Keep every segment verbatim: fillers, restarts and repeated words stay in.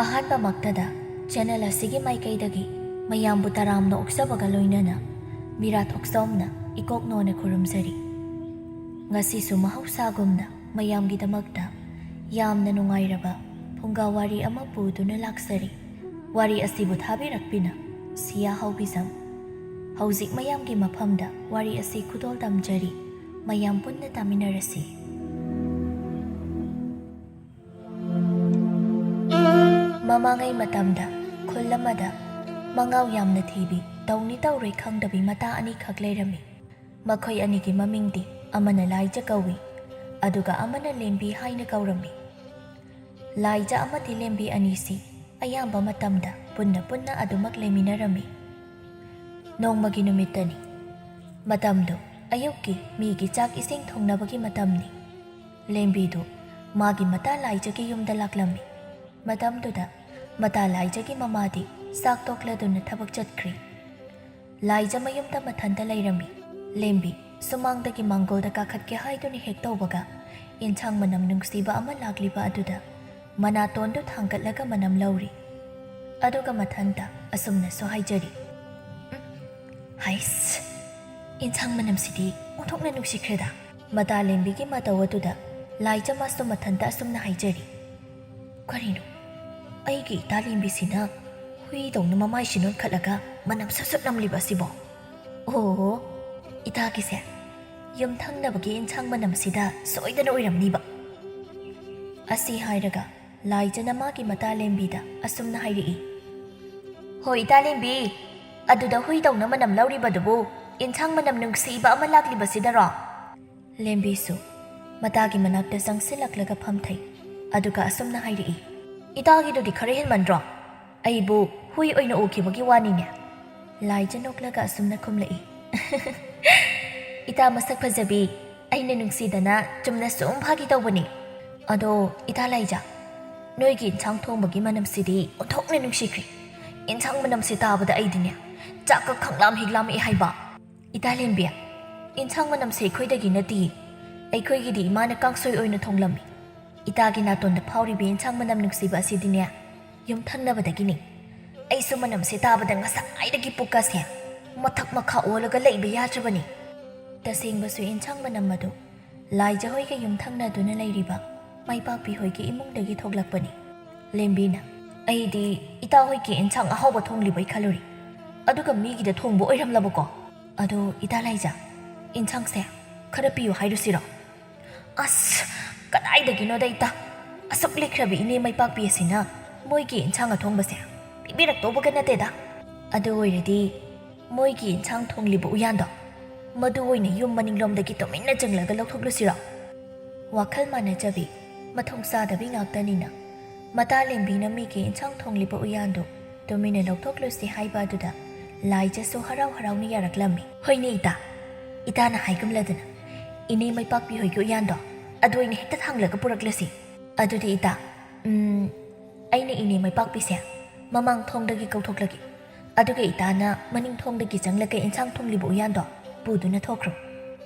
ꯑꯍꯥꯟꯕꯃꯛꯇꯗ channel ꯑꯁꯤꯒꯤ ꯃꯥꯏꯀꯩꯗꯒꯤ ꯃꯌꯥꯝꯕꯨ ꯇꯔꯥꯝꯅ ꯑꯣꯛꯆꯕꯒ ꯂꯣꯏꯅꯅ ꯃꯤꯔꯥꯠ ꯑꯣꯛꯆꯣꯝꯅ ꯏꯀꯣꯛ ꯅꯣꯟꯅ ꯈꯨꯔꯨꯝꯖꯔꯤ꯫ ꯉꯁꯤꯁꯨ ꯃꯍꯧꯁꯥꯒꯨꯝꯅ ꯃꯌꯥꯝꯒꯤꯗꯃꯛꯇ ꯌꯥꯝꯅ ꯅꯨꯡꯉꯥꯏꯔꯕ ꯐꯨꯡꯒꯥ ꯋꯥꯔꯤ ꯑꯃ ꯄꯨꯗꯨꯅ ꯂꯥꯛꯆꯔꯤ꯫ ꯋꯥꯔꯤ ꯑꯁꯤꯕꯨ ꯊꯥꯕꯤꯔꯛꯄꯤꯅ ꯁꯤꯌꯥ ꯍꯥꯎꯕꯤꯖꯝ꯫ ꯍꯧꯖꯤꯛ ꯃꯌꯥꯝꯒꯤ ꯃꯐꯝꯗ ꯋꯥꯔꯤ ꯑꯁꯤ ꯈꯨꯗꯣꯜ ꯇꯝꯖꯔꯤ꯫ ꯃꯌꯥꯝ ꯄꯨꯟꯅ ꯇꯥꯃꯤꯟꯅꯔꯁꯤ꯫ ꯃꯃꯥꯡꯉꯩ ꯃꯇꯝꯗ ꯈꯨꯜ ꯑꯃꯗ ꯃꯉꯥꯎ ꯌꯥꯝꯅ ꯊꯤꯕꯤ, ꯇꯧꯅꯤ ꯇꯧꯔꯣꯏ ꯈꯪꯗꯕꯤ ꯃꯇꯥ ꯑꯅꯤꯈꯛ ꯂꯩꯔꯝꯃꯤ꯫ ꯃꯈꯣꯏ ꯑꯅꯤꯒꯤ ꯃꯃꯤꯡꯗꯤ ꯑꯃꯅ ꯂꯥꯏꯖ ꯀꯧꯏ, ꯑꯗꯨꯒ ꯑꯃꯅ ꯂꯦꯝꯕꯤ ꯍꯥꯏꯅ ꯀꯧꯔꯝꯃꯤ꯫ ꯂꯥꯏꯖ ꯑꯃꯗꯤ ꯂꯦꯝꯕꯤ ꯑꯅꯤꯁꯤ ꯑꯌꯥꯝꯕ ꯃꯇꯝꯗ ꯄꯨꯟꯅ ꯄꯨꯟꯅ ꯑꯗꯨꯃꯛ ꯂꯩꯃꯤꯟꯅꯔꯝꯃꯤ꯫ ꯅꯣꯡꯃꯒꯤ ꯅꯨꯃꯤꯠꯇꯅꯤ꯫ ꯃꯇꯝꯗꯨ ꯑꯌꯨꯛꯀꯤ ꯃꯤꯒꯤ ꯆꯥꯛ ꯏꯁꯤꯡ ꯊꯣꯡꯅꯕꯒꯤ ꯃꯇꯝꯅꯤ꯫ ꯂꯦꯝꯕꯤꯗꯨ ꯃꯥꯒꯤ ꯃꯇꯥ ꯂꯥꯏꯖꯒꯤ ꯌꯨꯝꯗ ꯂꯥꯛꯂꯝꯃꯤ꯫ ꯃꯇꯝꯗꯨꯗ ꯃꯇꯥ ꯂꯥꯏꯖꯒꯤ ꯃꯃꯥꯗꯤ ꯆꯥꯛ ꯇꯣꯛꯂꯗꯨꯅ ꯊꯕꯛ ꯆꯠꯈ꯭ꯔꯤ꯫ ꯂꯥꯏꯖ ꯃꯌꯨꯝꯗ ꯃꯊꯟꯇ ꯂꯩꯔꯝꯃꯤ꯫ ꯂꯦꯝꯕꯤ ꯁꯨꯃꯥꯡꯗꯒꯤ ꯃꯥꯡꯒꯣꯜꯗ ꯀꯥꯈꯠꯀꯦ ꯍꯥꯏꯗꯨꯅ ꯍꯦꯛ ꯇꯧꯕꯒ, ꯏꯟꯁꯥꯡ ꯃꯅꯝ ꯅꯨꯡꯁꯤꯕ ꯑꯃ ꯂꯥꯛꯂꯤꯕ ꯑꯗꯨꯗ ꯃꯅꯥꯇꯣꯟꯗꯨ ꯊꯥꯡꯒꯠꯂꯒ ꯃꯅꯝ ꯂꯧꯔꯤ꯫ ꯑꯗꯨꯒ ꯃꯊꯟꯇ ꯑꯁꯨꯝꯅꯁꯨ ꯍꯥꯏꯖꯔꯤ, "ꯎꯝ, ꯍꯩꯁ, ꯏꯟꯁꯥꯡ ꯃꯅꯝꯁꯤꯗꯤ ꯑꯣꯟꯊꯣꯛꯅ ꯅꯨꯡꯁꯤꯈ꯭ꯔꯦꯗ!" ꯃꯇꯥ ꯂꯦꯝꯕꯤꯒꯤ ꯃꯇꯧ ꯑꯗꯨꯗ ꯂꯥꯏꯖ ꯃꯥꯁꯨ ꯃꯊꯟꯇ ꯑꯁꯨꯝꯅ ꯍꯥꯏꯖꯔꯤ, "ꯀꯔꯤꯅꯣ? ꯑꯩꯒꯤ ꯏꯇꯥ ꯂꯦꯝꯕꯤꯁꯤꯅ ꯍꯨꯏꯗꯧꯅ ꯃꯃꯥꯏꯁꯤ ꯅꯣꯟꯈꯠꯂꯒ ꯃꯅꯝ ꯁꯠ ꯁꯠ ꯅꯝꯂꯤꯕ ꯑꯁꯤꯕꯣ? ꯑꯣꯍꯣ, ꯏꯇꯥꯒꯤꯁꯦ ꯌꯨꯝꯊꯪꯅꯕꯒꯤ ꯏꯟꯁꯥꯡ ꯃꯅꯝꯁꯤꯗ ꯁꯣꯏꯗꯅ ꯑꯣꯏꯔꯝꯅꯤꯕ!" ꯑꯁꯤ ꯍꯥꯏꯔꯒ ꯂꯥꯏꯖꯅ ꯃꯥꯒꯤ ꯃꯇꯥ ꯂꯦꯝꯕꯤꯗ ꯑꯁꯨꯝꯅ ꯍꯥꯏꯔꯛꯏ, "ꯍꯣꯏ, ꯏꯇꯥ ꯂꯦꯝꯕꯤ, ꯑꯗꯨꯗ ꯍꯨꯏꯗꯧꯅ ꯃꯅꯝ ꯂꯧꯔꯤꯕꯗꯨꯕꯨ ꯏꯟꯁꯥꯡ ꯃꯅꯝ ꯅꯨꯡꯁꯤꯕ ꯑꯃ ꯂꯥꯛꯂꯤꯕꯁꯤꯗꯔꯣ?" ꯂꯦꯝꯕꯤꯁꯨ ꯃꯇꯥꯒꯤ ꯃꯅꯥꯛꯇ ꯆꯪꯁꯤꯜꯂꯛꯂꯒ ꯐꯝꯊꯩ꯫ ꯑꯗꯨꯒ ꯑꯁꯨꯝꯅ ꯍꯥꯏꯔꯛꯏ, "ꯏꯇꯥꯒꯤꯗꯨꯗꯤ ꯈꯔ ꯍꯦꯟꯃꯟꯗ꯭ꯔꯣ? ꯑꯩꯕꯨ ꯍꯨꯏ ꯑꯣꯏꯅ ꯎꯈꯤꯕꯒꯤ ꯋꯥꯅꯤꯅꯦ?" ꯂꯥꯏꯖ ꯅꯣꯛꯂꯒ ꯑꯁꯨꯝꯅ ꯈꯨꯝꯂꯛꯏ, "ꯏꯇꯥ ꯃꯁꯛ ꯐꯖꯕꯤ, ꯑꯩꯅ ꯅꯨꯡꯁꯤꯗꯅ ꯆꯨꯝꯅ ꯁꯨꯝ ꯐꯥꯒꯤ ꯇꯧꯕꯅꯤ꯫ ꯑꯗꯣ ꯏꯇꯥ ꯂꯥꯏꯖ, ꯅꯣꯏꯒꯤ ꯏꯟꯁꯥꯡ ꯊꯣꯡꯕꯒꯤ ꯃꯅꯝꯁꯤꯗꯤ ꯑꯣꯟꯊꯣꯛꯅ ꯅꯨꯡꯁꯤꯈ꯭ꯔꯦ꯫ ꯏꯟꯁꯥꯡ ꯃꯅꯝꯁꯤ ꯇꯥꯕꯗ ꯑꯩꯗꯤꯅꯦ ꯆꯥꯛꯀ ꯈꯪꯂꯥꯝ ꯍꯦꯛ ꯂꯥꯝꯃꯛꯑꯦ ꯍꯥꯏꯕ꯫ ꯏꯇꯥ ꯂꯦꯝꯕꯤ, ꯏꯟꯁꯥꯡ ꯃꯅꯝꯁꯦ ꯑꯩꯈꯣꯏꯗꯒꯤ ꯅꯠꯇꯤꯌꯦ, ꯑꯩꯈꯣꯏꯒꯤꯗꯤ ꯏꯃꯥꯅ ꯀꯥꯡꯁꯣꯏ ꯑꯣꯏꯅ ꯊꯣꯡꯂꯝꯃꯤ꯫ ꯏꯇꯥꯒꯤ ꯅꯥꯇꯣꯟꯗ ꯐꯥꯎꯔꯤꯕ ꯏꯟꯁꯥꯡ ꯃꯅꯝ ꯅꯨꯡꯁꯤꯕ ꯑꯁꯤꯗꯤꯅꯦ ꯌꯨꯝꯊꯪꯅꯕꯗꯒꯤꯅꯤ꯫ ꯑꯩꯁꯨ ꯃꯅꯝꯁꯦ ꯇꯥꯕꯗ ꯉꯁꯥꯏꯗꯒꯤ ꯄꯨꯛꯀꯁꯦ ꯃꯊꯛ ꯃꯈꯥ ꯑꯣꯜꯂꯒ ꯂꯩꯕ ꯌꯥꯗ꯭ꯔꯕꯅꯤ꯫ ꯇꯁꯦꯡꯕꯁꯨ ꯏꯟꯁꯥꯡ ꯃꯅꯝ ꯑꯗꯨ ꯂꯥꯏꯖ ꯍꯣꯏꯒ ꯌꯨꯝꯊꯪꯅꯗꯨꯅ ꯂꯩꯔꯤꯕ ꯃꯥꯏꯄꯥꯛꯄꯤ ꯍꯣꯏꯒꯤ ꯏꯃꯨꯡꯗꯒꯤ ꯊꯣꯛꯂꯛꯄꯅꯤ꯫ ꯂꯦꯝꯕꯤꯅ, "ꯑꯩꯗꯤ ꯏꯇꯥ ꯍꯣꯏꯒꯤ ꯏꯟꯁꯥꯡ ꯑꯍꯥꯎꯕ ꯊꯣꯡꯂꯤꯕꯣꯏ ꯈꯜꯂꯨꯔꯦ, ꯑꯗꯨꯒ ꯃꯤꯒꯤꯗ ꯊꯣꯡꯕ ꯑꯣꯏꯔꯝꯂꯕꯀꯣ? ꯑꯗꯣ ꯏꯇꯥ ꯂꯥꯏꯖ, ꯏꯟꯁꯥꯡꯁꯦ ꯈꯔ ꯄꯤꯌꯨ ꯍꯥꯏꯔꯨꯁꯤꯔꯣ?" "ꯑꯁ, ꯀꯗꯥꯏꯗꯒꯤꯅꯣꯗ ꯏꯇꯥ, ꯑꯁꯨꯛ ꯂꯤꯛꯈ꯭ꯔꯕꯤ ꯏꯅꯦ ꯃꯥꯏꯄꯥꯛꯄꯤ ꯑꯁꯤꯅ ꯃꯣꯏꯒꯤ ꯏꯟꯁꯥꯡ ꯑꯊꯣꯡꯕꯁꯦ ꯄꯤꯕꯤꯔꯛꯇꯧꯕꯒ ꯅꯠꯇꯦꯗ꯫ ꯑꯗꯨ ꯑꯣꯏꯔꯗꯤ ꯃꯣꯏꯒꯤ ꯏꯟꯁꯥꯡ ꯊꯣꯡꯂꯤꯕ ꯎꯌꯥꯟꯗꯣ, ꯃꯗꯨ ꯑꯣꯏꯅ ꯌꯨꯝ ꯃꯅꯤꯡꯂꯣꯝꯗꯒꯤ ꯇꯨꯃꯤꯟꯅ ꯆꯪꯂꯒ ꯂꯧꯊꯣꯛꯂꯨꯁꯤꯔꯣ?" ꯋꯥꯈꯜ ꯃꯥꯟꯅꯖꯕꯤ, ꯃꯊꯣꯡ ꯆꯥꯗꯕꯤ ꯉꯥꯛꯇꯅꯤꯅ, ꯃꯇꯥ ꯂꯦꯝꯕꯤꯅ ꯃꯤꯒꯤ ꯏꯟꯁꯥꯡ ꯊꯣꯡꯂꯤꯕ ꯎꯌꯥꯟꯗꯨ ꯇꯨꯃꯤꯟꯅ ꯂꯧꯊꯣꯛꯂꯨꯁꯤ ꯍꯥꯏꯕ ꯑꯗꯨꯗ ꯂꯥꯏꯖꯁꯨ ꯍꯔꯥꯎ ꯍꯔꯥꯎꯅ ꯌꯥꯔꯛꯂꯝꯃꯤ꯫ "ꯍꯣꯏꯅꯦ ꯏꯇꯥ, ꯏꯇꯥꯅ ꯍꯥꯏꯒꯨꯝꯂꯗꯅ ꯏꯅꯦ ꯃꯩꯄꯥꯛꯄꯤ ꯍꯣꯏꯒꯤ ꯎꯌꯥꯟꯗꯣ ꯑꯗꯨ ꯑꯣꯏꯅ ꯍꯦꯛꯇ ꯊꯥꯡꯂꯒ ꯄꯨꯔꯛꯂꯁꯤ꯫ ꯑꯗꯨꯗꯤ ꯏꯇꯥ, ꯎꯝ, ꯑꯩꯅ ꯏꯅꯦ ꯃꯩꯄꯥꯛꯄꯤꯁꯦ ꯃꯃꯥꯡ ꯊꯣꯡꯗꯒꯤ ꯀꯧꯊꯣꯛꯂꯒꯦ, ꯑꯗꯨꯒ ꯏꯇꯥꯅ ꯃꯅꯤꯡ ꯊꯣꯡꯗꯒꯤ ꯆꯪꯂꯒ ꯏꯟꯁꯥꯡ ꯊꯣꯡꯂꯤꯕ ꯎꯌꯥꯟꯗꯣ ꯄꯨꯗꯨꯅ ꯊꯣꯛꯈ꯭ꯔꯣ꯫"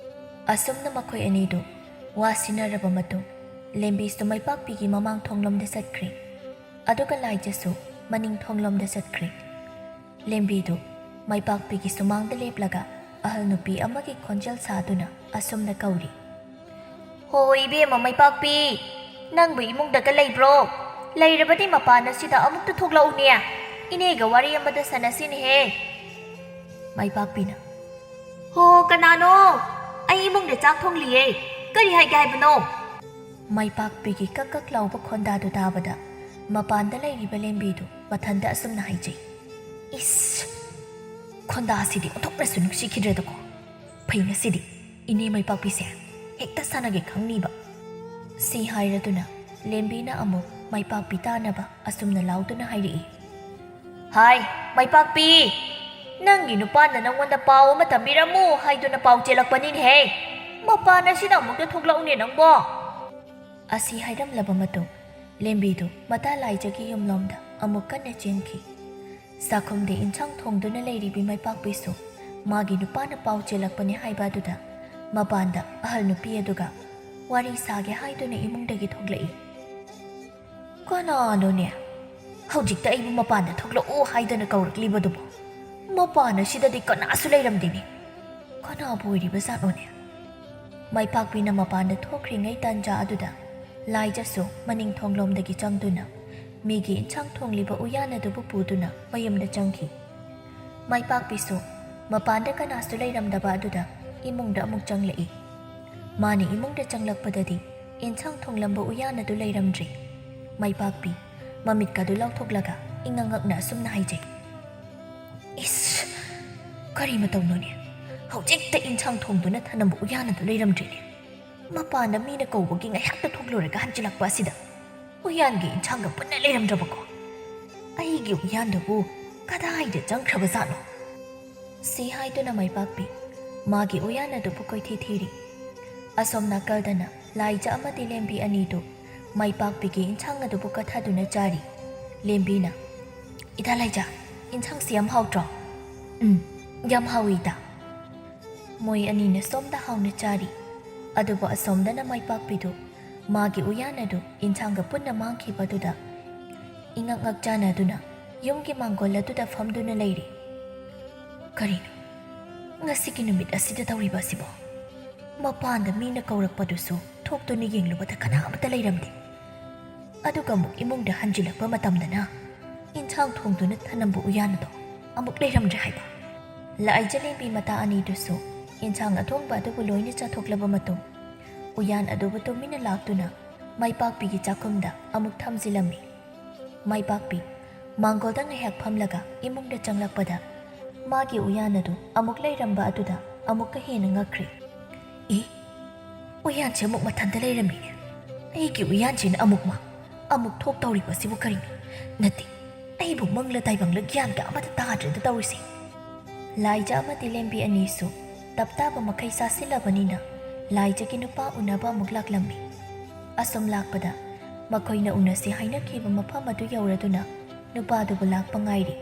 ꯑꯁꯨꯝꯅ ꯃꯈꯣꯏ ꯑꯅꯤꯗꯨ ꯋꯥ ꯁꯤꯟꯅꯔꯕ ꯃꯇꯨꯡ, ꯂꯦꯝꯕꯤꯁꯨ ꯃꯩꯄꯥꯛꯄꯤꯒꯤ ꯃꯃꯥꯡ ꯊꯣꯡꯂꯣꯝꯗ ꯆꯠꯈ꯭ꯔꯦ, ꯑꯗꯨꯒ ꯂꯥꯏꯖꯁꯨ ꯃꯅꯤꯡ ꯊꯣꯡꯂꯣꯝꯗ ꯆꯠꯈ꯭ꯔꯦ꯫ ꯂꯦꯝꯕꯤꯗꯨ ꯃꯩꯄꯥꯛꯄꯤꯒꯤ ꯁꯨꯃꯥꯡꯗ ꯂꯦꯞꯂꯒ ꯑꯍꯜ ꯅꯨꯄꯤ ꯑꯃꯒꯤ ꯈꯣꯟꯖꯦꯜ ꯁꯥꯗꯨꯅ ꯑꯁꯨꯝꯅ ꯀꯧꯔꯤ, "ꯍꯣ ꯏꯕꯦꯝꯃ ꯃꯩꯄꯥꯛꯄꯤ, ꯅꯪꯕꯨ ꯏꯃꯨꯡꯗꯒ ꯂꯩꯕ꯭ꯔꯣ? ꯂꯩꯔꯕꯗꯤ ꯃꯄꯥꯟ ꯑꯁꯤꯗ ꯑꯃꯨꯛꯇ ꯊꯣꯛꯂꯛꯎꯅꯦ, ꯏꯅꯦꯒ ꯋꯥꯔꯤ ꯑꯃꯗ ꯁꯥꯟꯅꯁꯤꯅꯦꯍꯦ꯫" ꯃꯩꯄꯥꯛꯄꯤꯅ, "ꯍꯣ, ꯀꯅꯥꯅꯣ? ꯑꯩ ꯏꯃꯨꯡꯗ ꯆꯥꯛ ꯊꯣꯡꯂꯤꯌꯦ, ꯀꯔꯤ ꯍꯥꯏꯒꯦ ꯍꯥꯏꯕꯅꯣ?" ꯃꯩꯄꯥꯛꯄꯤꯒꯤ ꯀꯛ ꯀꯛ ꯂꯥꯎꯕ ꯈꯣꯟꯗꯥꯗꯨ ꯇꯥꯕꯗ ꯃꯄꯥꯟꯗ ꯂꯩꯔꯤꯕ ꯂꯦꯝꯕꯤꯗꯨ ꯃꯊꯟꯇ ꯑꯁꯨꯝꯅ ꯍꯥꯏꯖꯩ, "ꯏꯁ! ꯈꯣꯟꯗꯥꯁꯤꯗꯤ ꯑꯣꯟꯊꯣꯛꯅꯁꯨ ꯅꯨꯡꯁꯤꯈꯤꯗ꯭ꯔꯦꯗꯀꯣ꯫ ꯐꯩ ꯉꯁꯤꯗꯤ ꯏꯅꯦ ꯃꯩꯄꯥꯛꯄꯤꯁꯦ ꯍꯦꯛꯇ ꯁꯥꯟꯅꯒꯦ ꯈꯪꯅꯤꯕ꯫" ꯁꯤ ꯍꯥꯏꯔꯗꯨꯅ ꯂꯦꯝꯕꯤꯅ ꯑꯃꯨꯛ ꯃꯩꯄꯥꯛꯄꯤ ꯇꯥꯅꯕ ꯑꯁꯨꯝꯅ ꯂꯥꯎꯗꯨꯅ ꯍꯥꯏꯔꯛꯏ, "ꯍꯥꯏ, ꯃꯩꯄꯥꯛꯄꯤ, ꯅꯪꯒꯤ ꯅꯨꯄꯥꯅ ꯅꯪꯉꯣꯟꯗ ꯄꯥꯎ ꯑꯃ ꯇꯝꯕꯤꯔꯝꯃꯨ ꯍꯥꯏꯗꯨꯅ ꯄꯥꯎ ꯆꯦꯜꯂꯛꯄꯅꯤꯅꯦꯍꯦ꯫ ꯃꯄꯥꯟ ꯑꯁꯤꯗ ꯑꯃꯨꯛꯇ ꯊꯣꯛꯂꯛꯎꯅꯦ ꯅꯪꯕꯣ꯫" ꯑꯁꯤ ꯍꯥꯏꯔꯝꯂꯕ ꯃꯇꯨꯡ ꯂꯦꯝꯕꯤꯗꯨ ꯃꯇꯥ ꯂꯥꯏꯖꯒꯤ ꯌꯨꯝꯂꯣꯝꯗ ꯑꯃꯨꯛ ꯀꯟꯅ ꯆꯦꯟꯈꯤ꯫ ꯆꯥꯛꯈꯨꯝꯗ ꯏꯟꯁꯥꯡ ꯊꯣꯡꯗꯨꯅ ꯂꯩꯔꯤꯕꯤ ꯃꯩꯄꯥꯛꯄꯤꯁꯨ ꯃꯥꯒꯤ ꯅꯨꯄꯥꯅ ꯄꯥꯎ ꯆꯦꯜꯂꯛꯄꯅꯤ ꯍꯥꯏꯕ ꯑꯗꯨꯗ ꯃꯄꯥꯟꯗ ꯑꯍꯜ ꯅꯨꯄꯤ ꯑꯗꯨꯒ ꯋꯥꯔꯤ ꯁꯥꯒꯦ ꯍꯥꯏꯗꯨꯅ ꯏꯃꯨꯡꯗꯒꯤ ꯊꯣꯛꯂꯛꯏ꯫ "ꯀꯅꯥꯅꯣꯅꯦ? ꯍꯧꯖꯤꯛꯇ ꯑꯩꯕꯨ ꯃꯄꯥꯟꯗ ꯊꯣꯛꯂꯛꯑꯣ ꯍꯥꯏꯗꯅ ꯀꯧꯔꯛꯂꯤꯕꯗꯨꯕꯨ? ꯃꯄꯥꯟ ꯑꯁꯤꯗꯗꯤ ꯀꯅꯥꯁꯨ ꯂꯩꯔꯝꯗꯦꯅꯦ꯫ ꯀꯅꯥꯕꯨ ꯑꯣꯏꯔꯤꯕꯖꯥꯠꯅꯣꯅꯦ? ꯃꯥꯏꯄꯥꯛꯄꯤꯅ ꯃꯄꯥꯟꯗ ꯊꯣꯛꯈ꯭ꯔꯤꯉꯩ ꯇꯥꯟꯖꯥ ꯑꯗꯨꯗ ꯂꯥꯏꯖꯁꯨ ꯃꯅꯤꯡ ꯊꯣꯡꯂꯣꯝꯗꯒꯤ ꯆꯪꯗꯨꯅ ꯃꯤꯒꯤ ꯏꯟꯁꯥꯡ ꯊꯣꯡꯂꯤꯕ ꯎꯌꯥꯟ ꯑꯗꯨꯕꯨ ꯄꯨꯗꯨꯅ ꯃꯌꯨꯝꯗ ꯆꯪꯈꯤ꯫ ꯃꯥꯏꯄꯥꯛꯄꯤꯁꯨ ꯃꯄꯥꯟꯗ ꯀꯅꯥꯁꯨ ꯂꯩꯔꯝꯗꯕ ꯑꯗꯨꯗ ꯏꯃꯨꯡꯗ ꯑꯃꯨꯛ ꯆꯪꯂꯛꯏ꯫ ꯃꯥꯅ ꯏꯃꯨꯡꯗ ꯆꯪꯂꯛꯄꯗꯗꯤ ꯏꯟꯁꯥꯡ ꯊꯣꯡꯂꯝꯕ ꯎꯌꯥꯟ ꯑꯗꯨ ꯂꯩꯔꯝꯗ꯭ꯔꯦ꯫ ꯃꯥꯏꯄꯥꯛꯄꯤ ꯃꯃꯤꯠꯀꯗꯨ ꯂꯥꯎꯊꯣꯛꯂꯒ ꯏꯉꯛ ꯉꯛꯅ ꯑꯁꯨꯝꯅ ꯍꯥꯏꯖꯩ, "ꯏꯁ! ꯀꯔꯤ ꯃꯇꯧꯅꯣꯅꯦ? ꯍꯧꯖꯤꯛꯇ ꯏꯟꯁꯥꯡ ꯊꯣꯡꯗꯨꯅ ꯊꯅꯝꯕ ꯎꯌꯥꯟ ꯑꯗꯨ ꯂꯩꯔꯝꯗ꯭ꯔꯦꯅꯦ꯫ ꯃꯄꯥꯟꯗ ꯃꯤꯅ ꯀꯧꯕꯒꯤ ꯉꯥꯏꯍꯥꯛꯇ ꯊꯣꯛꯂꯨꯔꯒ ꯍꯟꯖꯤꯜꯂꯛꯄ ꯑꯁꯤꯗ ꯎꯌꯥꯟꯒꯤ ꯏꯟꯁꯥꯡꯒ ꯄꯨꯟꯅ ꯂꯩꯔꯝꯗ꯭ꯔꯕꯀꯣ? ꯑꯩꯒꯤ ꯎꯌꯥꯟꯗꯨꯕꯨ ꯀꯗꯥꯏꯗ ꯆꯪꯈ꯭ꯔꯕꯖꯥꯠꯅꯣ?" ꯁꯤ ꯍꯥꯏꯗꯨꯅ ꯃꯥꯏꯄꯥꯛꯄꯤ ꯃꯥꯒꯤ ꯎꯌꯥꯟ ꯑꯗꯨꯕꯨ ꯀꯣꯏꯊꯤ ꯊꯤꯔꯤ꯫ ꯑꯁꯣꯝ ꯅꯥꯀꯜꯗꯅ ꯂꯥꯏꯖ ꯑꯃꯗꯤ ꯂꯦꯝꯕꯤ ꯑꯅꯤꯗꯨ ꯃꯥꯏꯄꯥꯛꯄꯤꯒꯤ ꯏꯟꯁꯥꯡ ꯑꯗꯨꯕꯨ ꯀꯠꯊꯗꯨꯅ ꯆꯥꯔꯤ꯫ ꯂꯦꯝꯕꯤꯅ, "ꯏꯇꯥ ꯂꯥꯏꯖ, ꯏꯟꯁꯥꯡꯁꯤ ꯌꯥꯝ ꯍꯥꯎꯇ꯭ꯔꯣ?" "ꯎꯝ, ꯌꯥꯝ ꯍꯥꯎꯏ, ꯏꯇꯥ꯫" ꯃꯣꯏ ꯑꯅꯤꯅ ꯁꯣꯝꯗ ꯍꯥꯎꯅ ꯆꯥꯔꯤ꯫ ꯑꯗꯨꯕꯨ ꯑꯁꯣꯝꯗꯅ ꯃꯥꯏꯄꯥꯛꯄꯤꯗꯨ ꯃꯥꯒꯤ ꯎꯌꯥꯟ ꯑꯗꯨ ꯏꯟꯁꯥꯡꯒ ꯄꯨꯟꯅ ꯃꯥꯡꯈꯤꯕ ꯑꯗꯨꯗ ꯏꯉꯛ ꯉꯛ ꯆꯥꯅꯗꯨꯅ ꯌꯨꯝꯒꯤ ꯃꯥꯡꯒꯣꯜ ꯑꯗꯨꯗ ꯐꯝꯗꯨꯅ ꯂꯩꯔꯤ꯫ "ꯀꯔꯤꯅꯣ? ꯉꯁꯤꯒꯤ ꯅꯨꯃꯤꯠ ꯑꯁꯤꯗ ꯇꯧꯔꯤꯕ ꯑꯁꯤꯕꯣ?" ꯃꯄꯥꯟꯗ ꯃꯤꯅ ꯀꯧꯔꯛꯄꯗꯨꯁꯨ ꯊꯣꯛꯇꯨꯅ ꯌꯦꯡꯂꯨꯕꯗ ꯀꯅꯥ ꯑꯃꯠꯇ ꯂꯩꯔꯝꯗꯦ꯫ ꯑꯗꯨꯒ ꯑꯃꯨꯛ ꯏꯃꯨꯡꯗ ꯍꯟꯖꯤꯜꯂꯛꯄ ꯃꯇꯝꯗꯅ ꯏꯟꯁꯥꯡ ꯊꯣꯡꯗꯨꯅ ꯊꯅꯝꯕ ꯎꯌꯥꯟ ꯑꯗꯣ ꯑꯃꯨꯛ ꯂꯩꯔꯝꯗ꯭ꯔꯦ ꯍꯥꯏꯕ꯫ ꯂꯥꯏꯖ ꯂꯦꯝꯕꯤ ꯃꯇꯥ ꯑꯅꯤꯗꯨꯁꯨ ꯏꯟꯁꯥꯡ ꯑꯊꯣꯡꯕ ꯑꯗꯨꯕꯨ ꯂꯣꯏꯅ ꯆꯥꯊꯣꯛꯂꯕ ꯃꯇꯨꯡ, ꯎꯌꯥꯟ ꯑꯗꯨꯕꯨ ꯇꯨꯃꯤꯟꯅ ꯂꯥꯛꯇꯨꯅ ꯃꯥꯏꯄꯥꯛꯄꯤꯒꯤ ꯆꯥꯛꯈꯨꯝꯗ ꯑꯃꯨꯛ ꯊꯝꯖꯤꯜꯂꯝꯃꯤ꯫ ꯃꯥꯏꯄꯥꯛꯄꯤ ꯃꯥꯡꯒꯣꯜꯗ ꯉꯥꯏꯍꯥꯛ ꯐꯝꯂꯒ ꯏꯃꯨꯡꯗ ꯆꯪꯂꯛꯄꯗ ꯃꯥꯒꯤ ꯎꯌꯥꯟ ꯑꯗꯨ ꯑꯃꯨꯛ ꯂꯩꯔꯝꯕ ꯑꯗꯨꯗ ꯑꯃꯨꯛꯀ ꯍꯦꯟꯅ ꯉꯛꯈ꯭ꯔꯦ꯫ "ꯏ, ꯎꯌꯥꯟꯁꯦ ꯑꯃꯨꯛ ꯃꯊꯟꯇ ꯂꯩꯔꯝꯃꯤꯅꯦ꯫ ꯑꯩꯒꯤ ꯎꯌꯥꯟꯁꯤꯅ ꯑꯃꯨꯛ ꯃꯥ-, ꯑꯃꯨꯛ ꯊꯣꯛ ꯇꯧꯔꯤꯕꯁꯤꯕꯨ ꯀꯔꯤꯅꯣ? ꯅꯠꯇꯦ, ꯑꯩꯕꯨ ꯃꯪꯂ ꯇꯥꯏꯕꯪꯂ ꯒ꯭ꯌꯥꯟꯒ ꯑꯃꯠꯇ ꯇꯥꯗ꯭ꯔꯦꯗ ꯇꯧꯔꯤꯁꯦ꯫" ꯂꯥꯏꯖ ꯑꯃꯗꯤ ꯂꯦꯝꯕꯤ ꯑꯅꯤꯁꯨ ꯇꯞꯇꯥꯕ ꯃꯈꯩ ꯆꯥꯁꯤꯜꯂꯕꯅꯤꯅ ꯂꯥꯏꯖꯒꯤ ꯅꯨꯄꯥ ꯎꯅꯕ ꯑꯃꯨꯛ ꯂꯥꯛꯂꯝꯃꯤ꯫ ꯑꯁꯨꯝ ꯂꯥꯛꯄꯗ ꯃꯈꯣꯏꯅ ꯎꯅꯁꯤ ꯍꯥꯏꯅꯈꯤꯕ ꯃꯐꯝ ꯑꯗꯨ ꯌꯧꯔꯗꯨꯅ ꯅꯨꯄꯥꯗꯨꯕꯨ ꯂꯥꯛꯄ ꯉꯥꯏꯔꯤ꯫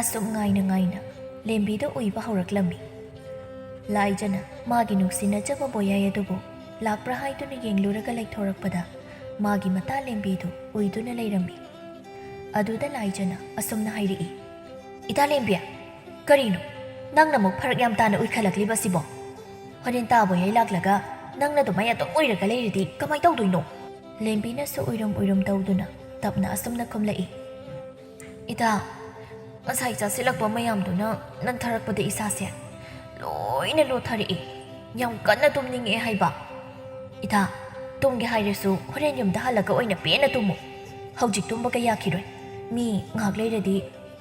ꯑꯁꯨꯝ ꯉꯥꯏꯅ ꯉꯥꯏꯅ ꯂꯦꯝꯕꯤꯗ ꯎꯏꯕ ꯍꯧꯔꯛꯂꯝꯃꯤ꯫ ꯂꯥꯏꯖꯅ ꯃꯥꯒꯤ ꯅꯨꯡꯁꯤꯅꯖꯕ ꯕꯣꯌꯥꯏ ꯑꯗꯨꯕꯨ ꯂꯥꯛꯄ꯭ꯔꯥ ꯍꯥꯏꯗꯨꯅ ꯌꯦꯡꯂꯨꯔꯒ ꯂꯩꯊꯣꯔꯛꯄꯗ ꯃꯥꯒꯤ ꯃꯇꯥ ꯂꯦꯝꯕꯤꯗꯨ ꯎꯏꯗꯨꯅ ꯂꯩꯔꯝꯃꯤ꯫ ꯑꯗꯨꯗ ꯂꯥꯏꯖꯅ ꯑꯁꯨꯝꯅ ꯍꯥꯏꯔꯛꯏ, "ꯏꯇꯥ ꯂꯦꯝꯕꯤ, ꯀꯔꯤꯅꯣ ꯅꯪꯅ ꯑꯃꯨꯛ ꯐꯔꯛ ꯌꯥꯝ ꯇꯥꯅ ꯎꯏꯈꯠꯂꯛꯂꯤꯕꯁꯤꯕꯣ? ꯍꯣꯔꯦꯟ ꯇꯥꯕꯣꯌꯥꯏ ꯂꯥꯛꯂꯒ ꯅꯪꯅ ꯑꯗꯨꯃꯥꯏ ꯑꯗꯨꯝ ꯎꯏꯔꯒ ꯂꯩꯔꯗꯤ ꯀꯃꯥꯏ ꯇꯧꯗꯣꯏꯅꯣ?" ꯂꯦꯝꯕꯤꯅꯁꯨ ꯎꯏꯔꯨꯝ ꯎꯏꯔꯨꯝ ꯇꯧꯗꯨꯅ ꯇꯞꯅ ꯑꯁꯨꯝꯅ ꯈꯨꯝꯂꯛꯏ, "ꯏꯇꯥ, ꯉꯁꯥꯏ ꯆꯥꯁꯤꯜꯂꯛꯄ ꯃꯌꯥꯝꯗꯨꯅ ꯅꯟꯊꯔꯛꯄꯗ ꯏꯁꯥꯁꯦ ꯂꯣꯏꯅ ꯂꯣꯊꯔꯛꯏ꯫ ꯌꯥꯝ ꯀꯟꯅ ꯇꯨꯝꯅꯤꯡꯉꯛꯑꯦ ꯍꯥꯏꯕ꯫ ꯏꯇꯥ, ꯇꯨꯝꯒꯦ ꯍꯥꯏꯔꯁꯨ ꯍꯣꯔꯦꯟ ꯌꯨꯝꯗ ꯍꯜꯂꯒ ꯑꯣꯏꯅ ꯄꯦꯟꯅ ꯇꯨꯝꯃꯨ꯫ ꯍꯧꯖꯤꯛ ꯇꯨꯝꯕꯒ ꯌꯥꯈꯤꯔꯣꯏ꯫ ꯃꯤ ꯉꯥꯏꯍꯥꯛ ꯂꯩꯔꯗꯤ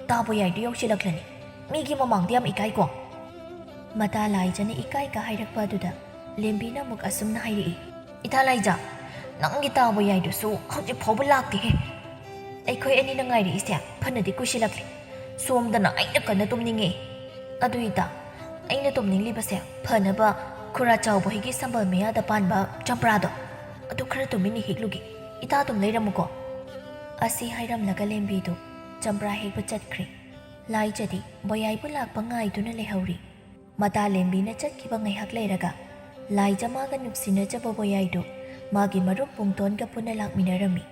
ꯇꯥꯕꯣꯌꯥꯏꯗꯨ ꯌꯧꯁꯤꯜꯂꯛꯂꯅꯤ꯫ ꯃꯤꯒꯤ ꯃꯃꯥꯡꯗ ꯌꯥꯝ ꯏꯀꯥꯏꯀꯣ꯫" ꯃꯇꯥ ꯂꯥꯏꯖꯅ ꯏꯀꯥꯏ ꯀꯥ ꯍꯥꯏꯔꯛꯄ ꯑꯗꯨꯗ ꯂꯦꯝꯕꯤꯅ ꯑꯃꯨꯛ ꯑꯁꯨꯝꯅ ꯍꯥꯏꯔꯛꯏ, "ꯏꯇꯥ ꯂꯥꯏꯖ, ꯅꯪꯒꯤ ꯇꯥꯕꯣꯌꯥꯏꯗꯨꯁꯨ ꯍꯧꯖꯤꯛ ꯐꯥꯎꯕ ꯂꯥꯛꯇꯦꯍꯦ꯫ ꯑꯩꯈꯣꯏ ꯑꯅꯤꯅ ꯉꯥꯏꯔꯛꯏꯁꯦ ꯐꯅꯗꯤ ꯀꯨꯏꯁꯤꯜꯂꯛꯂꯦ꯫ ꯁꯣꯝꯗꯅ ꯑꯩꯅ ꯀꯟꯅ ꯇꯨꯝꯅꯤꯡꯉꯦ꯫ ꯑꯗꯨ ꯏꯇꯥ, ꯑꯩꯅ ꯇꯨꯝꯅꯤꯡꯂꯤꯕꯁꯦ ꯐꯅꯕ ꯈꯨꯔꯥ ꯆꯥꯎꯕ ꯍꯣꯏꯒꯤ ꯁꯝꯕꯜ ꯃꯌꯥꯗ ꯄꯥꯟꯕ ꯆꯝꯄ꯭ꯔꯥꯗꯣ, ꯑꯗꯨ ꯈꯔ ꯇꯨꯃꯤꯟꯅ ꯍꯦꯛꯂꯨꯒꯦ꯫ ꯏꯇꯥ ꯑꯗꯨꯝ ꯂꯩꯔꯝꯃꯨꯀꯣ꯫" ꯑꯁꯤ ꯍꯥꯏꯔꯝꯂꯒ ꯂꯦꯝꯕꯤꯗꯨ ꯆꯝꯄ꯭ꯔꯥ ꯍꯦꯛꯄ ꯆꯠꯈ꯭ꯔꯦ꯫ ꯂꯥꯏꯖꯗꯤ ꯕꯣꯌꯥꯏꯕꯨ ꯂꯥꯛꯄ ꯉꯥꯏꯗꯨꯅ ꯂꯩꯍꯧꯔꯤ꯫ ꯃꯇꯥ ꯂꯦꯝꯕꯤꯅ ꯆꯠꯈꯤꯕ ꯉꯥꯏꯍꯥꯛ ꯂꯩꯔꯒ ꯂꯥꯏꯖ ꯃꯥꯒ ꯅꯨꯡꯁꯤꯅꯖꯕ ꯕꯣꯌꯥꯏꯗꯨ ꯃꯥꯒꯤ ꯃꯔꯨꯞ ꯕꯨꯡꯇꯣꯟꯒ ꯄꯨꯟꯅ ꯂꯥꯛꯃꯤꯟꯅꯔꯝꯃꯤ꯫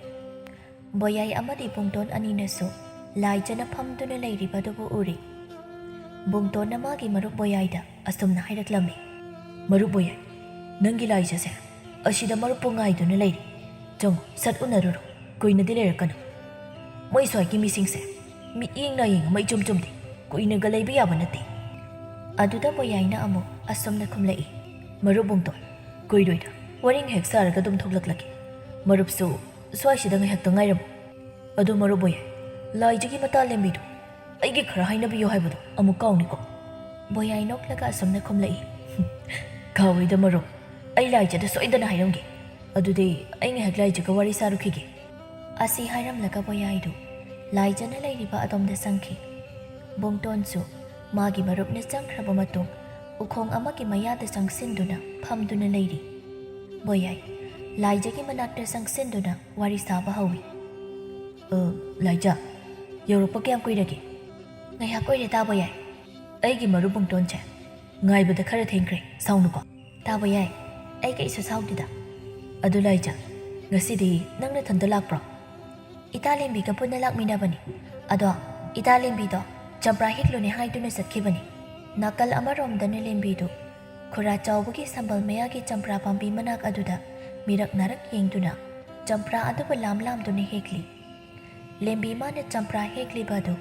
ꯕꯣꯌꯥꯏ ꯑꯃꯗꯤ ꯕꯨꯡꯇꯣꯟ ꯑꯅꯤꯅꯁꯨ ꯂꯥꯏꯖꯅ ꯐꯝꯗꯨꯅ ꯂꯩꯔꯤꯕꯗꯨꯕꯨ ꯎꯔꯤ꯫ ꯕꯨꯡꯇꯣꯟꯅ ꯃꯥꯒꯤ ꯃꯔꯨꯞ ꯕꯣꯌꯥꯏꯗ ꯑꯁꯨꯝꯅ ꯍꯥꯏꯔꯛꯂꯝꯃꯤ, "ꯃꯔꯨꯞ ꯕꯣꯌꯥꯏ, ꯅꯪꯒꯤ ꯂꯥꯏꯖꯁꯦ ꯑꯁꯤꯗ ꯃꯔꯨꯞꯄꯨ ꯉꯥꯏꯗꯨꯅ ꯂꯩꯔꯤ꯫ ꯆꯪꯉꯨ, ꯁꯠ ꯎꯅꯔꯨꯔꯣ꯫ ꯀꯨꯏꯅꯗꯤ ꯂꯩꯔꯛꯀꯅꯨ꯫ ꯃꯣꯏ ꯁ꯭ꯋꯥꯏꯒꯤ ꯃꯤꯁꯤꯡꯁꯦ ꯃꯤꯠꯌꯦꯡ ꯅꯥꯌꯦꯡ ꯑꯃ ꯏꯆꯨꯝ ꯆꯨꯝꯗꯦ꯫ ꯀꯨꯏꯅꯒ ꯂꯩꯕ ꯌꯥꯕ ꯅꯠꯇꯦ꯫" ꯑꯗꯨꯗ ꯕꯣꯌꯥꯏꯅ ꯑꯃꯨꯛ ꯑꯁꯨꯝꯅ ꯈꯨꯝꯂꯛꯏ, "ꯃꯔꯨꯞ ꯕꯨꯡꯇꯣꯟ, ꯀꯨꯏꯔꯣꯏꯗ꯫ ꯋꯥꯔꯤ ꯉꯥꯏꯍꯥꯛ ꯁꯥꯔꯒ ꯑꯗꯨꯝ ꯊꯣꯛꯂꯛꯂꯒꯦ꯫ ꯃꯔꯨꯞꯁꯨ ꯁ꯭ꯋꯥꯏꯁꯤꯗ ꯉꯥꯏꯍꯥꯛꯇ ꯉꯥꯏꯔꯝꯃꯨ꯫ ꯑꯗꯣ ꯃꯔꯨꯞ ꯕꯣꯌꯥꯏ, ꯂꯥꯏꯖꯒꯤ ꯃꯇꯥ ꯂꯦꯝꯕꯤꯗꯣ ꯑꯩꯒꯤ ꯈꯔ ꯍꯥꯏꯅꯕꯤꯌꯨ ꯍꯥꯏꯕꯗꯣ ꯑꯃꯨꯛ ꯀꯥꯎꯅꯤꯀꯣ꯫" ꯕꯣꯌꯥꯏ ꯅꯣꯛꯂꯒ ꯑꯁꯨꯝꯅ ꯈꯨꯝꯂꯛꯏ, "ꯀꯥꯎꯔꯣꯏꯗ ꯃꯔꯨꯞ, ꯑꯩ ꯂꯥꯏꯖꯗ ꯁꯣꯏꯗꯅ ꯍꯥꯏꯔꯝꯒꯦ꯫ ꯑꯗꯨꯗꯤ ꯑꯩ ꯉꯥꯏꯍꯥꯛ ꯂꯥꯏꯖꯒ ꯋꯥꯔꯤ ꯁꯥꯔꯨꯈꯤꯒꯦ꯫" ꯑꯁꯤ ꯍꯥꯏꯔꯝꯂꯒ ꯕꯣꯌꯥꯏꯗꯨ ꯂꯥꯏꯖꯅ ꯂꯩꯔꯤꯕ ꯑꯗꯣꯝꯗ ꯆꯪꯈꯤ꯫ ꯕꯨꯡꯇꯣꯟꯁꯨ ꯃꯥꯒꯤ ꯃꯔꯨꯞꯅ ꯆꯪꯈ꯭ꯔꯕ ꯃꯇꯨꯡ ꯎꯈꯣꯡ ꯑꯃꯒꯤ ꯃꯌꯥꯗ ꯆꯪꯁꯤꯟꯗꯨꯅ ꯐꯝꯗꯨꯅ ꯂꯩꯔꯤ꯫ ꯕꯣꯌꯥꯏ ꯂꯥꯏꯖꯒꯤ ꯃꯅꯥꯛꯇ ꯆꯪꯁꯤꯟꯗꯨꯅ ꯋꯥꯔꯤ ꯁꯥꯕ ꯍꯧꯏ꯫ "ꯑ, ꯂꯥꯏꯖ, ꯌꯧꯔꯛꯄ ꯀꯌꯥꯝ ꯀꯨꯏꯔꯒꯦ?" "ꯉꯥꯏꯍꯥꯛ ꯑꯣꯏꯔꯦ ꯇꯥꯕꯣꯌꯥꯏ꯫" "ꯑꯩꯒꯤ ꯃꯔꯨꯞ ꯕꯨꯡꯇꯣꯟꯁꯦ ꯉꯥꯏꯕꯗ ꯈꯔ ꯊꯦꯡꯈ꯭ꯔꯦ, ꯁꯥꯎꯅꯨꯀꯣ꯫" "ꯇꯥꯕꯣꯌꯥꯏ, ꯑꯩ ꯀꯩꯁꯨ ꯁꯥꯎꯗꯦꯗ꯫" "ꯑꯗꯨ ꯂꯥꯏꯖ, ꯉꯁꯤꯗꯤ ꯅꯪ ꯅꯊꯟꯇ ꯂꯥꯛꯄ꯭ꯔꯣ?" "ꯏꯇꯥ ꯂꯦꯝꯕꯤꯒ ꯄꯨꯟꯅ ꯂꯥꯛꯃꯤꯟꯅꯕꯅꯤ꯫ ꯑꯗꯣ ꯏꯇꯥ ꯂꯦꯝꯕꯤꯗꯣ ꯆꯝꯄ꯭ꯔꯥ ꯍꯦꯛꯂꯨꯅꯦ ꯍꯥꯏꯗꯨꯅ ꯆꯠꯈꯤꯕꯅꯤ꯫" ꯅꯥꯀꯜ ꯑꯃꯔꯣꯝꯗꯅ ꯂꯦꯝꯕꯤꯗꯨ ꯈꯨꯔꯥ ꯆꯥꯎꯕꯒꯤ ꯁꯝꯕꯜ ꯃꯌꯥꯒꯤ ꯆꯝꯄ꯭ꯔꯥ ꯄꯥꯝꯕꯤ ꯃꯅꯥꯛ ꯑꯗꯨꯗ ꯃꯤꯔꯛ ꯅꯥꯔꯛ ꯌꯦꯡꯗꯨꯅ ꯆꯝꯄ꯭ꯔꯥ ꯑꯗꯨꯕꯨ ꯂꯥꯝ ꯂꯥꯝꯗꯨꯅ ꯍꯦꯛꯂꯤ꯫ ꯂꯦꯝꯕꯤ ꯃꯥꯅ ꯆꯝꯄ꯭ꯔꯥ ꯍꯦꯛꯂꯤꯕ ꯑꯗꯨ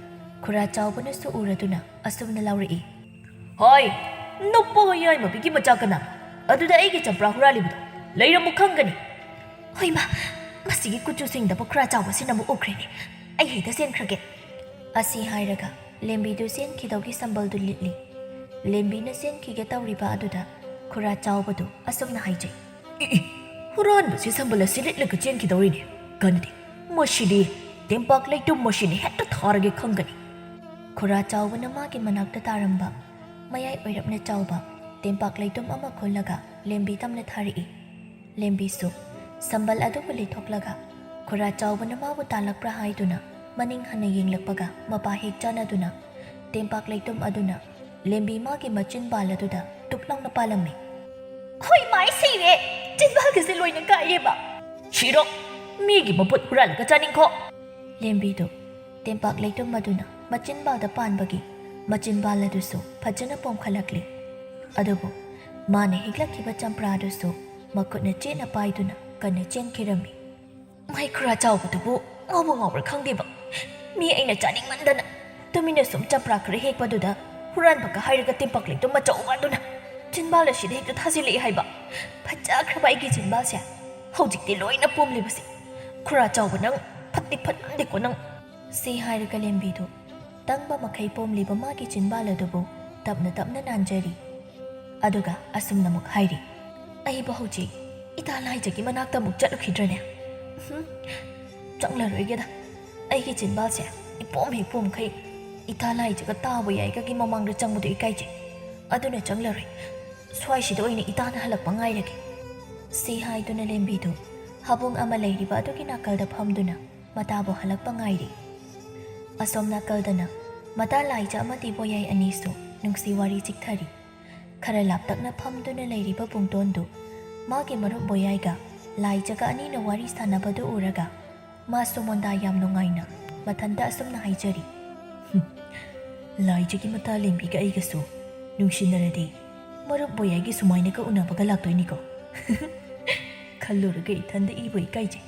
ꯈꯨꯔꯥ ꯆꯥꯎꯕꯅꯁꯨ ꯎꯔꯗꯨꯅ ꯑꯁꯨꯝꯅ ꯂꯥꯎꯔꯛꯏ, "ꯍꯣꯏ, ꯅꯨꯄꯥ ꯌꯥꯏꯃꯕꯤꯒꯤ ꯃꯆꯥ ꯀꯅꯥ? ꯑꯗꯨꯗ ꯑꯩꯒꯤ ꯆꯝꯄ꯭ꯔꯥ ꯍꯨꯔꯥꯜꯂꯤꯕꯗꯣ ꯂꯩꯔꯝꯃꯨ ꯈꯪꯒꯅꯤ꯫" "ꯍꯣꯏꯃ, ꯃꯁꯤꯒꯤ ꯀꯨꯆꯨ ꯁꯦꯡꯗꯕ ꯈꯨꯔꯥ ꯆꯥꯎꯕꯁꯤꯅ ꯑꯃꯨꯛ ꯎꯈ꯭ꯔꯦꯅꯦ꯫ ꯑꯩ ꯍꯦꯛꯇ ꯆꯦꯟꯈ꯭ꯔꯒꯦ꯫" ꯑꯁꯤ ꯍꯥꯏꯔꯒ ꯂꯦꯝꯕꯤꯗꯨ ꯆꯦꯟꯈꯤꯗꯧꯒꯤ ꯁꯝꯕꯜꯗꯨ ꯂꯤꯠꯂꯤ꯫ ꯂꯦꯝꯕꯤꯅ ꯆꯦꯟꯈꯤꯒꯦ ꯇꯧꯔꯤꯕ ꯑꯗꯨꯗ ꯈꯨꯔꯥ ꯆꯥꯎꯕꯗꯨ ꯑꯁꯨꯝꯅ ꯍꯥꯏꯖꯩ, "ꯏ, ꯏ, ꯍꯨꯔꯥꯟꯕꯁꯤ ꯁꯝꯕꯜ ꯑꯁꯤ ꯂꯤꯠꯂꯒ ꯆꯦꯟꯈꯤꯗꯧꯔꯤꯅꯦ꯫ ꯀꯟꯅꯗꯤ, ꯃꯁꯤꯗꯤ ꯇꯦꯝꯄꯥꯛ ꯂꯩꯇꯨꯝ ꯃꯁꯤꯅ ꯍꯦꯛꯇ ꯊꯥꯔꯒꯦ ꯈꯪꯒꯅꯤ꯫" ꯈꯨꯔꯥ ꯆꯥꯎꯕꯅ ꯃꯥꯒꯤ ꯃꯅꯥꯛꯇ ꯇꯥꯔꯝꯕ ꯃꯌꯥꯏ ꯑꯣꯏꯔꯞꯅ ꯆꯥꯎꯕ ꯇꯦꯝꯄꯥꯛ ꯂꯩꯇꯨꯝ ꯑꯃ ꯈꯨꯜꯂꯒ ꯂꯦꯝꯕꯤ ꯇꯝꯅ ꯊꯥꯔꯛꯏ꯫ ꯂꯦꯝꯕꯤꯁꯨ ꯁꯝꯕꯜ ꯑꯗꯨꯕꯨ ꯂꯤꯊꯣꯛꯂꯒ ꯈꯨꯔꯥ ꯆꯥꯎꯕꯅ ꯃꯥꯕꯨ ꯇꯥꯜꯂꯛꯄ꯭ꯔꯥ ꯍꯥꯏꯗꯨꯅ ꯃꯅꯤꯡ ꯍꯟꯅ ꯌꯦꯡꯂꯛꯄꯒ ꯃꯄꯥ ꯍꯦꯛ ꯆꯥꯟꯅꯗꯨꯅ ꯇꯦꯝꯄꯥꯛ ꯂꯩꯇꯨꯝ ꯑꯗꯨꯅ ꯂꯦꯝꯕꯤ ꯃꯥꯒꯤ ꯃꯆꯤꯟꯕꯥꯜ ꯑꯗꯨꯗ ꯇꯨꯞ ꯂꯥꯎꯅ ꯄꯥꯜꯂꯝꯃꯤ꯫ "ꯍꯣꯏ ꯃꯥꯏ ꯁꯤꯔꯦ! ꯆꯤꯟꯕꯥꯜꯒꯁꯦ ꯂꯣꯏꯅ ꯀꯥꯏꯔꯦꯕ!" "ꯁꯤꯔꯣ! ꯃꯤꯒꯤ ꯃꯄꯣꯠ ꯍꯨꯔꯥꯜꯂꯒ ꯆꯥꯅꯤꯡꯈꯣ!" ꯂꯦꯝꯕꯤꯗꯨ ꯇꯦꯝꯄꯥꯛ ꯂꯩꯇꯨꯝ ꯑꯗꯨꯅ ꯃꯆꯤꯟꯕꯥꯜꯗ ꯄꯥꯟꯕꯒꯤ ꯃꯆꯤꯟꯕꯥꯜ ꯑꯗꯨꯁꯨ ꯐꯖꯅ ꯄꯣꯝꯈꯠꯂꯛꯂꯤ꯫ ꯑꯗꯨꯕꯨ ꯃꯥꯅ ꯍꯦꯛꯂꯛꯈꯤꯕ ꯆꯝꯄ꯭ꯔꯥꯗꯨꯁꯨ ꯃꯈꯨꯠꯅ ꯆꯦꯠꯅ ꯄꯥꯏꯗꯨꯅ ꯀꯟꯅ ꯆꯦꯟꯈꯤꯔꯝꯃꯤ꯫ "ꯃꯥꯏ ꯈꯨꯔꯥ ꯆꯥꯎꯕꯗꯨꯕꯨ ꯉꯥꯎꯕ ꯉꯥꯎꯕ꯭ꯔꯥ ꯈꯪꯗꯦꯕ꯫ ꯃꯤ ꯑꯩꯅ ꯆꯥꯅꯤꯡꯃꯟꯗꯅ ꯇꯨꯃꯤꯟꯅ ꯁꯨꯝ ꯆꯝꯄ꯭ꯔꯥ ꯈꯔ ꯍꯦꯛꯄꯗꯨꯗ ꯍꯨꯔꯥꯟꯕꯒ ꯍꯥꯏꯔꯒ ꯇꯦꯝꯄꯥꯛ ꯂꯩꯇꯨꯝ ꯑꯆꯧꯕ ꯑꯗꯨꯅ ꯆꯤꯟꯕꯥꯜ ꯑꯁꯤꯗ ꯍꯦꯛꯇ ꯊꯥꯖꯤꯜꯂꯛꯏ ꯍꯥꯏꯕ꯫ ꯐꯖꯈ꯭ꯔꯕ ꯑꯩꯒꯤ ꯆꯤꯟꯕꯥꯜꯁꯦ ꯍꯧꯖꯤꯛꯇꯤ ꯂꯣꯏꯅ ꯄꯣꯝꯂꯤꯕꯁꯦ꯫ ꯈꯨꯔꯥ ꯆꯥꯎꯕ ꯅꯪ, ꯐꯠꯇꯤ ꯐꯠꯃꯟꯗꯦꯀꯣ ꯅꯪ꯫" ꯁꯤ ꯍꯥꯏꯔꯒ ꯂꯦꯝꯕꯤꯗꯨ ꯇꯪꯕ ꯃꯈꯩ ꯄꯣꯝꯂꯤꯕ ꯃꯥꯒꯤ ꯆꯤꯟꯕꯥꯜ ꯑꯗꯨꯕꯨ ꯇꯞꯅ ꯇꯞꯅ ꯅꯥꯟꯖꯔꯤ꯫ ꯑꯗꯨꯒ ꯑꯁꯨꯝꯅ ꯑꯃꯨꯛ ꯍꯥꯏꯔꯤ, "ꯑꯩꯕꯨ ꯍꯧꯖꯤꯛ ꯏꯇꯥ ꯂꯥꯏꯖꯒꯤ ꯃꯅꯥꯛꯇ ꯑꯃꯨꯛ ꯆꯠꯂꯨꯈꯤꯗ꯭ꯔꯅꯦ? ꯎꯝꯍꯨꯝ, ꯆꯪꯂꯔꯣꯏꯒꯦꯗ꯫ ꯑꯩꯒꯤ ꯆꯤꯟꯕꯥꯜꯁꯦ ꯏꯄꯣꯝ ꯍꯦꯛ ꯄꯣꯝꯈꯩ ꯏꯇꯥ ꯂꯥꯏꯖꯒ ꯇꯥꯕ ꯌꯥꯏꯒꯒꯤ ꯃꯃꯥꯡꯗ ꯆꯪꯕꯗꯨ ꯏꯀꯥꯏꯖꯩ꯫ ꯑꯗꯨꯅ ꯆꯪꯂꯔꯣꯏ꯫ ꯁ꯭ꯋꯥꯏꯁꯤꯗ ꯑꯣꯏꯅ ꯏꯇꯥꯅ ꯍꯜꯂꯛꯄ ꯉꯥꯏꯔꯒꯦ꯫" ꯁꯤ ꯍꯥꯏꯗꯨꯅ ꯂꯦꯝꯕꯤꯗꯨ ꯍꯥꯕꯨꯡ ꯑꯃ ꯂꯩꯔꯤꯕ ꯑꯗꯨꯒꯤ ꯅꯥꯀꯜꯗ ꯐꯝꯗꯨꯅ ꯃꯇꯥꯕꯨ ꯍꯜꯂꯛꯄ ꯉꯥꯏꯔꯤ꯫ ꯑꯁꯣꯝ ꯅꯥꯀꯜꯗꯅ ꯃꯇꯥ ꯂꯥꯏꯖ ꯑꯃꯗꯤ ꯕꯣꯌꯥꯏ ꯑꯅꯤꯁꯨ ꯅꯨꯡꯁꯤ ꯋꯥꯔꯤ ꯆꯤꯛꯊꯔꯤ꯫ ꯈꯔ ꯂꯥꯞꯇꯛꯅ ꯐꯝꯗꯨꯅ ꯂꯩꯔꯤꯕ ꯄꯨꯡꯇꯣꯟꯗꯨ ꯃꯥꯒꯤ ꯃꯔꯨꯞ ꯕꯣꯌꯥꯏꯒ ꯂꯥꯏꯖꯒ ꯑꯅꯤꯅ ꯋꯥꯔꯤ ꯁꯥꯟꯅꯕꯗꯨ ꯎꯔꯒ, ꯃꯥꯁꯨ ꯃꯣꯟꯗꯥ ꯌꯥꯝ ꯅꯨꯡꯉꯥꯏꯅ ꯃꯊꯟꯇ ꯑꯁꯨꯝꯅ ꯍꯥꯏꯖꯔꯤ꯫ "ꯍꯨꯝ, ꯂꯥꯏꯖꯒꯤ ꯃꯇꯥꯂꯦꯝꯕꯤꯒ ꯑꯩꯒꯁꯨ ꯅꯨꯡꯁꯤꯅꯔꯗꯤ ꯃꯔꯨꯞ ꯕꯣꯌꯥꯏꯒꯤ ꯁꯨꯃꯥꯏꯅꯒ ꯎꯅꯕꯒ ꯂꯥꯛꯇꯣꯏꯅꯤꯀꯣ꯫ ꯈꯜꯂꯨꯔꯒ ꯏꯊꯟꯗ ꯏꯕꯨ ꯏꯀꯥꯏꯖꯩ"꯫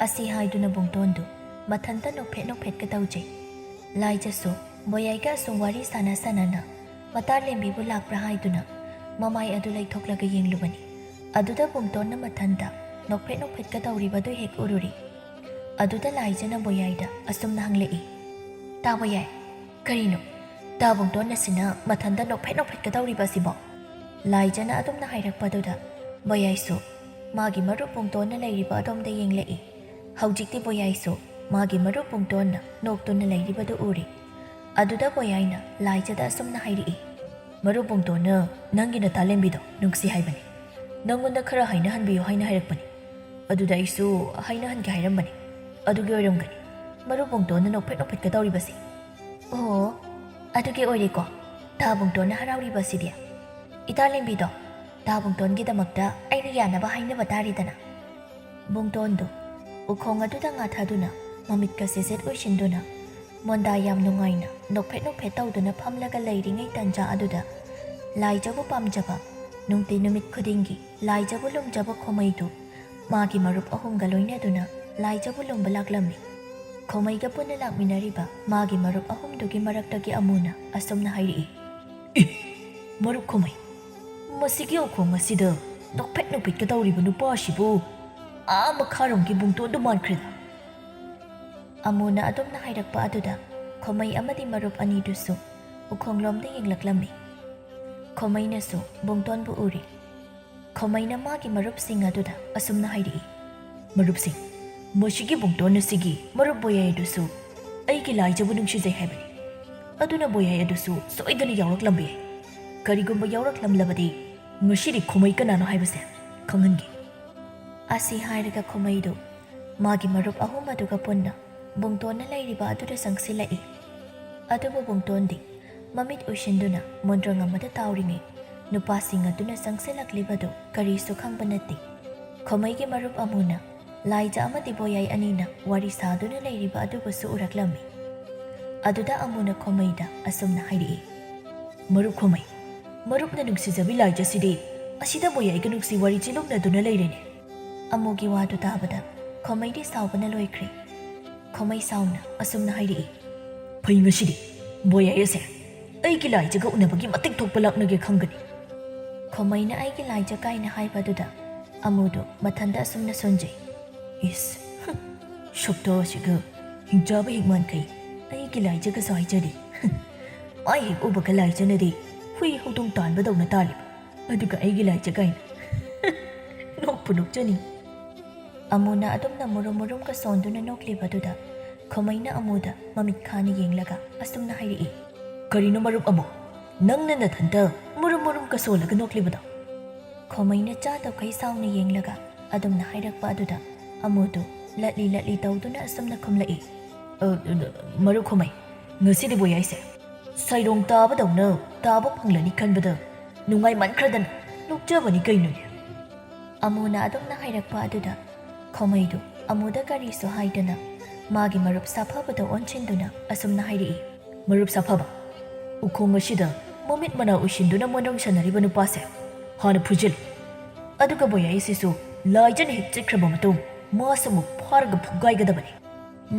ꯑꯁꯤ ꯍꯥꯏꯗꯨꯅ ꯕꯨꯡꯇꯣꯟꯗꯨ ꯃꯊꯟꯇ ꯅꯣꯛꯐꯦꯠ ꯅꯣꯛꯐꯦꯠꯀ ꯇꯧꯖꯩ꯫ ꯂꯥꯏꯖꯁꯨ ꯕꯣꯌꯥꯏꯒ ꯑꯁꯨꯝ ꯋꯥꯔꯤ ꯁꯥꯟꯅ ꯁꯥꯟꯅꯅ ꯃꯇꯥꯂꯦꯝꯕꯤꯕꯨ ꯂꯥꯛꯄ꯭ꯔꯥ ꯍꯥꯏꯗꯨꯅ ꯃꯃꯥꯏ ꯑꯗꯨ ꯂꯩꯊꯣꯛꯂꯒ ꯌꯦꯡꯂꯨꯕꯅꯤ꯫ ꯑꯗꯨꯗ ꯕꯨꯡꯇꯣꯟꯅ ꯃꯊꯟꯇ ꯅꯣꯛꯐꯦꯠ ꯅꯣꯛꯐꯦꯠꯀ ꯇꯧꯔꯤꯕꯗꯨ ꯍꯦꯛ ꯎꯔꯨꯔꯤ꯫ ꯑꯗꯨꯗ ꯂꯥꯏꯖꯅ ꯕꯣꯌꯥꯏꯗ ꯑꯁꯨꯝꯅ ꯍꯪꯂꯛꯏ, "ꯇꯥ ꯕꯣꯌꯥꯏ, ꯀꯔꯤꯅꯣ? ꯇꯥ ꯕꯨꯡꯇꯣꯟ ꯑꯁꯤꯅ ꯃꯊꯟꯇ ꯅꯣꯛꯐꯦꯠ ꯅꯣꯛꯐꯦꯠꯀ ꯇꯧꯔꯤꯕ ꯑꯁꯤꯕꯣ?" ꯂꯥꯏꯖꯅ ꯑꯗꯨꯝꯅ ꯍꯥꯏꯔꯛꯄꯗꯨꯗ ꯕꯣꯌꯥꯏꯁꯨ ꯃꯥꯒꯤ ꯃꯔꯨꯞ ꯕꯨꯡꯇꯣꯟꯅ ꯂꯩꯔꯤꯕ ꯑꯗꯣꯝꯗ ꯌꯦꯡꯂꯛꯏ꯫ ꯍꯧꯖꯤꯛꯇꯤ ꯕꯣꯌꯥꯏꯁꯨ ꯃꯥꯒꯤ ꯃꯔꯨꯞ ꯕꯨꯡꯇꯣꯟꯅ ꯅꯣꯛꯇꯨꯅ ꯂꯩꯔꯤꯕꯗꯨ ꯎꯔꯦ꯫ ꯑꯗꯨꯗ ꯕꯣꯌꯥꯏꯅ ꯂꯥꯏꯖꯗ ꯑꯁꯨꯝꯅ ꯍꯥꯏꯔꯛꯏ, "ꯃꯔꯨꯞ ꯕꯨꯡꯇꯣꯟꯅ ꯅꯪꯒꯤ ꯅꯇꯥꯂꯦꯝꯕꯤꯗꯣ ꯅꯨꯡꯁꯤ ꯍꯥꯏꯕꯅꯤ꯫ ꯅꯪꯉꯣꯟꯗ ꯈꯔ ꯍꯥꯏꯅꯍꯟꯕꯤꯌꯨ ꯍꯥꯏꯅ ꯍꯥꯏꯔꯛꯄꯅꯤ꯫ ꯑꯗꯨꯗ ꯑꯩꯁꯨ ꯍꯥꯏꯅꯍꯟꯒꯦ ꯍꯥꯏꯔꯝꯕꯅꯤ꯫ ꯑꯗꯨꯒꯤ ꯑꯣꯏꯔꯝꯒꯅꯤ ꯃꯔꯨꯞ ꯕꯨꯡꯇꯣꯟꯅ ꯅꯣꯛꯐꯦꯠ ꯅꯣꯛꯐꯦꯠꯀ ꯇꯧꯔꯤꯕꯁꯦ"꯫ "ꯑꯣ, ꯑꯗꯨꯒꯤ ꯑꯣꯏꯔꯦꯀꯣ ꯇꯥ ꯕꯨꯡꯇꯣꯟꯅ ꯍꯔꯥꯎꯔꯤꯕꯁꯤꯗꯤ꯫ ꯏꯇꯥꯂꯦꯝꯕꯤꯗꯣ ꯇꯥ ꯕꯨꯡꯇꯣꯟꯒꯤꯗꯃꯛꯇ ꯑꯩꯅ ꯌꯥꯅꯕ ꯍꯥꯏꯅꯕ ꯇꯥꯔꯦꯗꯅ"꯫ ꯕꯨꯡꯇꯣꯟꯗꯨ ꯎꯈꯣꯡ ꯑꯗꯨꯗ ꯉꯥꯊꯗꯨꯅ ꯃꯃꯤꯠꯀ ꯁꯦꯁꯦꯠ ꯑꯣꯏꯁꯤꯟꯗꯨꯅ ꯃꯣꯟꯗꯥ ꯌꯥꯝ ꯅꯨꯡꯉꯥꯏꯅ ꯅꯣꯛꯐꯦꯠ ꯅꯣꯛꯐꯦꯠ ꯇꯧꯗꯨꯅ ꯐꯝꯂꯒ ꯂꯩꯔꯤꯉꯩ ꯇꯟꯖꯥ ꯑꯗꯨꯗ ꯂꯥꯏꯖꯕꯨ ꯄꯥꯝꯖꯕ, ꯅꯨꯡꯇꯤ ꯅꯨꯃꯤꯠ ꯈꯨꯗꯤꯡꯒꯤ ꯂꯥꯏꯖꯕꯨ ꯂꯨꯝꯖꯕ ꯈꯣꯃꯩꯗꯨ ꯃꯥꯒꯤ ꯃꯔꯨꯞ ꯑꯍꯨꯝꯒ ꯂꯣꯏꯅꯗꯨꯅ ꯂꯥꯏꯖꯕꯨ ꯂꯨꯝꯕ ꯂꯥꯛꯂꯝꯃꯤ꯫ ꯈꯣꯃꯩꯒ ꯄꯨꯟꯅ ꯂꯥꯛꯃꯤꯟꯅꯔꯤꯕ ꯃꯥꯒꯤ ꯃꯔꯨꯞ ꯑꯍꯨꯝꯗꯨꯒꯤ ꯃꯔꯛꯇꯒꯤ ꯑꯃꯨꯅ ꯑꯁꯨꯝꯅ ꯍꯥꯏꯔꯛꯏ, "ꯑꯦ, ꯃꯔꯨꯞ ꯈꯣꯃꯩ, ꯃꯁꯤꯒꯤ ꯎꯈꯣꯡ ꯑꯁꯤꯗ ꯅꯣꯛꯐꯦꯠ ꯅꯣꯛꯐꯦꯠꯀ ꯇꯧꯔꯤꯕ ꯅꯨꯄꯥ ꯑꯁꯤꯕꯨ ꯑꯥ ꯃꯈꯥꯔꯣꯝꯒꯤ ꯕꯨꯡꯇꯣꯟꯗꯨ ꯃꯥꯟꯈ꯭ꯔꯦꯗ"꯫ ꯑꯃꯨꯅ ꯑꯗꯨꯝꯅ ꯍꯥꯏꯔꯛꯄ ꯑꯗꯨꯗ ꯈꯣꯃꯩ ꯑꯃꯗꯤ ꯃꯔꯨꯞ ꯑꯅꯤꯗꯨꯁꯨ ꯎꯈꯣꯡꯂꯣꯝꯗ ꯌꯦꯡꯂꯛꯂꯝꯃꯤ꯫ ꯈꯣꯃꯩꯅꯁꯨ ꯕꯨꯡꯇꯣꯟꯕꯨ ꯎꯔꯤ꯫ ꯈꯣꯃꯩꯅ ꯃꯥꯒꯤ ꯃꯔꯨꯞꯁꯤꯡ ꯑꯗꯨꯗ ꯑꯁꯨꯝꯅ ꯍꯥꯏꯔꯛꯏ, "ꯃꯔꯨꯞꯁꯤꯡ, ꯃꯁꯤꯒꯤ ꯕꯨꯡꯇꯣꯟ ꯑꯁꯤꯒꯤ ꯃꯔꯨꯞ ꯕꯣꯌꯥꯏ ꯑꯗꯨꯁꯨ ꯑꯩꯒꯤ ꯂꯥꯏꯖꯕꯨ ꯅꯨꯡꯁꯤꯖꯩ ꯍꯥꯏꯕꯅꯤ꯫ ꯑꯗꯨꯅ ꯕꯣꯌꯥꯏ ꯑꯗꯨꯁꯨ ꯁꯣꯏꯗꯅ ꯌꯥꯎꯔꯛꯂꯝꯕ ꯌꯥꯏ꯫ ꯀꯔꯤꯒꯨꯝꯕ ꯌꯥꯎꯔꯛꯂꯝꯂꯕꯗꯤ ꯉꯁꯤꯗꯤ ꯈꯣꯃꯩ ꯀꯅꯥꯅꯣ ꯍꯥꯏꯕꯁꯦ ꯈꯪꯍꯟꯒꯦ"꯫ ꯑꯁꯤ ꯍꯥꯏꯔꯒ ꯈꯣꯃꯩꯗꯨ ꯃꯥꯒꯤ ꯃꯔꯨꯞ ꯑꯍꯨꯝ ꯑꯗꯨꯒ ꯄꯨꯟꯅ ꯕꯨꯡꯇꯣꯟꯅ ꯂꯩꯔꯤꯕ ꯑꯗꯨꯗ ꯆꯪꯁꯤꯜꯂꯛꯏ꯫ ꯑꯗꯨꯕꯨ ꯕꯨꯡꯇꯣꯟꯗꯤ ꯃꯃꯤꯠ ꯎꯏꯁꯤꯟꯗꯨꯅ ꯃꯣꯟꯗ꯭ꯔꯪ ꯑꯃꯗ ꯇꯥꯎꯔꯤꯉꯩ ꯅꯨꯄꯥꯁꯤꯡ ꯑꯗꯨꯅ ꯆꯪꯁꯤꯜꯂꯛꯂꯤꯕꯗꯨ ꯀꯔꯤꯁꯨ ꯈꯪꯕ ꯅꯠꯇꯦ꯫ ꯈꯣꯃꯩꯒꯤ ꯃꯔꯨꯞ ꯑꯃꯨꯅ ꯂꯥꯏꯖ ꯑꯃꯗꯤ ꯕꯣꯌꯥꯏ ꯑꯅꯤꯅ ꯋꯥꯔꯤ ꯁꯥꯗꯨꯅ ꯂꯩꯔꯤꯕ ꯑꯗꯨꯕꯨꯁꯨ ꯎꯔꯛꯂꯝꯃꯤ꯫ ꯑꯗꯨꯗ ꯑꯃꯨꯅ ꯈꯣꯃꯩꯗ ꯑꯁꯨꯝꯅ ꯍꯥꯏꯔꯛꯏ, "ꯃꯔꯨꯞ ꯈꯣꯃꯩ, ꯃꯔꯨꯞꯅ ꯅꯨꯡꯁꯤꯖꯕꯤ ꯂꯥꯏꯖꯁꯤꯗꯤ ꯑꯁꯤꯗ ꯕꯣꯌꯥꯏꯒ ꯅꯨꯡꯁꯤ ꯋꯥꯔꯤ ꯆꯤꯂꯨꯝꯅꯗꯨꯅ ꯂꯩꯔꯦꯅꯦ꯫" ꯑꯃꯨꯒꯤ ꯋꯥꯗꯨ ꯇꯥꯕꯗ ꯈꯣꯃꯩꯗꯤ ꯁꯥꯎꯕꯅ ꯂꯣꯏꯈ꯭ꯔꯦ꯫ ꯈꯣꯃꯩ ꯁꯥꯎꯅ ꯑꯁꯨꯝꯅ ꯍꯥꯏꯔꯛꯏ, "ꯐꯩ, ꯉꯁꯤꯗꯤ ꯕꯣꯌꯥꯏ ꯑꯁꯦ ꯑꯩꯒꯤ ꯂꯥꯏꯖꯒ ꯎꯅꯕꯒꯤ ꯃꯇꯤꯛ ꯊꯣꯛꯄ ꯂꯥꯛꯅꯒꯦ ꯈꯪꯒꯅꯤ꯫" ꯈꯣꯃꯩꯅ "ꯑꯩꯒꯤ ꯂꯥꯏꯖ" ꯀꯥꯏꯅ ꯍꯥꯏꯕ ꯑꯗꯨꯗ ꯑꯃꯨꯗꯨ ꯃꯊꯟꯗ ꯑꯁꯨꯝꯅ ꯁꯣꯟꯖꯩ꯫ "ꯏꯁ, ꯍꯨꯝ, ꯁꯛꯇꯥ ꯑꯁꯤꯒ ꯍꯤꯡꯆꯥꯕ ꯍꯤꯡꯃꯥꯟꯈꯩ ꯑꯩꯒꯤ ꯂꯥꯏꯖꯒꯁꯨ ꯍꯥꯏꯖꯔꯤ꯫ ꯍꯨꯝ, ꯃꯥꯏ ꯍꯦꯛ ꯎꯕꯒ ꯂꯥꯏꯖꯅꯗꯤ ꯍꯨꯏ ꯍꯧꯗꯣꯡ ꯇꯥꯟꯕꯗꯧꯅ ꯇꯥꯜꯂꯤꯕ, ꯑꯗꯨꯒ ꯑꯩꯒꯤ ꯂꯥꯏꯖ ꯀꯥꯏꯅ꯫ ꯅꯣꯛꯄꯨ ꯅꯣꯛꯆꯅꯤꯡ꯫" ꯑꯃꯨꯅ ꯑꯗꯨꯝꯅ ꯃꯨꯔꯨꯝ ꯃꯨꯔꯨꯝꯒ ꯁꯣꯟꯗꯨꯅ ꯅꯣꯛꯂꯤꯕꯗꯨꯗ ꯈꯣꯃꯩꯅ ꯑꯃꯨꯗ ꯃꯃꯤꯠ ꯈꯥꯅ ꯌꯦꯡꯂꯒ ꯑꯁꯨꯝꯅ ꯍꯥꯏꯔꯛꯏ, "ꯀꯔꯤꯅꯣ ꯃꯔꯨꯞ ꯑꯃꯨ? ꯅꯪꯅ ꯅꯊꯟꯇ ꯃꯨꯔꯨꯝ ꯃꯨꯔꯨꯝꯒ ꯁꯣꯜꯂꯒ ꯅꯣꯛꯂꯤꯕꯗꯣ?" ꯈꯣꯃꯩꯅ ꯆꯥꯗꯧꯈꯩ ꯁꯥꯎꯅ ꯌꯦꯡꯂꯒ ꯑꯗꯨꯝꯅ ꯍꯥꯏꯔꯛꯄ ꯑꯗꯨꯗ ꯑꯃꯨꯗꯨ ꯂꯠꯂꯤ ꯂꯠꯂꯤ ꯇꯧꯗꯨꯅ ꯑꯁꯨꯝꯅ ꯈꯨꯝꯂꯛꯏ, "ꯑ, ꯑ, ꯃꯔꯨꯞ ꯈꯣꯃꯩ, ꯉꯁꯤꯗꯤ ꯕꯣꯌꯥꯏꯁꯦ ꯁꯩꯔꯣꯡ ꯇꯥꯕꯗꯧꯅ ꯇꯥꯕ ꯐꯪꯂꯅꯤ ꯈꯟꯕꯗ ꯅꯨꯡꯉꯥꯏꯃꯟꯈ꯭ꯔꯗꯅ ꯅꯣꯛꯆꯕꯅꯤ ꯀꯩꯅꯣꯅꯦ꯫" ꯑꯃꯨꯅ ꯑꯗꯨꯝꯅ ꯍꯥꯏꯔꯛꯄ ꯑꯗꯨꯗ ꯈꯣꯃꯩꯗꯨ ꯑꯃꯨꯗ ꯀꯔꯤꯁꯨ ꯍꯥꯏꯗꯅ ꯃꯥꯒꯤ ꯃꯔꯨꯞ ꯁꯥꯐꯕꯗ ꯑꯣꯟꯁꯤꯟꯗꯨꯅ ꯑꯁꯨꯝꯅ ꯍꯥꯏꯔꯛꯏ, "ꯃꯔꯨꯞ ꯁꯥꯐꯕ, ꯎꯈꯣꯡ ꯑꯁꯤꯗ ꯃꯃꯤꯠ ꯃꯅꯥ ꯎꯏꯁꯤꯟꯗꯨꯅ ꯃꯣꯟꯗ꯭ꯔꯪ ꯁꯥꯟꯅꯔꯤꯕ ꯅꯨꯄꯥꯁꯦ ꯍꯥꯟꯅ ꯐꯨꯖꯤꯜꯂꯨ꯫ ꯑꯗꯨꯒ ꯕꯣꯌꯥꯏ ꯑꯁꯤꯁꯨ ꯂꯥꯏꯖꯅ ꯍꯦꯛ ꯆꯤꯛꯈ꯭ꯔꯕ ꯃꯇꯨꯡ ꯃꯥꯁꯨ ꯑꯃꯨꯛ ꯐꯥꯔꯒ ꯐꯨꯒꯥꯏꯒꯗꯕꯅꯤ꯫"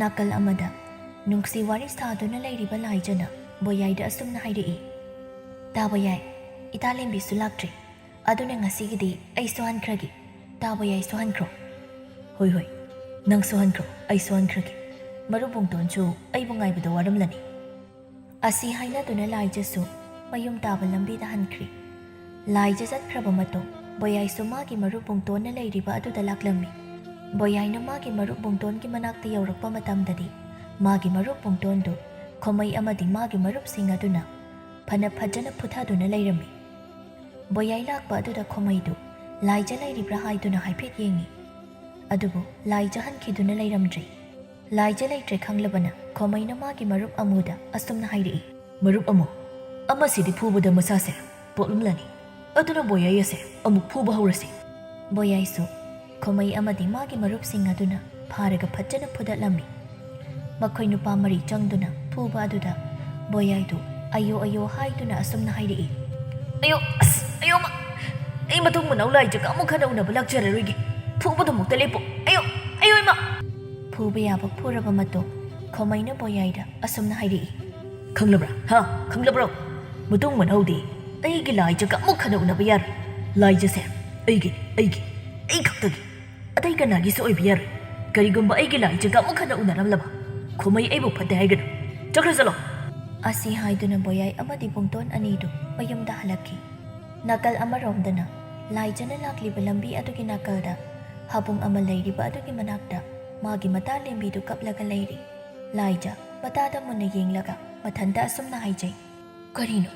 ꯅꯥꯀꯜ ꯑꯃꯗ ꯅꯨꯡꯁꯤ ꯋꯥꯔꯤ ꯁꯥꯗꯨꯅ ꯂꯩꯔꯤꯕ ꯂꯥꯏꯖꯅ ꯕꯣꯌꯥꯏꯗ ꯑꯁꯨꯝꯅ ꯍꯥꯏꯔꯛꯏ, "ꯇꯥ ꯕꯣꯌꯥꯏ, ꯏꯇꯥ ꯂꯦꯝꯕꯤꯁꯨ ꯂꯥꯛꯇ꯭ꯔꯤ꯫ ꯑꯗꯨꯅ ꯉꯁꯤꯒꯤꯗꯤ ꯑꯩ ꯁꯨꯍꯟꯈ꯭ꯔꯒꯦ꯫ ꯇꯥ ꯕꯣꯌꯥꯏ ꯁꯨꯍꯟꯈ꯭ꯔꯣ꯫" "ꯍꯣꯏ, ꯍꯣꯏ, ꯅꯪ ꯁꯨꯍꯟꯈ꯭ꯔꯣ, ꯑꯩ ꯁꯨꯍꯟꯈ꯭ꯔꯒꯦ꯫ ꯃꯔꯨꯞ ꯕꯨꯡꯇꯣꯟꯁꯨ ꯑꯩꯕꯨ ꯉꯥꯏꯕꯗ ꯋꯥꯔꯝꯂꯅꯤ꯫" ꯑꯁꯤ ꯍꯥꯏꯅꯗꯨꯅ ꯂꯥꯏꯖꯁꯨ ꯃꯌꯨꯝ ꯇꯥꯕ ꯂꯝꯕꯤꯗ ꯍꯟꯈ꯭ꯔꯤ꯫ ꯂꯥꯏꯖ ꯆꯠꯈ꯭ꯔꯕ ꯃꯇꯨꯡ ꯕꯣꯌꯥꯏꯁꯨ ꯃꯥꯒꯤ ꯃꯔꯨꯞ ꯕꯨꯡꯇꯣꯟꯅ ꯂꯩꯔꯤꯕ ꯑꯗꯨꯗ ꯂꯥꯛꯂꯝꯃꯤ꯫ ꯕꯣꯌꯥꯏꯅ ꯃꯥꯒꯤ ꯃꯔꯨꯞ ꯕꯨꯡꯇꯣꯟꯒꯤ ꯃꯅꯥꯛꯇ ꯌꯧꯔꯛꯄ ꯃꯇꯝꯗꯗꯤ ꯃꯥꯒꯤ ꯃꯔꯨꯞ ꯕꯨꯡꯇꯣꯟꯗꯨ ꯈꯣꯃꯩ ꯑꯃꯗꯤ ꯃꯥꯒꯤ ꯃꯔꯨꯞꯁꯤꯡ ꯑꯗꯨꯅ ꯐꯅ ꯐꯖꯅ ꯐꯨꯊꯗꯨꯅ ꯂꯩꯔꯝꯃꯤ꯫ ꯕꯣꯌꯥꯏ ꯂꯥꯛꯄ ꯑꯗꯨꯗ ꯈꯣꯃꯩꯗꯨ ꯂꯥꯏꯖ ꯂꯩꯔꯤꯕ꯭ꯔꯥ ꯍꯥꯏꯗꯨꯅ ꯍꯥꯏꯐꯦꯠ ꯌꯦꯡꯉꯤ꯫ ꯑꯗꯨꯕꯨ ꯂꯥꯏꯖ ꯍꯟꯈꯤꯗꯨꯅ ꯂꯩꯔꯝꯗ꯭ꯔꯦ꯫ ꯂꯥꯏꯖ ꯂꯩꯇ꯭ꯔꯦ ꯈꯪꯂꯕꯅ ꯈꯣꯃꯩꯅ ꯃꯥꯒꯤ ꯃꯔꯨꯞ ꯑꯃꯨꯗ ꯑꯁꯨꯝꯅ ꯍꯥꯏꯔꯛꯏ, "ꯃꯔꯨꯞ ꯑꯃꯨ, ꯑꯃꯁꯤꯗꯤ ꯐꯨꯕꯗ ꯃꯁꯥꯁꯦ ꯄꯣꯛꯂꯝꯂꯅꯤ꯫ ꯑꯗꯨꯅ ꯕꯣꯌꯥꯏ ꯑꯁꯦ ꯑꯃꯨꯛ ꯐꯨꯕ ꯍꯧꯔꯁꯤ꯫" ꯕꯣꯌꯥꯏꯁꯨ ꯈꯣꯃꯩ ꯑꯃꯗꯤ ꯃꯥꯒꯤ ꯃꯔꯨꯞꯁꯤꯡ ꯑꯗꯨꯅ ꯐꯥꯔꯒ ꯐꯖꯅ ꯐꯨꯗꯠꯂꯝꯃꯤ꯫ ꯃꯈꯣꯏ ꯅꯨꯄꯥ ꯃꯔꯤ ꯆꯪꯗꯨꯅ ꯐꯨꯕ ꯑꯗꯨꯗ ꯕꯣꯌꯥꯏꯗꯨ ꯑꯌꯣ ꯑꯌꯣ ꯍꯥꯏꯗꯨꯅ ꯑꯁꯨꯝꯅ ꯍꯥꯏꯔꯛꯏ꯫ "ꯑꯌꯣ, ꯑꯁ, ꯑꯌꯣ ꯃ-, ꯑꯩ ꯃꯇꯨꯡ ꯃꯅꯥꯎ ꯂꯥꯏꯖꯒ ꯑꯃꯨꯛ ꯍꯟꯅ ꯎꯅꯕ ꯂꯥꯛꯆꯔꯔꯣꯏꯒꯦ꯫ ꯐꯨꯕꯗꯃꯨꯛꯇ ꯂꯦꯞꯄꯣ꯫ ꯑꯌꯣ, ꯑꯌꯣ ꯏꯃꯥ!" ꯐꯨꯕ ꯌꯥꯕ ꯐꯨꯔꯕ ꯃꯇꯨꯡ ꯈꯣꯃꯩꯅ ꯕꯣꯌꯥꯏꯗ ꯑꯁꯨꯝꯅ ꯍꯥꯏꯔꯛꯏ꯫ "ꯈꯪꯂꯕ꯭ꯔꯥ? ꯍꯥ? ꯈꯪꯂꯕ꯭ꯔꯣ? ꯃꯇꯨꯡ ꯃꯅꯥꯎꯗꯤ ꯑꯩꯒꯤ ꯂꯥꯏꯖꯒ ꯑꯃꯨꯛ ꯍꯟꯅ ꯎꯅꯕ ꯌꯥꯔꯣꯏ꯫ ꯂꯥꯏꯖꯁꯦ ꯑꯩꯒꯤꯅꯤ, ꯑꯩꯒꯤ, ꯑꯩ ꯈꯛꯇꯒꯤ꯫ ꯑꯇꯩ ꯀꯅꯥꯒꯤꯁꯨ ꯑꯣꯏꯕ ꯌꯥꯔꯣꯏ꯫ ꯀꯔꯤꯒꯨꯝꯕ ꯑꯩꯒꯤ ꯂꯥꯏꯖꯒ ꯑꯃꯨꯛ ꯍꯟꯅ ꯎꯅꯔꯝꯂꯕ, ꯈꯣꯃꯩ ꯑꯩꯕꯨ ꯐꯠꯇꯦ ꯍꯥꯏꯒꯅꯨ꯫ ꯆꯠꯈ꯭ꯔ ꯆꯠꯂꯣ!" ꯑꯁꯤ ꯍꯥꯏꯗꯨꯅ ꯕꯣꯌꯥꯏ ꯑꯃꯗꯤ ꯄꯨꯡꯇꯣꯟ ꯑꯅꯤꯗꯨ ꯃꯌꯨꯝꯗ ꯍꯜꯂꯛꯈꯤ꯫ ꯅꯥꯀꯜ ꯑꯃꯔꯣꯝꯗꯅ ꯂꯥꯏꯖꯅ ꯂꯥꯛꯂꯤꯕ ꯂꯝꯕꯤ ꯑꯗꯨꯒꯤ ꯅꯥꯀꯜꯗ ꯍꯥꯕꯨꯡ ꯑꯃ ꯂꯩꯔꯤꯕ ꯑꯗꯨꯒꯤ ꯃꯅꯥꯛꯇ ꯃꯥꯒꯤ ꯃꯇꯥ ꯂꯦꯝꯕꯤꯗꯨ ꯀꯞꯂꯒ ꯂꯩꯔꯤ꯫ ꯂꯥꯏꯖ ꯃꯇꯥꯗ ꯃꯨꯟꯅ ꯌꯦꯡꯂꯒ ꯃꯊꯟꯇ ꯑꯁꯨꯝꯅ ꯍꯥꯏꯖꯩ꯫ "ꯀꯔꯤꯅꯣ?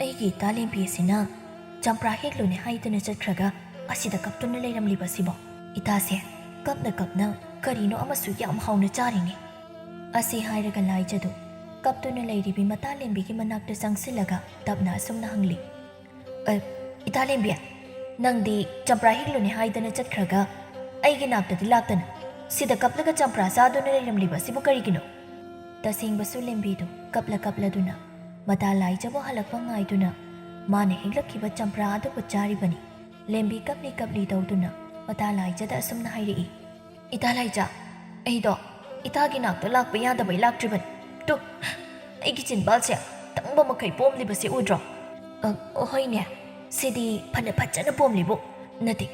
ꯑꯩꯒꯤ ꯏꯇꯥ ꯂꯦꯝꯕꯤ ꯑꯁꯤꯅ ꯆꯝꯄ꯭ꯔꯥ ꯍꯦꯛꯂꯨꯅꯦ ꯍꯥꯏꯗꯨꯅ ꯆꯠꯈ꯭ꯔꯒ ꯑꯁꯤꯗ ꯀꯞꯇꯨꯅ ꯂꯩꯔꯝꯂꯤꯕ ꯑꯁꯤꯕꯣ? ꯏꯇꯥꯁꯦ ꯀꯞꯅ ꯀꯞꯅ ꯀꯔꯤꯅꯣ ꯑꯃꯁꯨ ꯌꯥꯝ ꯍꯥꯎꯅ ꯆꯥꯔꯤꯅꯦ꯫" ꯑꯁꯤ ꯍꯥꯏꯔꯒ ꯂꯥꯏꯖꯗꯨ ꯀꯞꯇꯨꯅ ꯂꯩꯔꯤꯕꯤ ꯃꯇꯥ ꯂꯦꯝꯕꯤꯒꯤ ꯃꯅꯥꯛꯇ ꯆꯪꯁꯤꯜꯂꯒ ꯇꯞꯅ ꯑꯁꯨꯝꯅ ꯍꯪꯂꯤ꯫ "ꯑ, ꯏꯇꯥ ꯂꯦꯝꯕꯤ, ꯅꯪꯗꯤ ꯆꯝꯄ꯭ꯔꯥ ꯍꯦꯛꯂꯨꯅꯦ ꯍꯥꯏꯗꯅ ꯆꯠꯈ꯭ꯔꯒ ꯑꯩꯒꯤ ꯅꯥꯛꯇꯗꯤ ꯂꯥꯛꯇꯅ ꯁꯤꯗ ꯀꯞꯂꯒ ꯆꯝꯄ꯭ꯔꯥ ꯆꯥꯗꯨꯅ ꯂꯩꯔꯝꯂꯤꯕ ꯑꯁꯤꯕꯨ ꯀꯔꯤꯒꯤꯅꯣ?" ꯇꯁꯦꯡꯕꯁꯨ ꯂꯦꯝꯕꯤꯗꯨ ꯀꯞꯂ ꯀꯞꯂꯗꯨꯅ ꯃꯇꯥ ꯂꯥꯏꯖꯕꯨ ꯍꯜꯂꯛꯄ ꯉꯥꯏꯗꯨꯅ ꯃꯥꯅ ꯍꯦꯛꯂꯛꯈꯤꯕ ꯆꯝꯄ꯭ꯔꯥ ꯑꯗꯨꯕꯨ ꯆꯥꯔꯤꯕꯅꯤ꯫ ꯂꯦꯝꯕꯤ ꯀꯞꯂꯤ ꯀꯞꯂꯤ ꯇꯧꯗꯨꯅ ꯃꯇꯥ ꯂꯥꯏꯖꯗ ꯑꯁꯨꯝꯅ ꯍꯥꯏꯔꯛꯏ꯫ "ꯏꯇꯥ ꯂꯥꯏꯖ, ꯑꯩꯗꯣ ꯏꯇꯥꯒꯤ ꯅꯥꯛꯇ ꯂꯥꯛꯄ ꯌꯥꯗꯕꯩ ꯂꯥꯛꯇ꯭ꯔꯤꯕꯅꯤ꯫ ꯇꯨ, ꯑꯩꯒꯤ ꯆꯤꯟꯕꯥꯜꯁꯦ ꯇꯪꯕ ꯃꯈꯩ ꯄꯣꯝꯂꯤꯕꯁꯦ ꯎꯗ꯭ꯔꯣ? ꯑ, ꯍꯣꯏꯅꯦ, ꯁꯤꯗꯤ ꯐꯅ ꯐꯖꯅ ꯄꯣꯝꯂꯤꯕꯨ꯫ ꯅꯠꯇꯦ,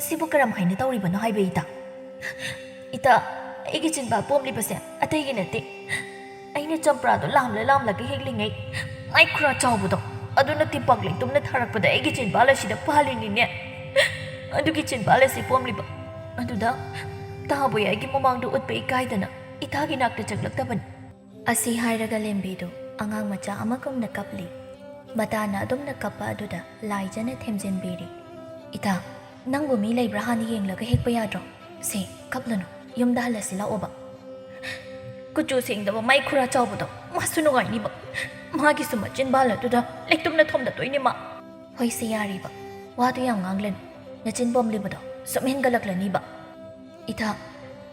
ꯁꯤꯕꯨ ꯀꯔꯝ ꯍꯥꯏꯅ ꯇꯧꯔꯤꯕꯅꯣ ꯍꯥꯏꯕ ꯏꯇꯥ? ꯏꯇꯥ, ꯑꯩꯒꯤ ꯆꯤꯟꯕꯥꯜ ꯄꯣꯝꯂꯤꯕꯁꯦ ꯑꯇꯩꯒꯤ ꯅꯠꯇꯦ꯫ ꯑꯩꯅ ꯆꯝꯄ꯭ꯔꯥꯗꯣ ꯂꯥꯝꯂ ꯂꯥꯝꯂꯒ ꯍꯦꯛꯂꯤꯉꯩ ꯃꯥꯏ ꯈꯨꯔꯥ ꯆꯥꯎꯕꯗꯣ ꯑꯗꯨꯅ ꯇꯤꯝꯄꯥꯛ ꯂꯩꯇꯨꯝꯅ ꯊꯥꯔꯛꯄꯗ ꯑꯩꯒꯤ ꯆꯤꯟꯕꯥꯜ ꯑꯁꯤꯗ ꯄꯥꯜꯂꯤꯅꯤꯅꯦ꯫ ꯑꯗꯨꯒꯤ ꯆꯤꯟꯕꯥꯜ ꯑꯁꯤ ꯄꯣꯝꯂꯤꯕ ꯑꯗꯨꯗ ꯇꯥꯕꯣꯌꯥꯏꯒꯤ ꯃꯃꯥꯡꯗ ꯎꯠꯄ ꯏꯀꯥꯏꯗꯅ ꯏꯇꯥꯒꯤ ꯅꯥꯛꯇ ꯆꯪꯂꯛꯇꯕꯅꯤ꯫" ꯑꯁꯤ ꯍꯥꯏꯔꯒ ꯂꯦꯝꯕꯤꯗꯨ ꯑꯉꯥꯡ ꯃꯆꯥ ꯑꯃꯒꯨꯝꯅ ꯀꯞꯂꯤ꯫ ꯃꯇꯥꯅ ꯑꯗꯨꯝꯅ ꯀꯞꯄ ꯑꯗꯨꯗ ꯂꯥꯏꯖꯅ ꯊꯦꯝꯖꯤꯟꯕꯤꯔꯤ꯫ "ꯏꯇꯥ, ꯅꯪꯕꯨ ꯃꯤ ꯂꯩꯕ꯭ꯔꯥ ꯍꯥꯟꯅ ꯌꯦꯡꯂꯒ ꯍꯦꯛꯄ ꯌꯥꯗ꯭ꯔꯣ? ꯁꯦ, ꯀꯞꯂꯅꯨ, ꯌꯨꯝꯗ ꯍꯜꯂꯁꯤ ꯂꯥꯛꯑꯣꯕ꯫" "ꯀꯨꯆꯨ ꯁꯦꯡꯗꯕ ꯃꯥꯏ ꯈꯨꯔꯥ ꯆꯥꯎꯕꯗꯣ ꯃꯥꯁꯨ ꯅꯨꯡꯉꯥꯏꯅꯤꯕ꯫ ꯃꯥꯒꯤꯁꯨ ꯃꯆꯤꯟ ꯕꯥꯜ ꯑꯗꯨꯗ ꯂꯩꯇꯨꯝꯅ ꯊꯣꯝꯗꯠꯇꯣꯏꯅꯤ ꯃꯥ꯫" "ꯍꯣꯏꯁꯦ, ꯌꯥꯔꯤꯕ, ꯋꯥꯗꯨ ꯌꯥꯝ ꯉꯥꯡꯂꯅꯨ꯫ ꯅꯆꯤꯟ ꯄꯣꯝꯂꯤꯕꯗꯣ ꯁꯨꯝ ꯍꯦꯟꯒꯠꯂꯛꯂꯅꯤꯕ꯫ ꯏꯊꯥ,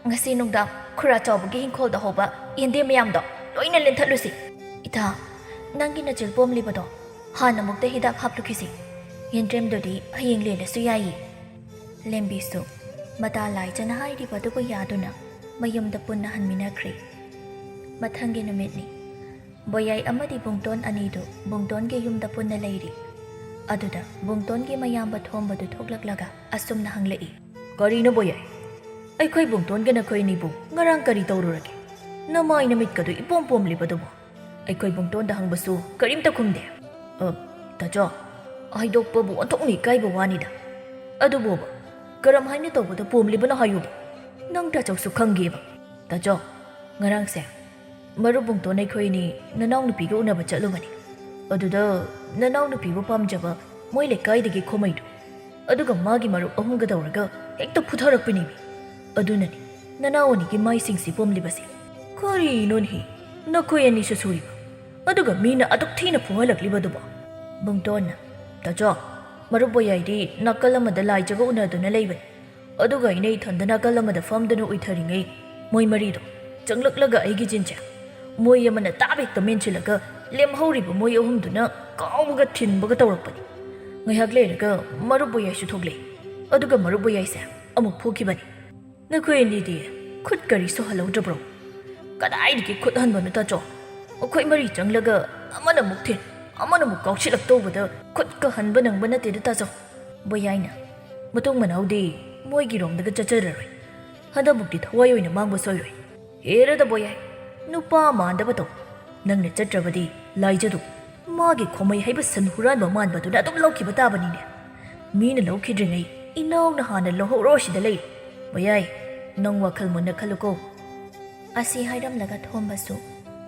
ꯉꯁꯤ ꯅꯨꯡꯗꯥꯡ ꯈꯨꯔꯥ ꯆꯥꯎꯕꯒꯤ ꯍꯤꯡꯈꯣꯜꯗ ꯍꯧꯕ ꯌꯦꯟꯗꯦꯝ ꯃꯌꯥꯝꯗꯣ ꯂꯣꯏꯅ ꯂꯦꯟꯊꯠꯂꯨꯁꯤ꯫ ꯏꯊꯥ, ꯅꯪꯒꯤ ꯅꯆꯤꯜ ꯄꯣꯝꯂꯤꯕꯗꯣ ꯍꯥꯟꯅꯃꯨꯛꯇ ꯍꯤꯗꯥꯛ ꯍꯥꯞꯂꯨꯈꯤꯁꯤ꯫ ꯌꯦꯟꯗꯦꯝꯗꯨꯗꯤ ꯍꯌꯦꯡ ꯂꯦꯜꯂꯁꯨ ꯌꯥꯏꯌꯦ꯫ ꯂꯦꯝꯕꯤꯁꯨ ꯃꯇꯥ ꯂꯥꯏꯖꯅ ꯍꯥꯏꯔꯤꯕ ꯑꯗꯨꯕꯨ ꯌꯥꯗꯨꯅ ꯃꯌꯨꯝꯗ ꯄꯨꯟꯅ ꯍꯟꯃꯤꯟꯅꯈ꯭ꯔꯦ꯫ ꯃꯊꯪꯒꯤ ꯅꯨꯃꯤꯠꯅꯤ꯫ ꯕꯣꯌꯥꯏ ꯑꯃꯗꯤ ꯕꯨꯡꯇꯣꯟ ꯑꯅꯤꯗꯨ ꯕꯨꯡꯇꯣꯟꯒꯤ ꯌꯨꯝꯗ ꯄꯨꯟꯅ ꯂꯩꯔꯤ꯫ ꯑꯗꯨꯗ ꯕꯨꯡꯇꯣꯟꯒꯤ ꯃꯌꯥꯝꯕ ꯊꯣꯝꯕꯗꯨ ꯊꯣꯛꯂꯛꯂꯒ ꯑꯁꯨꯝꯅ ꯍꯪꯂꯛꯏ꯫ "ꯀꯔꯤꯅꯣ ꯕꯣꯌꯥꯏ? ꯑꯩꯈꯣꯏ ꯕꯨꯡꯇꯣꯟꯒ ꯅꯈꯣꯏ ꯑꯅꯤꯕꯨ ꯉꯔꯥꯡ ꯀꯔꯤ ꯇꯧꯔꯨꯔꯒꯦ? ꯅꯃꯥꯏ ꯅꯃꯤꯠꯀꯗꯨ ꯏꯄꯣꯝ ꯄꯣꯝꯂꯤꯕꯗꯨꯕꯨ?" "ꯑꯩꯈꯣꯏ ꯕꯨꯡꯇꯣꯟꯗ ꯍꯪꯕꯁꯨ ꯀꯔꯤꯝꯇ ꯈꯨꯝꯗꯦ꯫ ꯑ, ꯇꯥꯆꯧ, ꯍꯥꯏꯗꯣꯛꯄꯕꯨ ꯑꯣꯟꯊꯣꯛꯅ ꯏꯀꯥꯏꯕ ꯋꯥꯅꯤꯗ꯫ ꯑꯗꯨꯕꯨꯕ, ꯀꯔꯝ ꯍꯥꯏꯅ ꯇꯧꯕꯗ ꯄꯣꯝꯂꯤꯕꯅꯣ ꯍꯥꯏꯌꯨꯕ? ꯅꯪ ꯇꯥꯆꯧꯁꯨ ꯈꯪꯒꯦꯕ꯫ ꯇꯥꯆꯧ, ꯉꯔꯥꯡꯁꯦ ꯃꯔꯨꯞ ꯕꯨꯡꯇꯣꯟ ꯑꯩꯈꯣꯏꯅꯤ ꯅꯅꯥꯎꯅꯨꯄꯤꯒ ꯎꯅꯕ ꯆꯠꯂꯨꯕꯅꯤ꯫ ꯑꯗꯨꯗ ꯅꯅꯥꯎꯅꯨꯄꯤꯕꯨ ꯄꯥꯝꯖꯕ ꯃꯣꯏ ꯂꯩꯀꯥꯏꯗꯒꯤ ꯈꯣꯃꯩꯗꯨ, ꯑꯗꯨꯒ ꯃꯥꯒꯤ ꯃꯔꯨꯞ ꯑꯍꯨꯝꯒ ꯇꯧꯔꯒ ꯍꯦꯛꯇ ꯐꯨꯊꯔꯛꯄꯅꯤꯃꯤ꯫ ꯑꯗꯨꯅꯅꯤ ꯅꯅꯥꯎ ꯑꯅꯤꯒꯤ ꯃꯥꯏꯁꯤꯡꯁꯤ ꯄꯣꯝꯂꯤꯕꯁꯦ꯫ ꯀꯔꯤꯅꯣꯅꯦꯍꯦ, ꯅꯈꯣꯏ ꯑꯅꯤꯁꯨ ꯁꯨꯔꯤꯕ? ꯑꯗꯨꯒ ꯃꯤꯅ ꯑꯗꯨꯛ ꯊꯤꯅ ꯐꯨꯍꯜꯂꯛꯂꯤꯕꯗꯨꯕꯣ?" ꯕꯨꯡꯇꯣꯟꯅ, "ꯇꯥꯆꯧ, ꯃꯔꯨꯞ ꯕꯣꯌꯥꯏꯗꯤ ꯅꯥꯀꯜ ꯑꯃꯗ ꯂꯥꯏꯖꯒ ꯎꯅꯗꯨꯅ ꯂꯩꯕꯅꯤ꯫ ꯑꯗꯨꯒ ꯑꯩꯅ ꯏꯊꯟꯗ ꯅꯥꯀꯜ ꯑꯃꯗ ꯐꯝꯗꯨꯅ ꯎꯏꯊꯔꯤꯉꯩ ꯃꯣꯏ ꯃꯔꯤꯗꯣ ꯆꯪꯂꯛꯂꯒ ꯑꯩꯒꯤ ꯆꯤꯟꯁꯦ ꯃꯣꯏ ꯑꯃꯅ ꯇꯥꯞ ꯍꯦꯛꯇ ꯃꯦꯟꯁꯤꯜꯂꯒ ꯂꯦꯝꯍꯧꯔꯤꯕ ꯃꯣꯏ ꯑꯍꯨꯝꯗꯨꯅ ꯀꯥꯎꯕꯒ ꯊꯤꯟꯕꯒ ꯇꯧꯔꯛꯄꯅꯤ꯫ ꯉꯥꯏꯍꯥꯛ ꯂꯩꯔꯒ ꯃꯔꯨꯞ ꯕꯣꯌꯥꯏꯁꯨ ꯊꯣꯛꯂꯛꯏ꯫ ꯑꯗꯨꯒ ꯃꯔꯨꯞ ꯕꯣꯌꯥꯏꯁꯦ ꯑꯃꯨꯛ ꯐꯨꯈꯤꯕꯅꯤ꯫ ꯅꯈꯣꯏ ꯑꯅꯤꯗꯤ ꯈꯨꯠ ꯀꯔꯤꯁꯨ ꯍꯜꯍꯧꯗ꯭ꯔꯕ꯭ꯔꯣ?" "ꯀꯗꯥꯏꯗꯒꯤ ꯈꯨꯠ ꯍꯟꯕꯅꯣ ꯇꯥꯆꯧ? ꯃꯈꯣꯏ ꯃꯔꯤ ꯆꯪꯂꯒ ꯑꯃꯅ ꯑꯃꯨꯛ ꯊꯤꯟ, ꯑꯃꯅ ꯑꯃꯨꯛ ꯀꯥꯎꯁꯤꯜꯂꯛ ꯇꯧꯕꯗ ꯈꯨꯠꯀ ꯍꯟꯕ ꯅꯪꯕ ꯅꯠꯇꯦꯗ ꯇꯥꯆꯧ꯫" ꯕꯣꯌꯥꯏꯅ, "ꯃꯇꯨꯡ ꯃꯅꯥꯎꯗꯤ ꯃꯣꯏꯒꯤꯔꯣꯝꯗꯒ ꯆꯠꯆꯔꯔꯣꯏ꯫ ꯍꯟꯗꯛꯃꯨꯛꯇꯤ ꯊꯋꯥꯏ ꯑꯣꯏꯅ ꯃꯥꯡꯕ ꯁꯣꯏꯔꯣꯏ꯫ ꯍꯦꯔꯥꯗ ꯕꯣꯌꯥꯏ, ꯅꯨꯄꯥ ꯃꯥꯟꯗꯕ ꯇꯧ꯫ ꯅꯪꯅ ꯆꯠꯇ꯭ꯔꯕꯗꯤ ꯂꯥꯏꯖꯗꯨ ꯃꯥꯒꯤ ꯈꯣꯃꯩ ꯍꯥꯏꯕ ꯁꯟ ꯍꯨꯔꯥꯟꯕ ꯃꯥꯟꯕꯗꯨꯅ ꯑꯗꯨꯝ ꯂꯧꯈꯤꯕ ꯇꯥꯕꯅꯤꯅꯦ꯫ ꯃꯤꯅ ꯂꯧꯈꯤꯗ꯭ꯔꯤꯉꯩ ꯏꯅꯥꯎꯅ ꯍꯥꯟꯅ ꯂꯧꯍꯧꯔꯣ ꯁꯤꯗ ꯂꯩ꯫ ꯕꯣꯌꯥꯏ, ꯅꯪ ꯋꯥꯈꯜ ꯃꯨꯟꯅ ꯈꯜꯂꯨꯀꯣ꯫" ꯑꯁꯤ ꯍꯥꯏꯔꯝꯂꯒ ꯊꯣꯝꯕꯁꯨ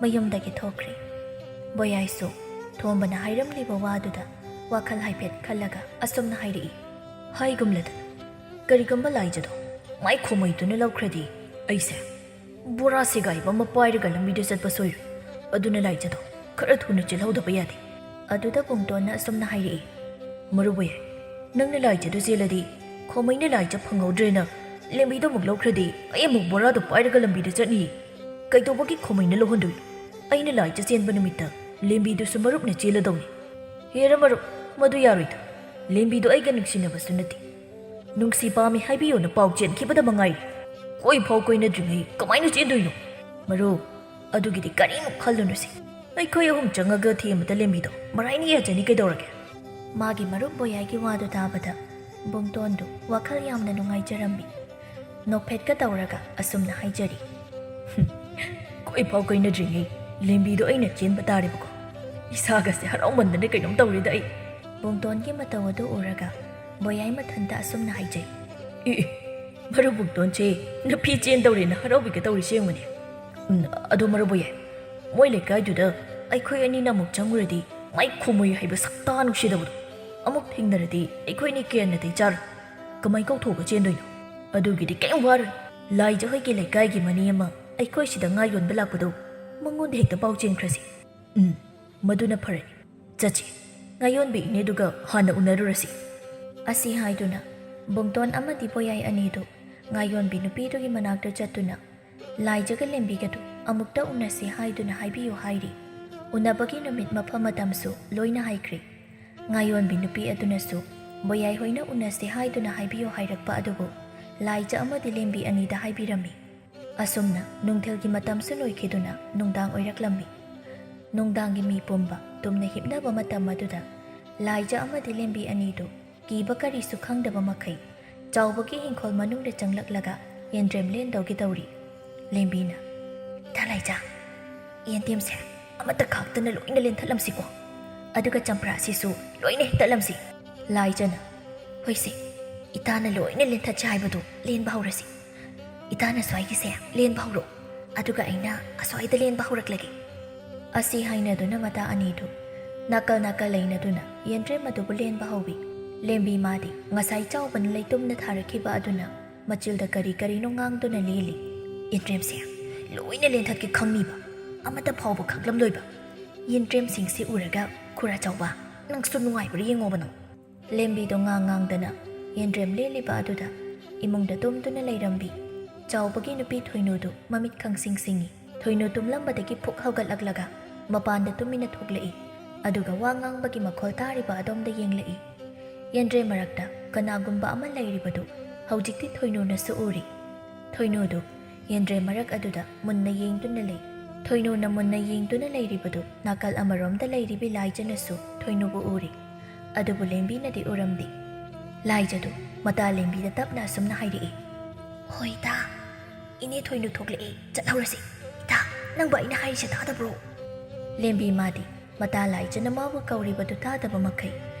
ꯃꯌꯨꯝꯗꯒꯤ ꯊꯣꯛꯈ꯭ꯔꯦ꯫ ꯕꯣꯌꯥꯏꯁꯨ ꯊꯣꯝꯕꯅ ꯍꯥꯏꯔꯝꯂꯤꯕ ꯋꯥꯗꯨꯗ ꯋꯥꯈꯜ ꯍꯥꯏꯐꯦꯠ ꯈꯜꯂꯒ ꯑꯁꯨꯝꯅ ꯍꯥꯏꯔꯛꯏ꯫ "ꯍꯥꯏꯒꯨꯝꯂꯗꯅ, ꯀꯔꯤꯒꯨꯝꯕ ꯂꯥꯏꯖꯗꯣ ꯃꯥꯏ ꯈꯣꯃꯩꯗꯨꯅ ꯂꯧꯈ꯭ꯔꯗꯤ ꯑꯩꯁꯦ ꯕꯣꯔꯥ ꯁꯦꯒꯥꯏꯕ ꯑꯃ ꯄꯥꯏꯔꯒ ꯂꯝꯕꯤꯗ ꯆꯠꯄ ꯁꯣꯏꯔꯣꯏ꯫ ꯑꯗꯨꯅ ꯂꯥꯏꯖꯗꯣ ꯈꯔ ꯊꯨꯅ ꯆꯦꯜꯍꯧꯗꯕ ꯌꯥꯗꯦ꯫" ꯑꯗꯨꯗ ꯕꯨꯡꯇꯣꯟꯅ ꯑꯁꯨꯝꯅ ꯍꯥꯏꯔꯛꯏ꯫ "ꯃꯔꯨꯞ ꯕꯣꯌꯥꯏ, ꯅꯪꯅ ꯂꯥꯏꯖꯗꯨ ꯆꯦꯜꯂꯗꯤ ꯈꯣꯃꯩꯅ ꯂꯥꯏꯖ ꯐꯪꯍꯧꯗ꯭ꯔꯦꯅ ꯂꯦꯝꯕꯤꯗꯣ ꯑꯃꯨꯛ ꯂꯧꯈ꯭ꯔꯗꯤ ꯑꯩ ꯑꯃꯨꯛ ꯕꯣꯔꯥꯗꯣ ꯄꯥꯏꯔꯒ ꯂꯝꯕꯤꯗ ꯆꯠꯅꯤ꯫ ꯀꯩꯗꯧꯕꯒꯤ ꯈꯣꯃꯩꯅ ꯂꯧꯍꯟꯗꯣꯏꯅꯣ? ꯑꯩꯅ ꯂꯥꯏꯖ ꯆꯦꯟꯕ ꯅꯨꯃꯤꯠꯇ ꯂꯦꯝꯕꯤꯗꯨꯁꯨ ꯃꯔꯨꯞꯅ ꯆꯦꯜꯂꯗꯧꯅꯤ꯫ ꯍꯦꯔ ꯃꯔꯨꯞ, ꯃꯗꯨ ꯌꯥꯔꯣꯏꯗ꯫ ꯂꯦꯝꯕꯤꯗꯣ ꯑꯩꯒ ꯅꯨꯡꯁꯤꯅꯕꯁꯨ ꯅꯠꯇꯦ꯫ ꯅꯨꯡꯁꯤ ꯄꯥꯝꯃꯤ ꯍꯥꯏꯕꯤꯌꯣꯅ ꯄꯥꯎ ꯆꯦꯟꯈꯤꯕꯗ ꯃꯉꯥꯏꯔꯦ꯫ ꯀꯣꯏ ꯐꯥꯎ ꯀꯣꯏꯅꯗ꯭ꯔꯤꯉꯩ ꯀꯃꯥꯏꯅ ꯆꯦꯟꯗꯣꯏꯅꯣ? ꯃꯔꯨꯞ, ꯑꯗꯨꯒꯤꯗꯤ ꯀꯔꯤꯃꯨꯛ ꯈꯜꯂꯨꯅꯨꯁꯦ꯫ ꯑꯩꯈꯣꯏ ꯑꯍꯨꯝ ꯆꯪꯉꯒ ꯊꯦꯝꯕꯗ ꯂꯦꯝꯕꯤꯗꯣ ꯃꯔꯥꯏꯅ ꯌꯥꯖꯅꯤ ꯀꯩꯗꯧꯔꯒꯦ? ꯃꯥꯒꯤ ꯃꯔꯨꯞ ꯕꯣꯌꯥꯏꯒꯤ ꯋꯥꯗꯨ ꯇꯥꯕꯗ ꯕꯨꯡꯇꯣꯟꯗꯨ ꯋꯥꯈꯜ ꯌꯥꯝꯅ ꯅꯨꯡꯉꯥꯏꯖꯔꯝꯃꯤ꯫ ꯅꯣꯛꯐꯦꯠꯀ ꯇꯧꯔꯒ ꯑꯁꯨꯝꯅ ꯍꯥꯏꯖꯔꯤ꯫ "ꯀꯣꯏ ꯐꯥꯎ ꯀꯣꯏꯅꯗ꯭ꯔꯤꯉꯩ ꯂꯦꯝꯕꯤꯗꯣ ꯑꯩꯅ ꯆꯦꯟꯕ ꯇꯥꯔꯦꯕꯀꯣ꯫ ꯏꯁꯥꯒꯁꯦ ꯍꯔꯥꯎꯃꯟꯗꯅ ꯀꯩꯅꯣꯝ ꯇꯧꯔꯦꯗ ꯑꯩ꯫" ꯕꯨꯡꯇꯣꯟꯒꯤ ꯃꯇꯧ ꯑꯗꯨ ꯎꯔꯒ ꯕꯣꯌꯥꯏ ꯃꯊꯟꯇ ꯑꯁꯨꯝꯅ ꯍꯥꯏꯖꯩ꯫ "ꯑꯦ, ꯑꯦ, ꯃꯔꯨꯞ ꯕꯨꯡꯇꯣꯟꯁꯦ ꯅꯨꯄꯤ ꯆꯦꯟꯗꯧꯔꯦꯅ ꯍꯔꯥꯎꯕꯤꯒ ꯇꯧꯔꯤꯁꯦ ꯌꯦꯡꯉꯨꯅꯦ꯫ ꯎꯝ, ꯑꯗꯣ ꯃꯔꯨꯞ ꯕꯣꯌꯥꯏ, ꯃꯣꯏ ꯂꯩꯀꯥꯏꯗꯨꯗ ꯑꯩꯈꯣꯏ ꯑꯅꯤꯅ ꯑꯃꯨꯛ ꯆꯪꯉꯨꯔꯗꯤ ꯃꯥꯏ ꯈꯨꯃꯨꯏ ꯍꯥꯏꯕ ꯁꯛꯇꯥ ꯅꯨꯡꯁꯤꯗꯕꯗꯣ꯫ ꯑꯃꯨꯛ ꯊꯦꯡꯅꯔꯗꯤ ꯑꯩꯈꯣꯏ ꯑꯅꯤ ꯀꯦꯟꯅ ꯇꯩ ꯆꯥꯔꯣꯏ꯫ ꯀꯃꯥꯏ ꯀꯧꯊꯣꯛꯑꯒ ꯆꯦꯟꯗꯣꯏꯅꯣ? ꯑꯗꯨꯒꯤꯗꯤ ꯀꯩꯝ ꯋꯥꯔꯣꯏ꯫ ꯂꯥꯏꯖ ꯍꯣꯏꯒꯤ ꯂꯩꯀꯥꯏꯒꯤ ꯃꯅꯤ ꯑꯃ ꯑꯩꯈꯣꯏ ꯁꯤꯗ ꯉꯥ ꯌꯣꯟꯕ ꯂꯥꯛꯄꯗꯣ ꯃꯉꯣꯟꯗ ꯍꯦꯛꯇ ꯄꯥꯎ ꯆꯦꯟꯈ꯭ꯔꯁꯤ꯫ ꯎꯝ, ꯃꯗꯨꯅ ꯐꯔꯅꯤ꯫ ꯆꯠꯁꯤ꯫ ꯉꯥꯌꯣꯟꯕꯤ ꯏꯅꯦꯗꯨꯒ ꯍꯥꯟꯅ ꯎꯅꯔꯨꯔꯁꯤ꯫" ꯑꯁꯤ ꯍꯥꯏꯗꯨꯅ ꯕꯨꯡꯇꯣꯟ ꯑꯃꯗꯤ ꯕꯣꯌꯥꯏ ꯑꯅꯤꯗꯨ ꯉꯥꯌꯣꯟꯕꯤ ꯅꯨꯄꯤꯗꯨꯒꯤ ꯃꯅꯥꯛꯇ ꯆꯠꯇꯨꯅ ꯂꯥꯏꯖꯒ ꯂꯦꯝꯕꯤꯒꯗꯨ ꯑꯃꯨꯛꯇ ꯎꯅꯁꯤ ꯍꯥꯏꯗꯨꯅ ꯍꯥꯏꯕꯤꯌꯨ ꯍꯥꯏꯔꯤ꯫ ꯎꯅꯕꯒꯤ ꯅꯨꯃꯤꯠ ꯃꯐꯝ ꯃꯇꯝꯁꯨ ꯂꯣꯏꯅ ꯍꯥꯏꯈ꯭ꯔꯦ꯫ ꯉꯥꯌꯣꯟꯕꯤ ꯅꯨꯄꯤ ꯑꯗꯨꯅꯁꯨ ꯕꯣꯌꯥꯏ ꯍꯣꯏꯅ ꯎꯅꯁꯤ ꯍꯥꯏꯗꯨꯅ ꯍꯥꯏꯕꯤꯌꯨ ꯍꯥꯏꯔꯛꯄ ꯑꯗꯨꯕꯨ ꯂꯥꯏꯖ ꯑꯃꯗꯤ ꯂꯦꯝꯕꯤ ꯑꯅꯤꯗ ꯍꯥꯏꯕꯤꯔꯝꯃꯤ꯫ ꯑꯁꯨꯝꯅ ꯅꯨꯡꯊꯤꯜꯒꯤ ꯃꯇꯝꯁꯨ ꯂꯣꯏꯈꯤꯗꯨꯅ ꯅꯨꯡꯗꯥꯡ ꯑꯣꯏꯔꯛꯂꯝꯃꯤ꯫ ꯅꯨꯡꯗꯥꯡꯒꯤ ꯃꯤ ꯄꯨꯝꯕ ꯇꯨꯝꯅ ꯍꯤꯞꯅꯕ ꯃꯇꯝ ꯑꯗꯨꯗ ꯂꯥꯏꯖ ꯑꯃꯗꯤ ꯂꯦꯝꯕꯤ ꯑꯅꯤꯗꯨ ꯀꯤꯕ ꯀꯔꯤꯁꯨ ꯈꯪꯗꯕ ꯃꯈꯩ ꯆꯥꯎꯕꯒꯤ ꯏꯪꯈꯣꯜ ꯃꯅꯨꯡꯗ ꯆꯪꯂꯛꯂꯒ ꯌꯦꯟꯗ꯭ꯔꯦꯝ ꯂꯦꯟꯗꯧꯒꯤ ꯇꯧꯔꯤ꯫ ꯂꯦꯝꯕꯤꯅ, "ꯏꯇꯥ ꯂꯥꯏꯖ, ꯌꯦꯟꯗꯦꯝꯁꯦ ꯑꯃꯠꯇ ꯈꯥꯛꯇꯅ ꯂꯣꯏꯅ ꯂꯦꯟꯊꯠꯂꯝꯁꯤꯀꯣ꯫ ꯑꯗꯨꯒ ꯆꯝꯄ꯭ꯔꯥꯁꯤꯁꯨ ꯂꯣꯏꯅ ꯍꯦꯛꯇꯠꯂꯝꯁꯤ꯫" ꯂꯥꯏꯖꯅ, "ꯍꯣꯏꯁꯦ, ꯏꯇꯥꯅ ꯂꯣꯏꯅ ꯂꯦꯟꯊꯠꯁꯦ ꯍꯥꯏꯕꯗꯨ ꯂꯦꯟꯕ ꯍꯧꯔꯁꯤ꯫ ꯏꯇꯥꯅ ꯁ꯭ꯋꯥꯏꯒꯤꯁꯦ ꯂꯦꯟꯕ ꯍꯧꯔꯣ, ꯑꯗꯨꯒ ꯑꯩꯅ ꯑꯁ꯭ꯋꯥꯏꯗ ꯂꯦꯟꯕ ꯍꯧꯔꯛꯂꯒꯦ꯫" ꯑꯁꯤ ꯍꯥꯏꯅꯗꯨꯅ ꯃꯇꯥ ꯑꯅꯤꯗꯨ ꯅꯥꯀꯜ ꯅꯥꯀꯜ ꯂꯩꯅꯗꯨꯅ ꯌꯦꯟꯗ꯭ꯔꯦꯝ ꯑꯗꯨꯕꯨ ꯂꯦꯟꯕ ꯍꯧꯏ꯫ ꯂꯦꯝꯕꯤ ꯃꯥꯗꯤ ꯉꯁꯥꯏ ꯆꯥꯎꯕꯅ ꯂꯩꯇꯨꯝꯅ ꯊꯥꯔꯛꯈꯤꯕ ꯑꯗꯨꯅ ꯃꯆꯤꯜꯗ ꯀꯔꯤ ꯀꯔꯤꯅꯣ ꯉꯥꯡꯗꯨꯅ ꯂꯦꯜꯂꯤ꯫ "ꯌꯦꯟꯗ꯭ꯔꯦꯝꯁꯦ ꯂꯣꯏꯅ ꯂꯦꯟꯊꯠꯀꯦ ꯈꯪꯅꯤꯕ, ꯑꯃꯠꯇ ꯐꯥꯎꯕ ꯈꯛꯂꯝꯂꯣꯏꯕ꯫ ꯌꯦꯟꯗ꯭ꯔꯦꯝꯁꯤꯡꯁꯤ ꯎꯔꯒ ꯈꯨꯔꯥ ꯆꯥꯎꯕ, ꯅꯪꯁꯨ ꯅꯨꯡꯉꯥꯏꯕ꯭ꯔꯥ ꯌꯦꯡꯉꯣꯕ ꯅꯪ꯫" ꯂꯦꯝꯕꯤꯗꯣ ꯉꯥꯡ ꯉꯥꯡꯗꯅ ꯌꯦꯟꯗ꯭ꯔꯦꯝ ꯂꯦꯜꯂꯤꯕ ꯑꯗꯨꯗ ꯏꯃꯨꯡꯗ ꯇꯨꯝꯗꯨꯅ ꯂꯩꯔꯝꯕꯤ ꯆꯥꯎꯕꯒꯤ ꯅꯨꯄꯤ ꯊꯣꯏꯅꯨꯗꯨ ꯃꯃꯤꯠ ꯈꯪꯁꯤꯡ ꯁꯤꯡꯏ꯫ ꯊꯣꯏꯅꯨ ꯇꯨꯝꯂꯝꯕꯗꯒꯤ ꯐꯨꯛ ꯍꯧꯒꯠꯂꯛꯂꯒ ꯃꯄꯥꯟꯗ ꯇꯨꯃꯤꯟꯅ ꯊꯣꯛꯂꯛꯏ꯫ ꯑꯗꯨꯒ ꯋꯥ ꯉꯥꯡꯕꯒꯤ ꯃꯈꯣꯜ ꯇꯥꯔꯤꯕ ꯑꯗꯣꯝꯗ ꯌꯦꯡꯂꯛꯏ꯫ ꯌꯦꯟꯗ꯭ꯔꯦꯝ ꯃꯔꯛꯇ ꯀꯅꯥꯒꯨꯝꯕ ꯑꯃ ꯂꯩꯔꯤꯕꯗꯨ ꯍꯧꯖꯤꯛꯇꯤ ꯊꯣꯏꯅꯨꯅꯁꯨ ꯎꯔꯤ꯫ ꯊꯣꯏꯅꯨꯗꯨ ꯌꯦꯟꯗ꯭ꯔꯦꯝ ꯃꯔꯛ ꯑꯗꯨꯗ ꯃꯨꯟꯅ ꯌꯦꯡꯗꯨꯅ ꯂꯩ꯫ ꯊꯣꯏꯅꯨꯅ ꯃꯨꯟꯅ ꯌꯦꯡꯗꯨꯅ ꯂꯩꯔꯤꯕꯗꯨ ꯅꯥꯀꯜ ꯑꯃꯔꯣꯝꯗ ꯂꯩꯔꯤꯕꯤ ꯂꯥꯏꯖꯅꯁꯨ ꯊꯣꯏꯅꯨꯕꯨ ꯎꯔꯤ꯫ ꯑꯗꯨꯕꯨ ꯂꯦꯝꯕꯤꯅꯗꯤ ꯎꯔꯝꯗꯦ꯫ ꯂꯥꯏꯖꯗꯨ ꯃꯇꯥ ꯂꯦꯝꯕꯤꯗ ꯇꯞꯅ ꯑꯁꯨꯝꯅ ꯍꯥꯏꯔꯛꯏ, "ꯍꯣꯏ ꯏꯇꯥ, ꯏꯅꯦ ꯊꯣꯏꯅꯨ ꯊꯣꯛꯂꯛꯑꯦ, ꯆꯠꯍꯧꯔꯁꯤ꯫ ꯏꯇꯥ, ꯅꯪꯕꯨ ꯑꯩꯅ ꯍꯥꯏꯔꯤꯁꯦ ꯇꯥꯗꯕ꯭ꯔꯣ?" ꯂꯦꯝꯕꯤ ꯃꯥꯗꯤ ꯃꯇꯥ ꯂꯥꯏꯖꯅ ꯃꯥꯕꯨ ꯀꯧꯔꯤꯕꯗꯨ ꯇꯥꯗꯕ ꯃꯈꯩ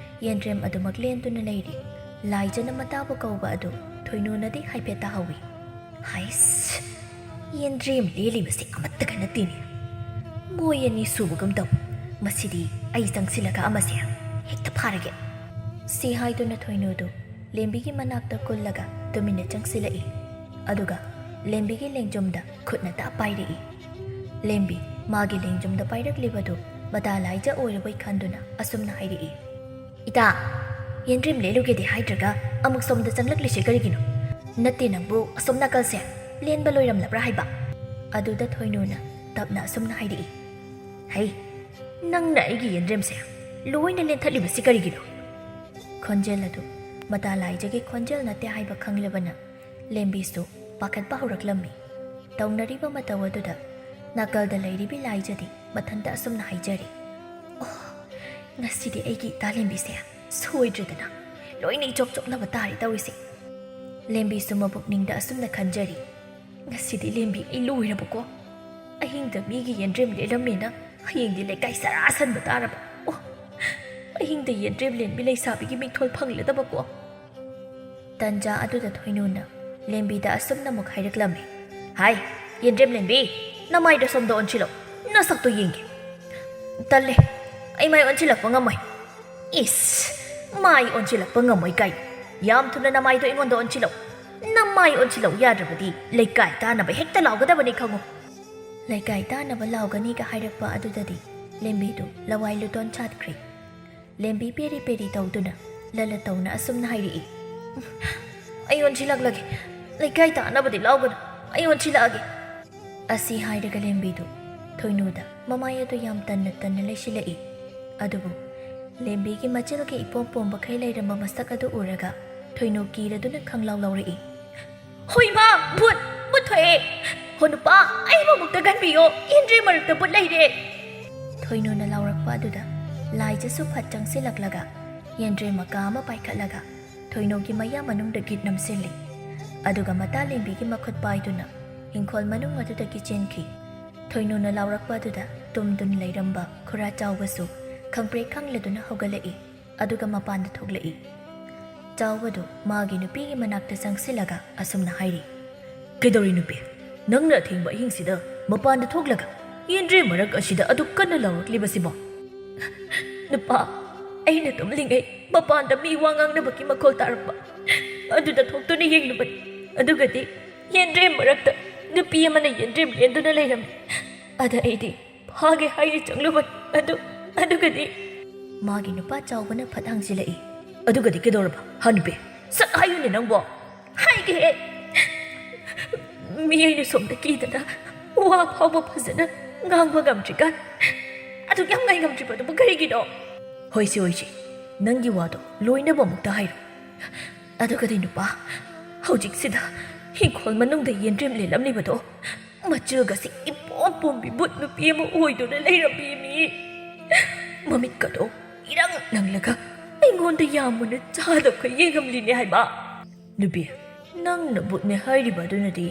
ꯌꯦꯟꯗ꯭ꯔꯦꯝ ꯑꯗꯨꯃꯛ ꯂꯦꯟꯗꯨꯅ ꯂꯩꯔꯤ꯫ ꯂꯥꯏꯖꯅ ꯃꯇꯥꯕꯨ ꯀꯧꯕ ꯑꯗꯨ ꯊꯣꯏꯅꯨꯅꯗꯤ ꯍꯥꯏꯐꯦꯠ ꯇꯥꯍꯧꯏ꯫ "ꯍꯩꯁ, ꯌꯦꯟꯗ꯭ꯔꯦꯝ ꯂꯦꯜꯂꯤꯕꯁꯤ ꯑꯃꯠꯇꯒ ꯅꯠꯇꯦꯅꯦ꯫ ꯃꯣꯏ ꯑꯅꯤ ꯁꯨꯕꯒꯨꯝ ꯇꯧ꯫ ꯃꯁꯤꯗꯤ ꯑꯩ ꯆꯪꯁꯤꯜꯂꯒ ꯑꯃꯁꯦ ꯍꯦꯛꯇ ꯐꯥꯔꯒꯦ꯫" ꯁꯤ ꯍꯥꯏꯗꯨꯅ ꯊꯣꯏꯅꯨꯗꯨ ꯂꯦꯝꯕꯤꯒꯤ ꯃꯅꯥꯛꯇ ꯀꯨꯜꯂꯒ ꯇꯨꯃꯤꯟꯅ ꯆꯪꯁꯤꯜꯂꯛꯏ꯫ ꯑꯗꯨꯒ ꯂꯦꯝꯕꯤꯒꯤ ꯂꯦꯡꯖꯨꯝꯗ ꯈꯨꯠꯅ ꯇꯥꯞ ꯄꯥꯏꯔꯛꯏ꯫ ꯂꯦꯝꯕꯤ ꯃꯥꯒꯤ ꯂꯦꯡꯖꯨꯝꯗ ꯄꯥꯏꯔꯛꯂꯤꯕꯗꯨ ꯃꯇꯥ ꯂꯥꯏꯖ ꯑꯣꯏꯔꯕꯣꯏ ꯈꯟꯗꯨꯅ ꯑꯁꯨꯝꯅ ꯍꯥꯏꯔꯛꯏ, "ꯏꯇꯥ, ꯌꯦꯟꯗ꯭ꯔꯦꯝ ꯂꯦꯜꯂꯨꯒꯦꯗꯤ ꯍꯥꯏꯗ꯭ꯔꯒ ꯑꯃꯨꯛ ꯁꯣꯝꯗ ꯆꯪꯂꯛꯂꯤꯁꯦ ꯀꯔꯤꯒꯤꯅꯣ? ꯅꯠꯇꯦ, ꯅꯪꯕꯨ ꯑꯁꯣꯝ ꯅꯥꯀꯜꯁꯦ ꯂꯦꯟꯕ ꯂꯣꯏꯔꯝꯂꯕ꯭ꯔꯥ ꯍꯥꯏꯕ?" ꯑꯗꯨꯗ ꯊꯣꯏꯅꯨꯅ ꯇꯞꯅ ꯑꯁꯨꯝꯅ ꯍꯥꯏꯔꯛꯏ, "ꯍꯩ, ꯅꯪꯅ ꯑꯩꯒꯤ ꯌꯦꯟꯗ꯭ꯔꯦꯝꯁꯦ ꯂꯣꯏꯅ ꯂꯦꯟꯊꯠꯂꯤꯕꯁꯤ ꯀꯔꯤꯒꯤꯅꯣ?" ꯈꯣꯟꯖꯦꯜ ꯑꯗꯨ ꯃꯇꯥ ꯂꯥꯏꯖꯒꯤ ꯈꯣꯟꯖꯦꯜ ꯅꯠꯇꯦ ꯍꯥꯏꯕ ꯈꯪꯂꯕꯅ ꯂꯦꯝꯕꯤꯁꯨ ꯄꯥꯈꯠꯄ ꯍꯧꯔꯛꯂꯝꯃꯤ꯫ ꯇꯧꯅꯔꯤꯕ ꯃꯇꯧ ꯑꯗꯨꯗ ꯅꯥꯀꯜꯗ ꯂꯩꯔꯤꯕꯤ ꯂꯥꯏꯖꯗꯤ ꯃꯊꯟꯇ ꯑꯁꯨꯝꯅ ꯍꯥꯏꯖꯔꯤ, "ꯑꯣ, ꯉꯁꯤꯗꯤ ꯑꯩꯒꯤ ꯏꯇꯥ ꯂꯦꯝꯕꯤꯁꯦ ꯁꯣꯏꯗ꯭ꯔꯦꯗꯅ, ꯂꯣꯏꯅ ꯏꯆꯣꯞ ꯆꯣꯞꯅꯕ ꯇꯥꯔꯦ ꯇꯧꯔꯤꯁꯦ꯫" ꯂꯦꯝꯕꯤꯁꯨ ꯃꯄꯨꯛꯅꯤꯡꯗ ꯑꯁꯨꯝꯅ ꯈꯟꯖꯔꯤ, "ꯉꯁꯤꯗꯤ ꯂꯦꯝꯕꯤ ꯑꯩ ꯂꯣꯏꯔꯕꯀꯣ꯫ ꯑꯍꯤꯡꯗ ꯃꯤꯒꯤ ꯌꯦꯟꯗ꯭ꯔꯦꯝ ꯂꯦꯜꯂꯝꯃꯦꯅ ꯍꯌꯦꯡꯗꯤ ꯂꯩꯀꯥꯏ ꯆꯔꯥ ꯁꯟꯕ ꯇꯥꯔꯕ꯫ ꯑꯣ, ꯑꯍꯤꯡꯗ ꯌꯦꯟꯗ꯭ꯔꯦꯝ ꯂꯦꯟꯕꯤ ꯂꯩꯁꯥꯕꯤꯒꯤ ꯃꯤꯡꯊꯣꯜ ꯐꯪꯂꯗꯕꯀꯣ꯫" ꯇꯟꯖꯥ ꯑꯗꯨꯗ ꯊꯣꯏꯅꯨꯅ ꯂꯦꯝꯕꯤꯗ ꯑꯁꯨꯝꯅ ꯑꯃꯨꯛ ꯍꯥꯏꯔꯛꯂꯝꯃꯤ, "ꯍꯥꯏ, ꯌꯦꯟꯗ꯭ꯔꯦꯝ ꯂꯦꯟꯕꯤ, ꯅꯃꯥꯏꯗꯣ ꯁꯣꯝꯗ ꯑꯣꯟꯁꯤꯜꯂꯣ, ꯅꯁꯛꯇꯣ ꯌꯦꯡꯒꯦ꯫" "ꯇꯜꯂꯦ, ꯑꯩ ꯃꯥꯏ ꯑꯣꯟꯁꯤꯜꯂꯛꯄ ꯉꯝꯃꯣꯏ꯫" "ꯏꯁ, ꯃꯥꯏ ꯑꯣꯟꯁꯤꯜꯂꯛꯄ ꯉꯝꯃꯣꯏ ꯀꯥꯏꯅ? ꯌꯥꯝ ꯊꯨꯅ ꯅꯃꯥꯏꯗꯣ ꯑꯩꯉꯣꯟꯗ ꯑꯣꯟꯁꯤꯜꯂꯣ꯫ ꯅꯃꯥꯏ ꯑꯣꯟꯁꯤꯜꯂꯧ ꯌꯥꯗ꯭ꯔꯕꯗꯤ ꯂꯩꯀꯥꯏ ꯇꯥꯟꯅꯕ ꯍꯦꯛꯇ ꯂꯥꯎꯒꯗꯕꯅꯤ ꯈꯪꯉꯨ꯫" ꯂꯩꯀꯥꯏ ꯇꯥꯟꯅꯕ ꯂꯥꯎꯒꯅꯤꯒ ꯍꯥꯏꯔꯛꯄ ꯑꯗꯨꯗꯗꯤ ꯂꯦꯝꯕꯤꯗꯨ ꯂꯋꯥꯏ ꯂꯨꯇꯣꯟ ꯁꯥꯠꯈ꯭ꯔꯦ꯫ ꯂꯦꯝꯕꯤ ꯄꯦꯔꯤ ꯄꯦꯔꯤ ꯇꯧꯗꯨꯅ ꯂꯂ ꯇꯧꯅ ꯑꯁꯨꯝꯅ ꯍꯥꯏꯔꯛꯏ, ꯑꯩ ꯑꯣꯟꯁꯤꯜꯂꯛꯂꯒꯦ꯫ ꯂꯩꯀꯥꯏ ꯇꯥꯅꯕꯗꯤ ꯂꯥꯎꯒꯅꯨ꯫ ꯑꯩ ꯑꯣꯟꯁꯤꯜꯂꯛꯑꯒꯦ꯫ ꯑꯁꯤ ꯍꯥꯏꯔꯒ ꯂꯦꯝꯕꯤꯗꯨ ꯊꯣꯏꯅꯨꯗ ꯃꯃꯥꯏ ꯑꯗꯨ ꯌꯥꯝ ꯇꯟꯅ ꯇꯟꯅ ꯂꯩꯁꯤꯜꯂꯛꯏ꯫ ꯑꯗꯨꯕꯨ ꯂꯦꯝꯕꯤꯒꯤ ꯃꯆꯤꯜꯒꯤ ꯏꯄꯣꯝ ꯄꯣꯝꯕꯈꯩ ꯂꯩꯔꯝꯕ ꯃꯁꯛ ꯑꯗꯨ ꯎꯔꯒ ꯊꯣꯏꯅꯨ ꯀꯤꯔꯗꯨꯅ ꯈꯪꯂꯥꯎ ꯂꯥꯎꯔꯛꯏ꯫ "ꯍꯣꯏ ꯃꯥ, ꯚꯨꯠ! ꯚꯨꯠ ꯊꯣꯛꯑꯦ! ꯍꯣ ꯅꯨꯄꯥ, ꯑꯩꯕꯨ ꯑꯃꯨꯛꯇ ꯀꯟꯕꯤꯌꯣ! ꯌꯦꯟꯗ꯭ꯔꯤ ꯃꯔꯛꯇ ꯚꯨꯠ ꯂꯩꯔꯦ!" ꯊꯣꯏꯅꯨꯅ ꯂꯥꯎꯔꯛꯄ ꯑꯗꯨꯗ ꯂꯥꯏꯖꯁꯨ ꯐꯠ ꯆꯪꯁꯤꯜꯂꯛꯂꯒ ꯌꯦꯟꯗ꯭ꯔꯤ ꯃꯀꯥ ꯑꯃ ꯄꯥꯏꯈꯠꯂꯒ ꯊꯣꯏꯅꯨꯒꯤ ꯃꯌꯥ ꯃꯅꯨꯡꯗ ꯒꯤꯠ ꯅꯝꯁꯤꯜꯂꯤ꯫ ꯑꯗꯨꯒ ꯃꯇꯥ ꯂꯦꯝꯕꯤꯒꯤ ꯃꯈꯨꯠ ꯄꯥꯏꯗꯨꯅ ꯏꯪꯈꯣꯜ ꯃꯅꯨꯡ ꯑꯗꯨꯗꯒꯤ ꯆꯦꯟꯈꯤ꯫ ꯊꯣꯏꯅꯨꯅ ꯂꯥꯎꯔꯛꯄ ꯑꯗꯨꯗ ꯇꯨꯝꯗꯨꯅ ꯂꯩꯔꯝꯕ ꯈꯨꯔꯥ ꯆꯥꯎꯕꯁꯨ ꯈꯪꯄ꯭ꯔꯦꯛ ꯈꯪꯂꯗꯨꯅ ꯍꯧꯒꯠꯂꯛꯏ꯫ ꯑꯗꯨꯒ ꯃꯄꯥꯟꯗ ꯊꯣꯛꯂꯛꯏ꯫ ꯆꯥꯎꯕꯗꯨ ꯃꯥꯒꯤ ꯅꯨꯄꯤꯒꯤ ꯃꯅꯥꯛꯇ ꯆꯪꯁꯤꯜꯂꯒ ꯑꯁꯨꯝꯅ ꯍꯥꯏꯔꯤ, "ꯀꯩꯗꯧꯔꯤ ꯅꯨꯄꯤ? ꯅꯪꯅ ꯑꯊꯦꯡꯕ ꯑꯍꯤꯡꯁꯤꯗ ꯃꯄꯥꯟꯗ ꯊꯣꯛꯂꯒ ꯌꯦꯟꯗ꯭ꯔꯦꯝ ꯃꯔꯛ ꯑꯁꯤꯗ ꯑꯗꯨꯛ ꯀꯟꯅ ꯂꯥꯎꯔꯛꯂꯤꯕꯁꯤꯕꯣ?" "ꯅꯨꯄꯥ, ꯑꯩꯅ ꯇꯨꯝꯂꯤꯉꯩ ꯃꯄꯥꯟꯗ ꯃꯤ ꯋꯥ ꯉꯥꯡꯅꯕꯒꯤ ꯃꯈꯣꯜ ꯇꯥꯔꯛꯄ꯫ ꯑꯗꯨꯗ ꯊꯣꯛꯇꯨꯅ ꯌꯦꯡꯂꯨꯕꯅꯤ꯫ ꯑꯗꯨꯒꯗꯤ ꯌꯦꯟꯗ꯭ꯔꯦꯝ ꯃꯔꯛꯇ ꯅꯨꯄꯤ ꯑꯃꯅ ꯌꯦꯟꯗ꯭ꯔꯦꯝ ꯂꯦꯟꯗꯨꯅ ꯂꯩꯔꯝꯃꯤ꯫ ꯑꯗ ꯑꯩꯗꯤ ꯐꯥꯒꯦ ꯍꯥꯏꯅ ꯆꯪꯂꯨꯕꯅꯤ꯫ ꯑꯗꯨ, ꯑꯗꯨꯒꯗꯤ" ꯃꯥꯒꯤ ꯅꯨꯄꯥ ꯆꯥꯎꯕꯅ ꯐꯠ ꯍꯪꯖꯤꯜꯂꯛꯏ꯫ "ꯑꯗꯨꯒꯗꯤ ꯀꯩꯗꯧꯔꯕ, ꯍꯥ ꯅꯨꯄꯤ? ꯁꯠ ꯍꯥꯏꯌꯨꯅꯦ ꯅꯪꯕꯣ!" "ꯍꯥꯏꯒꯦ꯫ ꯃꯤ ꯑꯩꯅ ꯁꯣꯝꯗ ꯀꯤꯗꯅ ꯋꯥ ꯐꯥꯎꯕ ꯐꯖꯅ ꯉꯥꯡꯕ ꯉꯝꯗ꯭ꯔꯤꯀꯥꯟ ꯑꯗꯨꯛ ꯌꯥꯝ ꯉꯥꯏ ꯉꯝꯗ꯭ꯔꯤꯕꯗꯨꯕꯨ ꯀꯔꯤꯒꯤꯅꯣ?" "ꯍꯣꯏꯁꯦ, ꯍꯣꯏꯁꯦ, ꯅꯪꯒꯤ ꯋꯥꯗꯣ ꯂꯣꯏꯅꯕ ꯑꯃꯨꯛꯇ ꯍꯥꯏꯔꯣ꯫ ꯑꯗꯨꯒꯗꯤ ꯅꯨꯄꯥ, ꯍꯧꯖꯤꯛꯁꯤꯗ ꯏꯪꯈꯣꯜ ꯃꯅꯨꯡꯗ ꯌꯦꯟꯗ꯭ꯔꯦꯝ ꯂꯦꯜꯂꯝꯂꯤꯕꯗꯣ ꯃꯆꯤꯜꯒꯁꯤ ꯏꯄꯣꯝ ꯄꯣꯝꯕꯤ ꯚꯨꯠ ꯅꯨꯄꯤ ꯑꯃ ꯑꯣꯏꯗꯨꯅ ꯂꯩꯔꯝꯃꯤ꯫ ꯃꯃꯤꯠꯀꯗꯣ ꯏꯔꯪ ꯂꯪꯂꯒ ꯑꯩꯉꯣꯟꯗ ꯌꯥꯝ ꯃꯨꯟꯅ ꯆꯥꯗꯕꯈꯩ ꯌꯦꯡꯉꯝꯂꯤꯅꯦ ꯍꯥꯏꯕ꯫" "ꯅꯨꯄꯤ, ꯅꯪꯅ ꯚꯨꯠꯅꯦ ꯍꯥꯏꯔꯤꯕ ꯑꯗꯨꯅꯗꯤ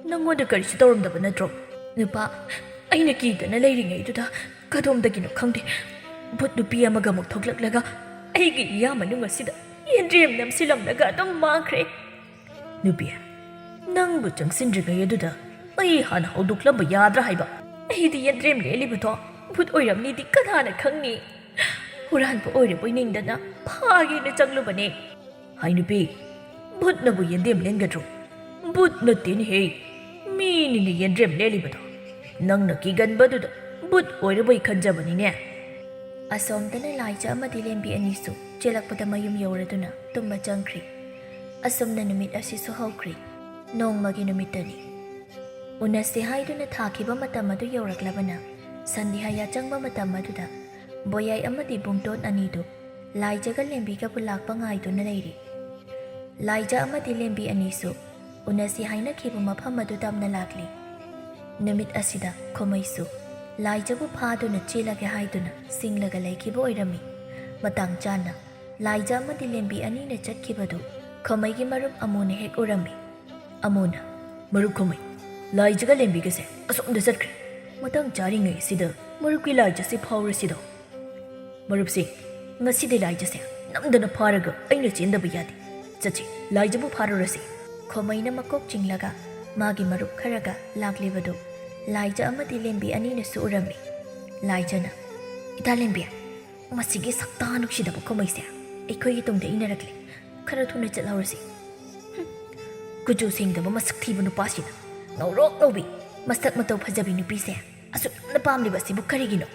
ꯅꯪꯉꯣꯟꯗ ꯀꯔꯤꯁꯨ ꯇꯧꯔꯝꯗꯕ ꯅꯠꯇ꯭ꯔꯣ?" "ꯅꯨꯄꯥ, ꯑꯩꯅ ꯀꯤꯗꯅ ꯂꯩꯔꯤꯉꯩꯗꯨꯗ ꯀꯗꯣꯝꯗꯒꯤꯅꯣ ꯈꯪꯗꯦ, ꯚꯨꯠ ꯅꯨꯄꯤ ꯑꯃꯒ ꯑꯃꯨꯛ ꯊꯣꯛꯂꯛꯂꯒ ꯑꯩꯒꯤ ꯏꯌꯥ ꯃꯅꯨꯡ ꯑꯁꯤꯗ ꯌꯦꯟꯗ꯭ꯔꯦꯝ ꯅꯝꯁꯤꯜꯂꯝꯂꯒ ꯑꯗꯨꯝ ꯃꯥꯡꯈ꯭ꯔꯦ꯫" "ꯅꯨꯄꯤ, ꯅꯪꯕꯨ ꯆꯪꯁꯤꯟꯗ꯭ꯔꯤꯉꯩ ꯑꯗꯨꯗ ꯑꯩ ꯍꯥꯟꯅ ꯍꯧꯗꯣꯛꯂꯝꯕ ꯌꯥꯗ꯭ꯔꯥ ꯍꯥꯏꯕ?" "ꯑꯩꯗꯤ ꯌꯦꯟꯗ꯭ꯔꯦꯝ ꯂꯦꯜꯂꯤꯕꯗꯣ ꯚꯨꯠ ꯑꯣꯏꯔꯝꯅꯤꯗꯤ ꯀꯅꯥꯅ ꯈꯪꯅꯤ? ꯍꯨꯔꯥꯟꯕ ꯑꯣꯏꯔꯕꯣꯏ ꯅꯤꯡꯗꯅ ꯐꯥꯒꯦꯅ ꯆꯪꯂꯨꯕꯅꯦ꯫" "ꯍꯥꯏ ꯅꯨꯄꯤ, ꯚꯨꯠꯅꯕꯨ ꯌꯦꯟꯗ꯭ꯔꯦꯝ ꯂꯦꯟꯒꯗ꯭ꯔꯣ? ꯚꯨꯠ ꯅꯠꯇꯦꯅꯦꯍꯦ, ꯃꯤꯅꯤꯅꯦ ꯌꯦꯟꯗ꯭ꯔꯦꯝ ꯂꯦꯜꯂꯤꯕꯗꯣ꯫ ꯅꯪꯅ ꯀꯤꯒꯟꯕꯗꯨꯗ ꯚꯨꯠ ꯑꯣꯏꯔꯕꯣꯏ ꯈꯟꯖꯕꯅꯤꯅꯦ꯫" ꯑꯁꯣꯝꯗꯅ ꯂꯥꯏꯖ ꯑꯃꯗꯤ ꯂꯦꯝꯕꯤ ꯑꯅꯤꯁꯨ ꯆꯦꯜꯂꯛꯄꯗ ꯃꯌꯨꯝ ꯌꯧꯔꯗꯨꯅ ꯇꯨꯝꯕ ꯆꯪꯈ꯭ꯔꯤ꯫ ꯑꯁꯨꯝꯅ ꯅꯨꯃꯤꯠ ꯑꯁꯤꯁꯨ ꯍꯧꯈ꯭ꯔꯦ꯫ ꯅꯣꯡꯃꯒꯤ ꯅꯨꯃꯤꯠꯇꯅꯤ꯫ ꯎꯅꯁꯤ ꯍꯥꯏꯗꯨꯅ ꯊꯥꯈꯤꯕ ꯃꯇꯝ ꯑꯗꯨ ꯌꯧꯔꯛꯂꯕꯅ ꯁꯟꯙ꯭ꯌꯥ ꯌꯥꯆꯪꯕ ꯃꯇꯝ ꯑꯗꯨꯗ ꯕꯣꯌꯥꯏ ꯑꯃꯗꯤ ꯕꯨꯡꯇꯣꯟ ꯑꯅꯤꯗꯨ ꯂꯥꯏꯖꯒ ꯂꯦꯝꯕꯤꯒꯕꯨ ꯂꯥꯛꯄ ꯉꯥꯏꯗꯨꯅ ꯂꯩꯔꯤ꯫ ꯂꯥꯏꯖ ꯑꯃꯗꯤ ꯂꯦꯝꯕꯤ ꯑꯅꯤꯁꯨ ꯎꯅꯁꯤ ꯍꯥꯏꯅꯈꯤꯕ ꯃꯐꯝ ꯑꯗꯨ ꯇꯝꯅ ꯂꯥꯛꯂꯤ꯫ ꯅꯨꯃꯤꯠ ꯑꯁꯤꯗ ꯈꯣꯃꯩꯁꯨ ꯂꯥꯏꯖꯕꯨ ꯐꯥꯗꯨꯅ ꯆꯦꯜꯂꯒꯦ ꯍꯥꯏꯗꯨꯅ ꯁꯤꯡꯂꯒ ꯂꯩꯈꯤꯕ ꯑꯣꯏꯔꯝꯃꯤ꯫ ꯃꯇꯥꯡ ꯆꯥꯅ ꯂꯥꯏꯖ ꯑꯃꯗꯤ ꯂꯦꯝꯕꯤ ꯑꯅꯤꯅ ꯆꯠꯈꯤꯕꯗꯨ ꯈꯣꯃꯩꯒꯤ ꯃꯔꯨꯞ ꯑꯃꯨꯅ ꯍꯦꯛ ꯎꯔꯝꯃꯤ꯫ ꯑꯃꯨꯅ, "ꯃꯔꯨꯞ ꯈꯣꯃꯩ, ꯂꯥꯏꯖꯒ ꯂꯦꯝꯕꯤꯒꯁꯦ ꯑꯁꯣꯝꯗ ꯆꯠꯈ꯭ꯔꯦ꯫ ꯃꯇꯥꯡ ꯆꯥꯔꯤꯉꯩ ꯑꯁꯤꯗ ꯃꯔꯨꯞꯀꯤ ꯂꯥꯏꯖꯁꯦ ꯐꯥꯎꯔꯁꯤꯗꯣ꯫" "ꯃꯔꯨꯞꯁꯦ, ꯉꯁꯤꯗꯤ ꯂꯥꯏꯖꯁꯦ ꯅꯝꯗꯅ ꯐꯥꯔꯒ ꯑꯩꯅ ꯆꯦꯟꯗꯕ ꯌꯥꯗꯦ꯫ ꯆꯠꯁꯤ, ꯂꯥꯏꯖꯕꯨ ꯐꯥꯔꯨꯔꯁꯤ꯫" ꯈꯣꯃꯩꯅ ꯃꯀꯣꯛ ꯆꯤꯡꯂꯒ ꯃꯥꯒꯤ ꯃꯔꯨꯞ ꯈꯔꯒ ꯂꯥꯛꯂꯤꯕꯗꯨ ꯂꯥꯏꯖ ꯑꯃꯗꯤ ꯂꯦꯝꯕꯤ ꯑꯅꯤꯅꯁꯨ ꯎꯔꯝꯃꯤ꯫ ꯂꯥꯏꯖꯅ, "ꯏꯇꯥ ꯂꯦꯝꯕꯤ, ꯃꯁꯤꯒꯤ ꯁꯛꯇꯥ ꯅꯨꯡꯁꯤꯗꯕ ꯈꯣꯃꯩꯁꯦ ꯑꯩꯈꯣꯏꯒꯤ ꯇꯨꯡꯗ ꯏꯟꯅꯔꯛꯂꯦ꯫ ꯈꯔ ꯊꯨꯅ ꯆꯠꯍꯧꯔꯁꯤ꯫" "ꯍꯨꯝ, ꯀꯨꯆꯨ ꯁꯦꯡꯗꯕ ꯃꯁꯛ ꯊꯤꯕ ꯅꯨꯄꯥꯁꯤꯅ ꯉꯧꯔꯣꯛ ꯉꯧꯕꯤ, ꯃꯁꯛ ꯃꯇꯧ ꯐꯖꯕꯤ ꯅꯨꯄꯤꯁꯦ ꯑꯁꯨꯛ ꯌꯥꯝꯅ ꯄꯥꯝꯂꯤꯕ ꯑꯁꯤꯕꯨ ꯀꯔꯤꯒꯤꯅꯣ?"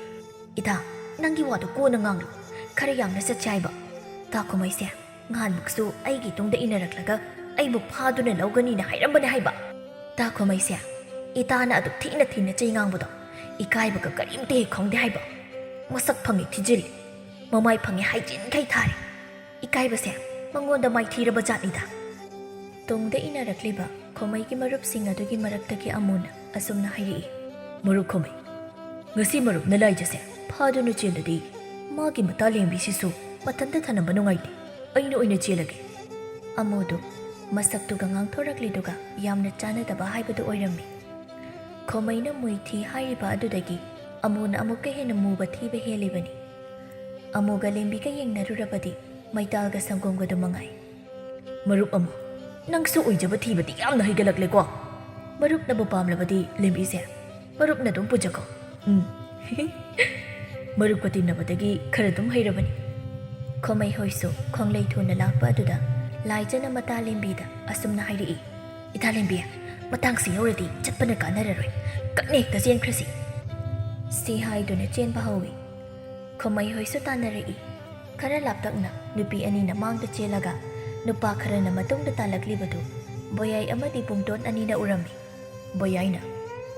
"ꯏꯇꯥ, ꯅꯪꯒꯤ ꯋꯥꯗꯨ ꯀꯣꯟꯅ ꯉꯥꯡꯂꯨ꯫ ꯈꯔ ꯌꯥꯡꯅ ꯆꯠꯁꯦ ꯍꯥꯏꯕ꯫ ꯇꯥ ꯈꯣꯃꯩꯁꯦ ꯉꯍꯥꯟꯃꯨꯛꯁꯨ ꯑꯩꯒꯤ ꯇꯨꯡꯗ ꯏꯟꯅꯔꯛꯂꯒ ꯑꯩꯕꯨ ꯐꯥꯗꯨꯅ ꯂꯧꯒꯅꯤꯅ ꯍꯥꯏꯔꯝꯕꯅꯦ ꯍꯥꯏꯕ꯫ ꯇꯥ ꯈꯣꯃꯩꯁꯦ, ꯏꯇꯥꯅ ꯑꯗꯨꯛ ꯊꯤꯅ ꯊꯤꯅ ꯆꯩ ꯉꯥꯡꯕꯗꯣ ꯏꯀꯥꯏꯕꯒ ꯀꯔꯤꯝꯇ ꯍꯦꯛ ꯈꯪꯗꯦ ꯍꯥꯏꯕ꯫ ꯃꯁꯛ ꯐꯪꯉꯤ ꯊꯤꯖꯤꯜꯂꯤ, ꯃꯃꯥꯏ ꯐꯪꯉꯤ ꯍꯥꯏꯖꯤꯟꯈꯩ ꯊꯥꯔꯤ꯫ ꯏꯀꯥꯏꯕꯁꯦ ꯃꯉꯣꯟꯗ ꯃꯥꯏꯊꯤꯔꯕ ꯖꯥꯠꯅꯤꯗ꯫" ꯇꯨꯡꯗ ꯏꯟꯅꯔꯛꯂꯤꯕ ꯈꯣꯃꯩꯒꯤ ꯃꯔꯨꯞꯁꯤꯡ ꯑꯗꯨꯒꯤ ꯃꯔꯛꯇꯒꯤ ꯑꯃꯨꯅ ꯑꯁꯨꯝꯅ ꯍꯥꯏꯔꯛꯏ꯫ "ꯃꯔꯨꯞ ꯈꯣꯃꯩ, ꯉꯁꯤ ꯃꯔꯨꯞꯅ ꯂꯥꯏꯖꯁꯦ ꯐꯥꯗꯨꯅ ꯆꯦꯜꯂꯗꯤ ꯃꯥꯒꯤ ꯃꯇꯥ ꯂꯦꯝꯕꯤꯁꯤꯁꯨ ꯃꯊꯟꯇ ꯊꯅꯝꯕ ꯅꯨꯡꯉꯥꯏꯇꯦ꯫ ꯑꯩꯅ ꯑꯣꯏꯅ ꯆꯦꯜꯂꯒꯦ꯫" ꯑꯃꯨꯗꯨ ꯃꯁꯛꯇꯨꯒ ꯉꯥꯡꯊꯣꯔꯛꯂꯤꯗꯨꯒ ꯌꯥꯝꯅ ꯆꯥꯟꯅꯗꯕ ꯍꯥꯏꯕꯗꯨ ꯑꯣꯏꯔꯝꯃꯤ꯫ ꯈꯣꯃꯩꯅ ꯃꯨꯏ ꯊꯤ ꯍꯥꯏꯔꯤꯕ ꯑꯗꯨꯗꯒꯤ ꯑꯃꯨꯅ ꯑꯃꯨꯛꯀ ꯍꯦꯟꯅ ꯃꯨꯕ ꯊꯤꯕ ꯍꯦꯜꯂꯤꯕꯅꯤ꯫ ꯑꯃꯨꯒ ꯂꯦꯝꯕꯤꯒ ꯌꯦꯡꯅꯔꯨꯔꯕꯗꯤ ꯃꯩꯇꯥꯜꯒ ꯁꯪꯒꯣꯝꯒꯗꯨ ꯃꯉꯥꯏ꯫ "ꯃꯔꯨꯞ ꯑꯃꯨ, ꯅꯪꯁꯨ ꯑꯣꯏꯖꯕ ꯊꯤꯕꯗꯤ ꯌꯥꯝꯅ ꯍꯩꯒꯠꯂꯛꯂꯦꯀꯣ꯫ ꯃꯔꯨꯞꯅꯕꯨ ꯄꯥꯝꯂꯕꯗꯤ ꯂꯦꯝꯕꯤꯁꯦ ꯃꯔꯨꯞꯅ ꯑꯗꯨꯝ ꯄꯨꯖꯈꯣ꯫ ꯎꯝ꯫ ꯃꯔꯨꯞꯀ ꯇꯤꯟꯅꯕꯗꯒꯤ ꯈꯔ ꯑꯗꯨꯝ ꯍꯩꯔꯕꯅꯤ꯫" ꯈꯣꯃꯩ ꯍꯣꯏꯁꯨ ꯈꯣꯡꯂꯩ ꯊꯨꯅ ꯂꯥꯛꯄ ꯑꯗꯨꯗ ꯂꯥꯏꯖꯅ ꯃꯇꯥ ꯂꯦꯝꯕꯤꯗ ꯑꯁꯨꯝꯅ ꯍꯥꯏꯔꯛꯏ꯫ "ꯏꯇꯥ ꯂꯦꯝꯕꯤ, ꯃꯇꯥꯡꯁꯤ ꯌꯧꯔꯗꯤ ꯆꯠꯄꯅ ꯀꯥꯟꯅꯔꯔꯣꯏ꯫ ꯀꯟꯅ ꯍꯦꯛꯇ ꯆꯦꯟꯈ꯭ꯔꯁꯤ꯫" ꯁꯤ ꯍꯥꯏꯗꯨꯅ ꯆꯦꯟꯕ ꯍꯧꯏ꯫ ꯈꯣꯃꯩ ꯍꯣꯏꯁꯨ ꯇꯥꯟꯅꯔꯛꯏ꯫ ꯈꯔ ꯂꯥꯞꯇꯛꯅ ꯅꯨꯄꯤ ꯑꯅꯤꯅ ꯃꯥꯡꯗ ꯆꯦꯜꯂꯒ ꯅꯨꯄꯥ ꯈꯔꯅ ꯃꯇꯨꯡꯗ ꯇꯥꯜꯂꯛꯂꯤꯕꯗꯨ ꯕꯣꯌꯥꯏ ꯑꯃꯗꯤ ꯕꯨꯡꯇꯣꯟ ꯑꯅꯤꯅ ꯎꯔꯝꯃꯤ꯫ ꯕꯣꯌꯥꯏꯅ,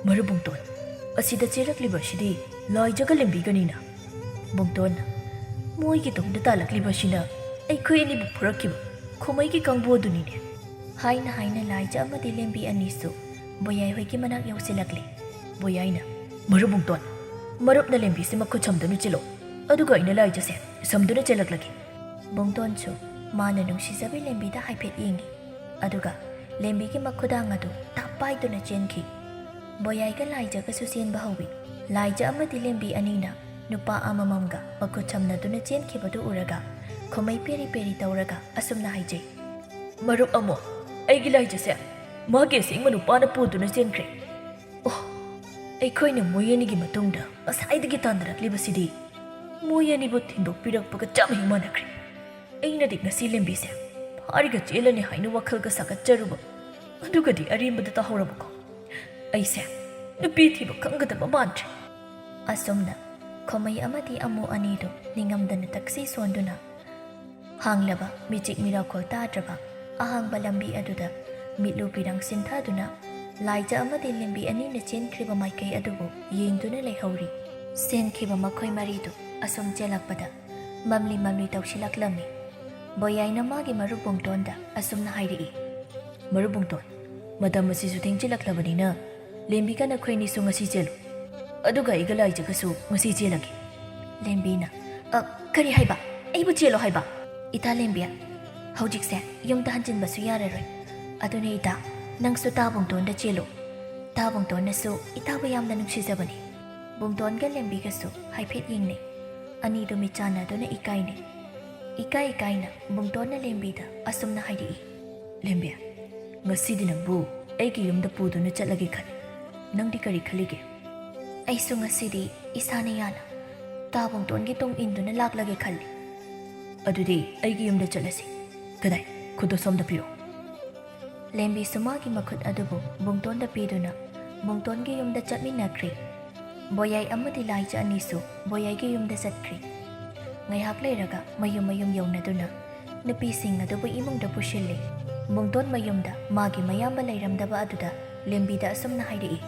"ꯃꯔꯨꯞ ꯕꯨꯡꯇꯣꯟ, ꯑꯁꯤꯗ ꯆꯦꯜꯂꯛꯂꯤꯕ ꯑꯁꯤꯗꯤ ꯂꯥꯏꯖꯒ ꯂꯦꯝꯕꯤꯒꯅꯤꯅ?" ꯕꯨꯡꯇꯣꯟꯅ, "ꯃꯣꯏꯒꯤ ꯇꯨꯡꯗ ꯇꯥꯜꯂꯛꯂꯤꯕ ꯑꯁꯤꯅ ꯑꯩꯈꯣꯏ ꯑꯅꯤꯕꯨ ꯐꯨꯔꯛꯈꯤꯕ ꯈꯨꯃꯩꯒꯤ ꯀꯥꯡꯕꯨ ꯑꯗꯨꯅꯤꯅꯦ?" ꯍꯥꯏꯅ ꯍꯥꯏꯅ ꯂꯥꯏꯖ ꯑꯃꯗꯤ ꯂꯦꯝꯕꯤ ꯑꯅꯤꯁꯨ ꯕꯣꯌꯥꯏ ꯍꯣꯏꯒꯤ ꯃꯅꯥꯛ ꯌꯧꯁꯤꯜꯂꯛꯂꯦ꯫ ꯕꯣꯌꯥꯏꯅ, "ꯃꯔꯨꯞ ꯕꯨꯡꯇꯣꯟ, ꯃꯔꯨꯞꯅ ꯂꯦꯝꯕꯤꯁꯦ ꯃꯈꯨꯠ ꯁꯝꯗꯨꯅ ꯆꯦꯜꯂꯣ, ꯑꯗꯨꯒ ꯑꯩꯅ ꯂꯥꯏꯖꯁꯦ ꯁꯝꯗꯨꯅ ꯆꯦꯜꯂꯛꯂꯒꯦ꯫" ꯕꯨꯡꯇꯣꯟꯁꯨ ꯃꯥꯅ ꯅꯨꯡꯁꯤꯖꯕꯤ ꯂꯦꯝꯕꯤꯗ ꯍꯥꯏꯐꯦꯠ ꯌꯦꯡꯉꯤ, ꯑꯗꯨꯒ ꯂꯦꯝꯕꯤꯒꯤ ꯃꯈꯨꯗꯥꯡ ꯑꯗꯨ ꯇꯥꯞ ꯄꯥꯏꯗꯨꯅ ꯆꯦꯟꯈꯤ꯫ ꯕꯣꯌꯥꯏꯒ ꯂꯥꯏꯖꯒꯁꯨ ꯆꯦꯟꯕ ꯍꯧꯏ꯫ ꯂꯥꯏꯖ ꯑꯃꯗꯤ ꯂꯦꯝꯕꯤ ꯑꯅꯤꯅ ꯅꯨꯄꯥ ꯑꯃꯃꯝꯒ ꯃꯈꯨꯠ ꯁꯝꯅꯗꯨꯅ ꯆꯦꯟꯈꯤꯕꯗꯨ ꯎꯔꯒ ꯈꯨꯃꯩ ꯄꯦꯔꯤ ꯄꯦꯔꯤ ꯇꯧꯔꯒ ꯑꯁꯨꯝꯅ ꯍꯥꯏꯖꯩ, "ꯃꯔꯨꯞ ꯑꯃꯣ, ꯑꯩꯒꯤ ꯂꯥꯏꯖꯁꯦ ꯃꯥꯒꯤ ꯑꯁꯦꯡꯕ ꯅꯨꯄꯥꯅ ꯄꯨꯗꯨꯅ ꯆꯦꯟꯈ꯭ꯔꯦ꯫ ꯑꯣ, ꯑꯩꯈꯣꯏꯅ ꯃꯣꯏ ꯑꯅꯤꯒꯤ ꯃꯇꯨꯡꯗ ꯉꯁꯥꯏꯗꯒꯤ ꯇꯥꯟꯅꯔꯛꯂꯤꯕꯁꯤꯗꯤ ꯃꯣꯏ ꯑꯅꯤꯕꯨ ꯊꯤꯟꯗꯣꯛꯄꯤꯔꯛꯄꯒ ꯆꯞ ꯍꯦꯛ ꯃꯥꯟꯅꯈ꯭ꯔꯦ꯫ ꯑꯩꯅꯗꯤ ꯉꯁꯤ ꯂꯦꯝꯕꯤꯁꯦ ꯐꯥꯔꯒ ꯆꯦꯜꯂꯅꯤ ꯍꯥꯏꯅ ꯋꯥꯈꯜꯒ ꯁꯥꯒꯠꯆꯔꯨꯕ, ꯑꯗꯨꯒꯗꯤ ꯑꯔꯦꯝꯕꯗ ꯇꯥꯍꯧꯔꯕꯀꯣ꯫ ꯑꯩꯁꯦ ꯅꯨꯄꯤ ꯊꯤꯕ ꯈꯪꯒꯗꯕ ꯃꯥꯟꯗ꯭ꯔꯦ꯫" ꯑꯁꯨꯝꯅ ꯈꯨꯃꯩ ꯑꯃꯗꯤ ꯑꯃꯨ ꯑꯅꯤꯗꯨ ꯅꯤꯡꯉꯝꯗꯅ ꯇꯛꯁꯤ ꯁꯣꯟꯗꯨꯅ ꯍꯥꯡꯂꯕ ꯃꯤꯆꯤꯛ ꯃꯤꯔꯥꯎꯈꯣꯜ ꯇꯥꯗ꯭ꯔꯕ ꯑꯍꯥꯡꯕ ꯂꯝꯕꯤ ꯑꯗꯨꯗ ꯃꯤꯠꯂꯨ ꯄꯤꯔꯪ ꯁꯤꯟꯊꯗꯨꯅ ꯂꯥꯏꯖ ꯑꯃꯗꯤ ꯂꯦꯝꯕꯤ ꯑꯅꯤꯅ ꯆꯦꯟꯈ꯭ꯔꯤꯕ ꯃꯥꯏꯀꯩ ꯑꯗꯨꯕꯨ ꯌꯦꯡꯗꯨꯅ ꯂꯩꯍꯧꯔꯤ꯫ ꯆꯦꯟꯈꯤꯕ ꯃꯈꯣꯏ ꯃꯔꯤꯗꯨ ꯑꯁꯨꯝ ꯆꯦꯜꯂꯛꯄꯗ ꯃꯝꯂꯤ ꯃꯝꯂꯤ ꯇꯧꯁꯤꯜꯂꯛꯂꯝꯃꯤ꯫ ꯕꯣꯌꯥꯏꯅ ꯃꯥꯒꯤ ꯃꯔꯨꯞ ꯕꯨꯡꯇꯣꯟꯗ ꯑꯁꯨꯝꯅ ꯍꯥꯏꯔꯛꯏ, "ꯃꯔꯨꯞ ꯕꯨꯡꯇꯣꯟ, ꯃꯇꯝ ꯑꯁꯤꯁꯨ ꯊꯦꯡꯖꯤꯜꯂꯛꯂꯕꯅꯤꯅ ꯂꯦꯝꯕꯤꯒ ꯅꯈꯣꯏ ꯑꯅꯤꯁꯨ ꯉꯁꯤ ꯆꯦꯜꯂꯨ, ꯑꯗꯨꯒ ꯑꯩꯒ ꯂꯥꯏꯖꯒꯁꯨ ꯉꯁꯤ ꯆꯦꯜꯂꯒꯦ꯫" ꯂꯦꯝꯕꯤꯅ, "ꯑ, ꯀꯔꯤ ꯍꯥꯏꯕ? ꯑꯩꯕꯨ ꯆꯦꯜꯂꯣ ꯍꯥꯏꯕ?" "ꯏꯇꯥ ꯂꯦꯝꯕꯤ, ꯍꯧꯖꯤꯛꯁꯦ ꯌꯨꯝꯗ ꯍꯟꯖꯤꯟꯕꯁꯨ ꯌꯥꯔꯔꯣꯏ꯫ ꯑꯗꯨꯅ ꯏꯇꯥ, ꯅꯪꯁꯨ ꯇꯥ ꯕꯨꯡꯇꯣꯟꯗ ꯆꯦꯜꯂꯨ꯫ ꯇꯥ ꯕꯨꯡꯇꯣꯟꯅꯁꯨ ꯏꯇꯥꯕꯨ ꯌꯥꯝꯅ ꯅꯨꯡꯁꯤꯖꯕꯅꯤ꯫" ꯕꯨꯡꯇꯣꯟꯒ ꯂꯦꯝꯕꯤꯒꯁꯨ ꯍꯥꯏꯐꯦꯠ ꯌꯦꯡꯅꯩ꯫ ꯑꯅꯤꯗꯨ ꯃꯤꯠ ꯆꯥꯟꯅꯗꯨꯅ ꯏꯀꯥꯏꯅꯩ꯫ ꯏꯀꯥꯏ ꯏꯀꯥꯏꯅ ꯕꯨꯡꯇꯣꯟꯅ ꯂꯦꯝꯕꯤꯗ ꯑꯁꯨꯝꯅ ꯍꯥꯏꯔꯛꯏ, "ꯂꯦꯝꯕꯤ, ꯉꯁꯤꯗꯤ ꯅꯪꯕꯨ ꯑꯩꯒꯤ ꯌꯨꯝꯗ ꯄꯨꯗꯨꯅ ꯆꯠꯂꯒꯦ ꯈꯜꯂꯤ꯫ ꯅꯪꯗꯤ ꯀꯔꯤ ꯈꯜꯂꯤꯒꯦ?" "ꯑꯩꯁꯨ ꯉꯁꯤꯗꯤ ꯏꯁꯥꯅ ꯌꯥꯅ ꯇꯥ ꯕꯨꯡꯇꯣꯟꯒꯤ ꯇꯨꯡ ꯏꯟꯗꯨꯅ ꯂꯥꯛꯂꯒꯦ ꯈꯜꯂꯤ꯫" "ꯑꯗꯨꯗꯤ ꯑꯩꯒꯤ ꯌꯨꯝꯗ ꯆꯠꯂꯁꯤ꯫ ꯀꯗꯥꯏ? ꯈꯨꯠꯇꯣ ꯁꯣꯝꯗ ꯄꯤꯔꯣ꯫" ꯂꯦꯝꯕꯤꯁꯨ ꯃꯥꯒꯤ ꯃꯈꯨꯠ ꯑꯗꯨꯕꯨ ꯕꯨꯡꯇꯣꯟꯗ ꯄꯤꯗꯨꯅ ꯕꯨꯡꯇꯣꯟꯒꯤ ꯌꯨꯝꯗ ꯆꯠꯃꯤꯟꯅꯈ꯭ꯔꯦ꯫ ꯕꯣꯌꯥꯏ ꯑꯃꯗꯤ ꯂꯥꯏꯖ ꯑꯅꯤꯁꯨ ꯕꯣꯌꯥꯏꯒꯤ ꯌꯨꯝꯗ ꯆꯠꯈ꯭ꯔꯦ꯫ ꯉꯥꯏꯍꯥꯛ ꯂꯩꯔꯒ ꯃꯌꯨꯝ ꯃꯌꯨꯝ ꯌꯧꯅꯗꯨꯅ ꯅꯨꯄꯤꯁꯤꯡ ꯑꯗꯨꯕꯨ ꯏꯃꯨꯡꯗ ꯄꯨꯁꯤꯜꯂꯤ꯫ ꯕꯨꯡꯗꯣꯟ ꯃꯌꯨꯝꯗ ꯃꯥꯒꯤ ꯃꯌꯥꯝꯕ ꯂꯩꯔꯝꯗꯕ ꯑꯗꯨꯗ ꯂꯦꯝꯕꯤꯗ ꯑꯁꯨꯝꯅ ꯍꯥꯏꯔꯛꯏ꯫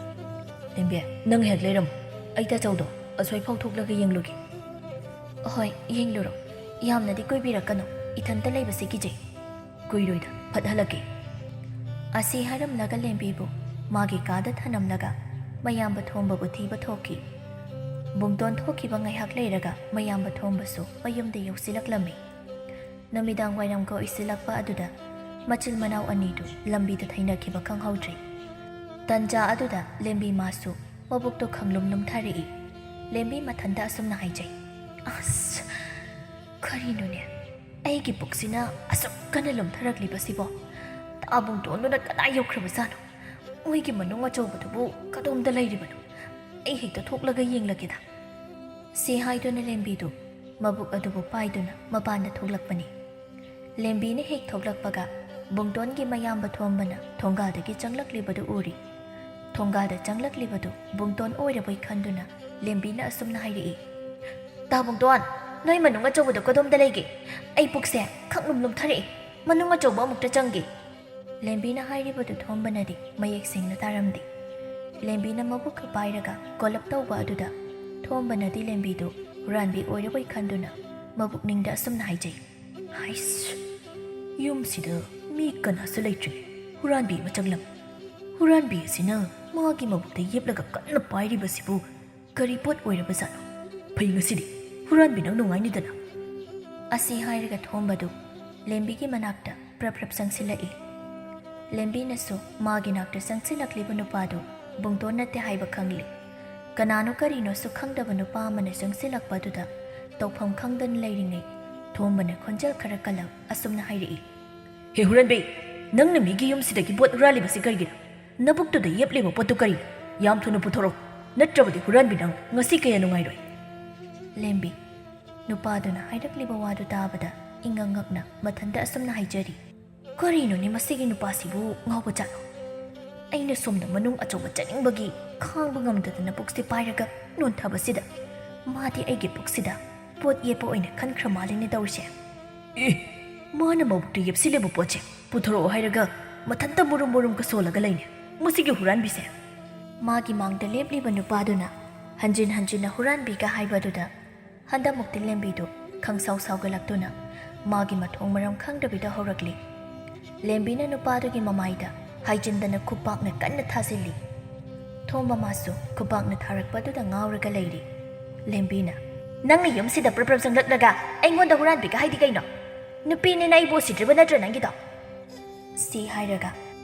"ꯂꯦꯝꯕꯤ, ꯅꯪ ꯍꯦꯛ ꯂꯩꯔꯝꯃꯨ꯫ ꯑꯩ ꯇꯥꯆꯧꯗꯣ ꯑꯁꯣꯏ ꯐꯥꯎꯊꯣꯛꯂꯒ ꯌꯦꯡꯂꯨꯒꯦ꯫" "ꯍꯣꯏ, ꯌꯦꯡꯂꯨꯔꯣ꯫ ꯌꯥꯝꯅꯗꯤ ꯀꯨꯏꯕꯤꯔꯛꯀꯅꯨ꯫ ꯏꯊꯟꯇ ꯂꯩꯕꯁꯤ ꯀꯤꯖꯩ꯫" "ꯀꯨꯏꯔꯣꯏꯗ, ꯐꯠ ꯍꯜꯂꯛꯀꯦ꯫" ꯑꯁꯤ ꯍꯥꯏꯔꯝꯂꯒ ꯂꯦꯝꯕꯤꯕꯨ ꯃꯥꯒꯤ ꯀꯥꯗ ꯊꯅꯝꯂꯒ ꯃꯌꯥꯝꯕ ꯊꯣꯝꯕꯕꯨ ꯊꯤꯕ ꯊꯣꯛꯈꯤ꯫ ꯕꯨꯡꯗꯣꯟ ꯊꯣꯛꯈꯤꯕ ꯉꯥꯏꯍꯥꯛ ꯂꯩꯔꯒ ꯃꯌꯥꯝꯕ ꯊꯣꯝꯕꯁꯨ ꯃꯌꯨꯝꯗ ꯌꯧꯁꯤꯜꯂꯛꯂꯝꯃꯤ꯫ ꯅꯨꯃꯤꯗꯥꯡ ꯋꯥꯏꯔꯝꯒ ꯑꯣꯏꯁꯤꯜꯂꯛꯄ ꯑꯗꯨꯗ ꯃꯆꯤꯜ ꯃꯅꯥꯎ ꯑꯅꯤꯗꯨ ꯂꯝꯕꯤꯗ ꯊꯩꯅꯈꯤꯕ ꯈꯪꯍꯧꯗ꯭ꯔꯦ꯫ ꯇꯟꯖꯥ ꯑꯗꯨꯗ ꯂꯦꯝꯕꯤ ꯃꯥꯁꯨ ꯃꯕꯨꯛꯇꯣ ꯈꯪꯂꯨꯝ ꯂꯨꯝꯊꯔꯛꯏ꯫ ꯂꯦꯝꯕꯤ ꯃꯊꯟꯇ ꯑꯁꯨꯝꯅ ꯍꯥꯏꯖꯩ, "ꯑꯁ, ꯀꯔꯤꯅꯣꯅꯦ? ꯑꯩꯒꯤ ꯄꯨꯛꯁꯤꯅ ꯑꯁꯨꯛ ꯀꯟꯅ ꯂꯨꯝꯊꯔꯛꯂꯤꯕꯁꯤꯕꯣ? ꯇꯥꯕꯨꯡꯗꯣꯟꯗꯨꯅ ꯀꯗꯥꯏ ꯌꯧꯈ꯭ꯔꯕꯖꯥꯠꯅꯣ? ꯃꯣꯏꯒꯤ ꯃꯅꯨꯡ ꯑꯆꯧꯕꯗꯨꯕꯨ ꯀꯗꯣꯝꯗ ꯂꯩꯔꯤꯕꯅꯣ? ꯑꯩ ꯍꯦꯛꯇ ꯊꯣꯛꯂꯒ ꯌꯦꯡꯂꯒꯦꯗ꯫" ꯁꯤ ꯍꯥꯏꯗꯨꯅ ꯂꯦꯝꯕꯤꯗꯨ ꯃꯕꯨꯛ ꯑꯗꯨꯕꯨ ꯄꯥꯏꯗꯨꯅ ꯃꯄꯥꯟꯗ ꯊꯣꯛꯂꯛꯄꯅꯤ꯫ ꯂꯦꯝꯕꯤꯅ ꯍꯦꯛ ꯊꯣꯛꯂꯛꯄꯒ ꯕꯨꯡꯗꯣꯟꯒꯤ ꯃꯌꯥꯝꯕ ꯊꯣꯝꯕꯅ ꯊꯣꯡꯒꯥꯜꯗꯒꯤ ꯆꯪꯂꯛꯂꯤꯕꯗꯨ ꯎꯔꯤ꯫ ꯊꯣꯡꯒꯥꯜꯗ ꯆꯪꯂꯛꯂꯤꯕꯗꯨ ꯕꯨꯡꯗꯣꯟ ꯑꯣꯏꯔꯕꯣꯏ ꯈꯟꯗꯨꯅ ꯂꯦꯝꯕꯤꯅ ꯑꯁꯨꯝꯅ ꯍꯥꯏꯔꯛꯏ, "ꯇꯥ ꯕꯨꯡꯗꯣꯟ, ꯅꯣꯏ ꯃꯅꯨꯡ ꯑꯆꯧꯕꯗꯣ ꯀꯗꯣꯝꯗ ꯂꯩꯒꯦ? ꯑꯩ ꯄꯨꯛꯁꯦ ꯈꯪꯂꯨꯝ ꯂꯨꯝꯊꯔꯛꯏ꯫ ꯃꯅꯨꯡ ꯑꯆꯧꯕ ꯑꯃꯨꯛꯇ ꯆꯪꯒꯦ꯫" ꯂꯦꯝꯕꯤꯅ ꯍꯥꯏꯔꯤꯕꯗꯨ ꯊꯣꯝꯕꯅꯗꯤ ꯃꯌꯦꯛ ꯁꯦꯡꯅ ꯇꯥꯔꯝꯗꯦ꯫ ꯂꯦꯝꯕꯤꯅ ꯃꯕꯨꯛꯀ ꯄꯥꯏꯔꯒ ꯀꯣꯂꯞ ꯇꯧꯕ ꯑꯗꯨꯗ ꯊꯣꯝꯕꯅꯗꯤ ꯂꯦꯝꯕꯤꯗꯨ ꯍꯨꯔꯥꯟꯕꯤ ꯑꯣꯏꯔꯕꯣꯏ ꯈꯟꯗꯨꯅ ꯃꯕꯨꯛꯅꯤꯡꯗ ꯑꯁꯨꯝꯅ ꯍꯥꯏꯖꯩ, "ꯍꯥꯏꯁ, ꯌꯨꯝꯁꯤꯗ ꯃꯤ ꯀꯅꯥꯁꯨ ꯂꯩꯇ꯭ꯔꯤ꯫ ꯍꯨꯔꯥꯟꯕꯤ ꯑꯃ ꯆꯪꯂꯝꯃꯤ꯫ ꯍꯨꯔꯥꯟꯕꯤ ꯑꯁꯤꯅ ꯃꯥꯒꯤ ꯃꯕꯨꯛꯇ ꯌꯦꯞꯂꯒ ꯀꯟꯅ ꯄꯥꯏꯔꯤꯕꯁꯤꯕꯨ ꯀꯔꯤ ꯄꯣꯠ ꯑꯣꯏꯔꯕꯖꯥꯠꯅꯣ? ꯐꯩ, ꯉꯁꯤꯗꯤ ꯍꯨꯔꯥꯟꯕꯤ ꯅꯪ ꯅꯨꯡꯉꯥꯏꯅꯤꯗꯅ꯫" ꯑꯁꯤ ꯍꯥꯏꯔꯒ ꯊꯣꯝꯕꯗꯨ ꯂꯦꯝꯕꯤꯒꯤ ꯃꯅꯥꯛꯇ ꯄ꯭ꯔꯞ ꯄ꯭ꯔꯞ ꯆꯪꯁꯤꯜꯂꯛꯏ꯫ ꯂꯦꯝꯕꯤꯅꯁꯨ ꯃꯥꯒꯤ ꯅꯥꯛꯇ ꯆꯪꯁꯤꯜꯂꯛꯂꯤꯕ ꯅꯨꯄꯥꯗꯨ ꯕꯨꯡꯗꯣꯟ ꯅꯠꯇꯦ ꯍꯥꯏꯕ ꯈꯪꯂꯤ꯫ ꯀꯅꯥꯅꯣ ꯀꯔꯤꯅꯣꯁꯨ ꯈꯪꯗꯕ ꯅꯨꯄꯥ ꯑꯃꯅ ꯆꯪꯁꯤꯜꯂꯛꯄ ꯑꯗꯨꯗ ꯇꯧꯐꯝ ꯈꯪꯗꯅ ꯂꯩꯔꯤꯉꯩ ꯊꯣꯝꯕꯅ ꯈꯣꯟꯖꯦꯜ ꯈꯔ ꯀꯜꯂ ꯑꯁꯨꯝꯅ ꯍꯥꯏꯔꯛꯏ, "ꯍꯦ ꯍꯨꯔꯥꯟꯕꯤ, ꯅꯪꯅ ꯃꯤꯒꯤ ꯌꯨꯝꯁꯤꯗꯒꯤ ꯄꯣꯠ ꯍꯨꯔꯥꯜꯂꯤꯕꯁꯤ ꯀꯔꯤꯒꯤꯅꯣ? ꯅꯕꯨꯛꯇꯨꯗ ꯌꯦꯞꯂꯤꯕ ꯄꯣꯠꯇꯨ ꯀꯔꯤꯅꯣ? ꯌꯥꯝ ꯊꯨꯅ ꯄꯨꯊꯣꯔꯛꯎ, ꯅꯠꯇ꯭ꯔꯕꯗꯤ ꯍꯨꯔꯥꯟꯕꯤ ꯅꯪ ꯉꯁꯤ ꯀꯌꯥ ꯅꯨꯡꯉꯥꯏꯔꯣꯏ꯫" ꯂꯦꯝꯕꯤ, ꯅꯨꯄꯥꯗꯨꯅ ꯍꯥꯏꯔꯛꯂꯤꯕ ꯋꯥꯗꯨ ꯇꯥꯕꯗ ꯏꯉꯛ ꯉꯛꯅ ꯃꯊꯟꯇ ꯑꯁꯨꯝꯅ ꯍꯥꯏꯖꯔꯤ, "ꯀꯔꯤꯅꯣꯅꯦ ꯃꯁꯤꯒꯤ ꯅꯨꯄꯥꯁꯤꯕꯨ ꯉꯥꯎꯕ ꯖꯥꯠꯂꯣ? ꯑꯩꯅ ꯁꯣꯝꯗ ꯃꯅꯨꯡ ꯑꯆꯧꯕ ꯆꯥꯅꯤꯡꯕꯒꯤ ꯈꯥꯡꯕ ꯉꯝꯗꯗꯅ ꯄꯨꯛꯁꯤ ꯄꯥꯏꯔꯒ ꯅꯣꯟꯊꯕꯁꯤꯗ ꯃꯥꯗꯤ ꯑꯩꯒꯤ ꯄꯨꯛꯁꯤꯗ ꯄꯣꯠ ꯌꯦꯞꯄ ꯑꯣꯏꯅ ꯈꯟꯈ꯭ꯔ ꯃꯥꯜꯂꯦꯅꯦ ꯇꯧꯔꯤꯁꯦ꯫" "ꯑꯦ, ꯃꯥꯅ ꯃꯕꯨꯛꯇ ꯌꯦꯞꯁꯤꯜꯂꯤꯕ ꯄꯣꯠꯁꯦ ꯄꯨꯊꯣꯔꯛꯑꯣ ꯍꯥꯏꯔꯒ ꯃꯊꯟꯇ ꯃꯨꯔꯨꯝ ꯃꯨꯔꯨꯝ ꯀꯁꯣꯜꯂꯒ ꯂꯩꯅꯦ, ꯃꯁꯤꯒꯤ ꯍꯨꯔꯥꯟꯕꯤꯁꯦ꯫ ꯃꯥꯒꯤ ꯃꯥꯡꯗ ꯂꯦꯞꯂꯤꯕ ꯅꯨꯄꯥꯗꯨꯅ ꯍꯟꯖꯤꯟ ꯍꯟꯖꯤꯟꯅ ꯍꯨꯔꯥꯟꯕꯤꯒ ꯍꯥꯏꯕ ꯑꯗꯨꯗ ꯍꯟꯗꯛꯃꯨꯛꯇꯤ ꯂꯦꯝꯕꯤꯗꯨ ꯈꯪꯁꯥꯎ ꯁꯥꯎꯒꯠꯂꯛꯇꯨꯅ ꯃꯥꯒꯤ ꯃꯊꯣꯡ ꯃꯔꯝ ꯈꯪꯗꯕꯤꯗ ꯍꯧꯔꯛꯂꯤ꯫ ꯂꯦꯝꯕꯤꯅ ꯅꯨꯄꯥꯗꯨꯒꯤ ꯃꯃꯥꯏꯗ ꯍꯥꯏꯖꯤꯟꯗꯅ ꯈꯨꯄꯥꯛꯅ ꯀꯟꯅ ꯊꯥꯖꯤꯜꯂꯤ꯫ ꯊꯣꯝꯕ ꯃꯥꯁꯨ ꯈꯨꯄꯥꯛꯅ ꯊꯥꯔꯛꯄꯗꯨꯗ ꯉꯥꯎꯔꯒ ꯂꯩꯔꯤ꯫ ꯂꯦꯝꯕꯤꯅ, "ꯅꯪꯅ ꯌꯨꯝꯁꯤꯗ ꯄ꯭ꯔꯞ ꯄ꯭ꯔꯞ ꯆꯪꯂꯛꯂꯒ ꯑꯩꯉꯣꯟꯗ ꯍꯨꯔꯥꯟꯕꯤꯒ ꯍꯥꯏꯗꯤ ꯀꯩꯅꯣ? ꯅꯨꯄꯤꯅꯤꯅ ꯑꯩꯕꯨ ꯎꯁꯤꯠꯇ꯭ꯔꯤꯕ ꯅꯠꯇ꯭ꯔꯣ ꯅꯪꯒꯤꯗꯣ?" ꯁꯤ ꯍꯥꯏꯔꯒ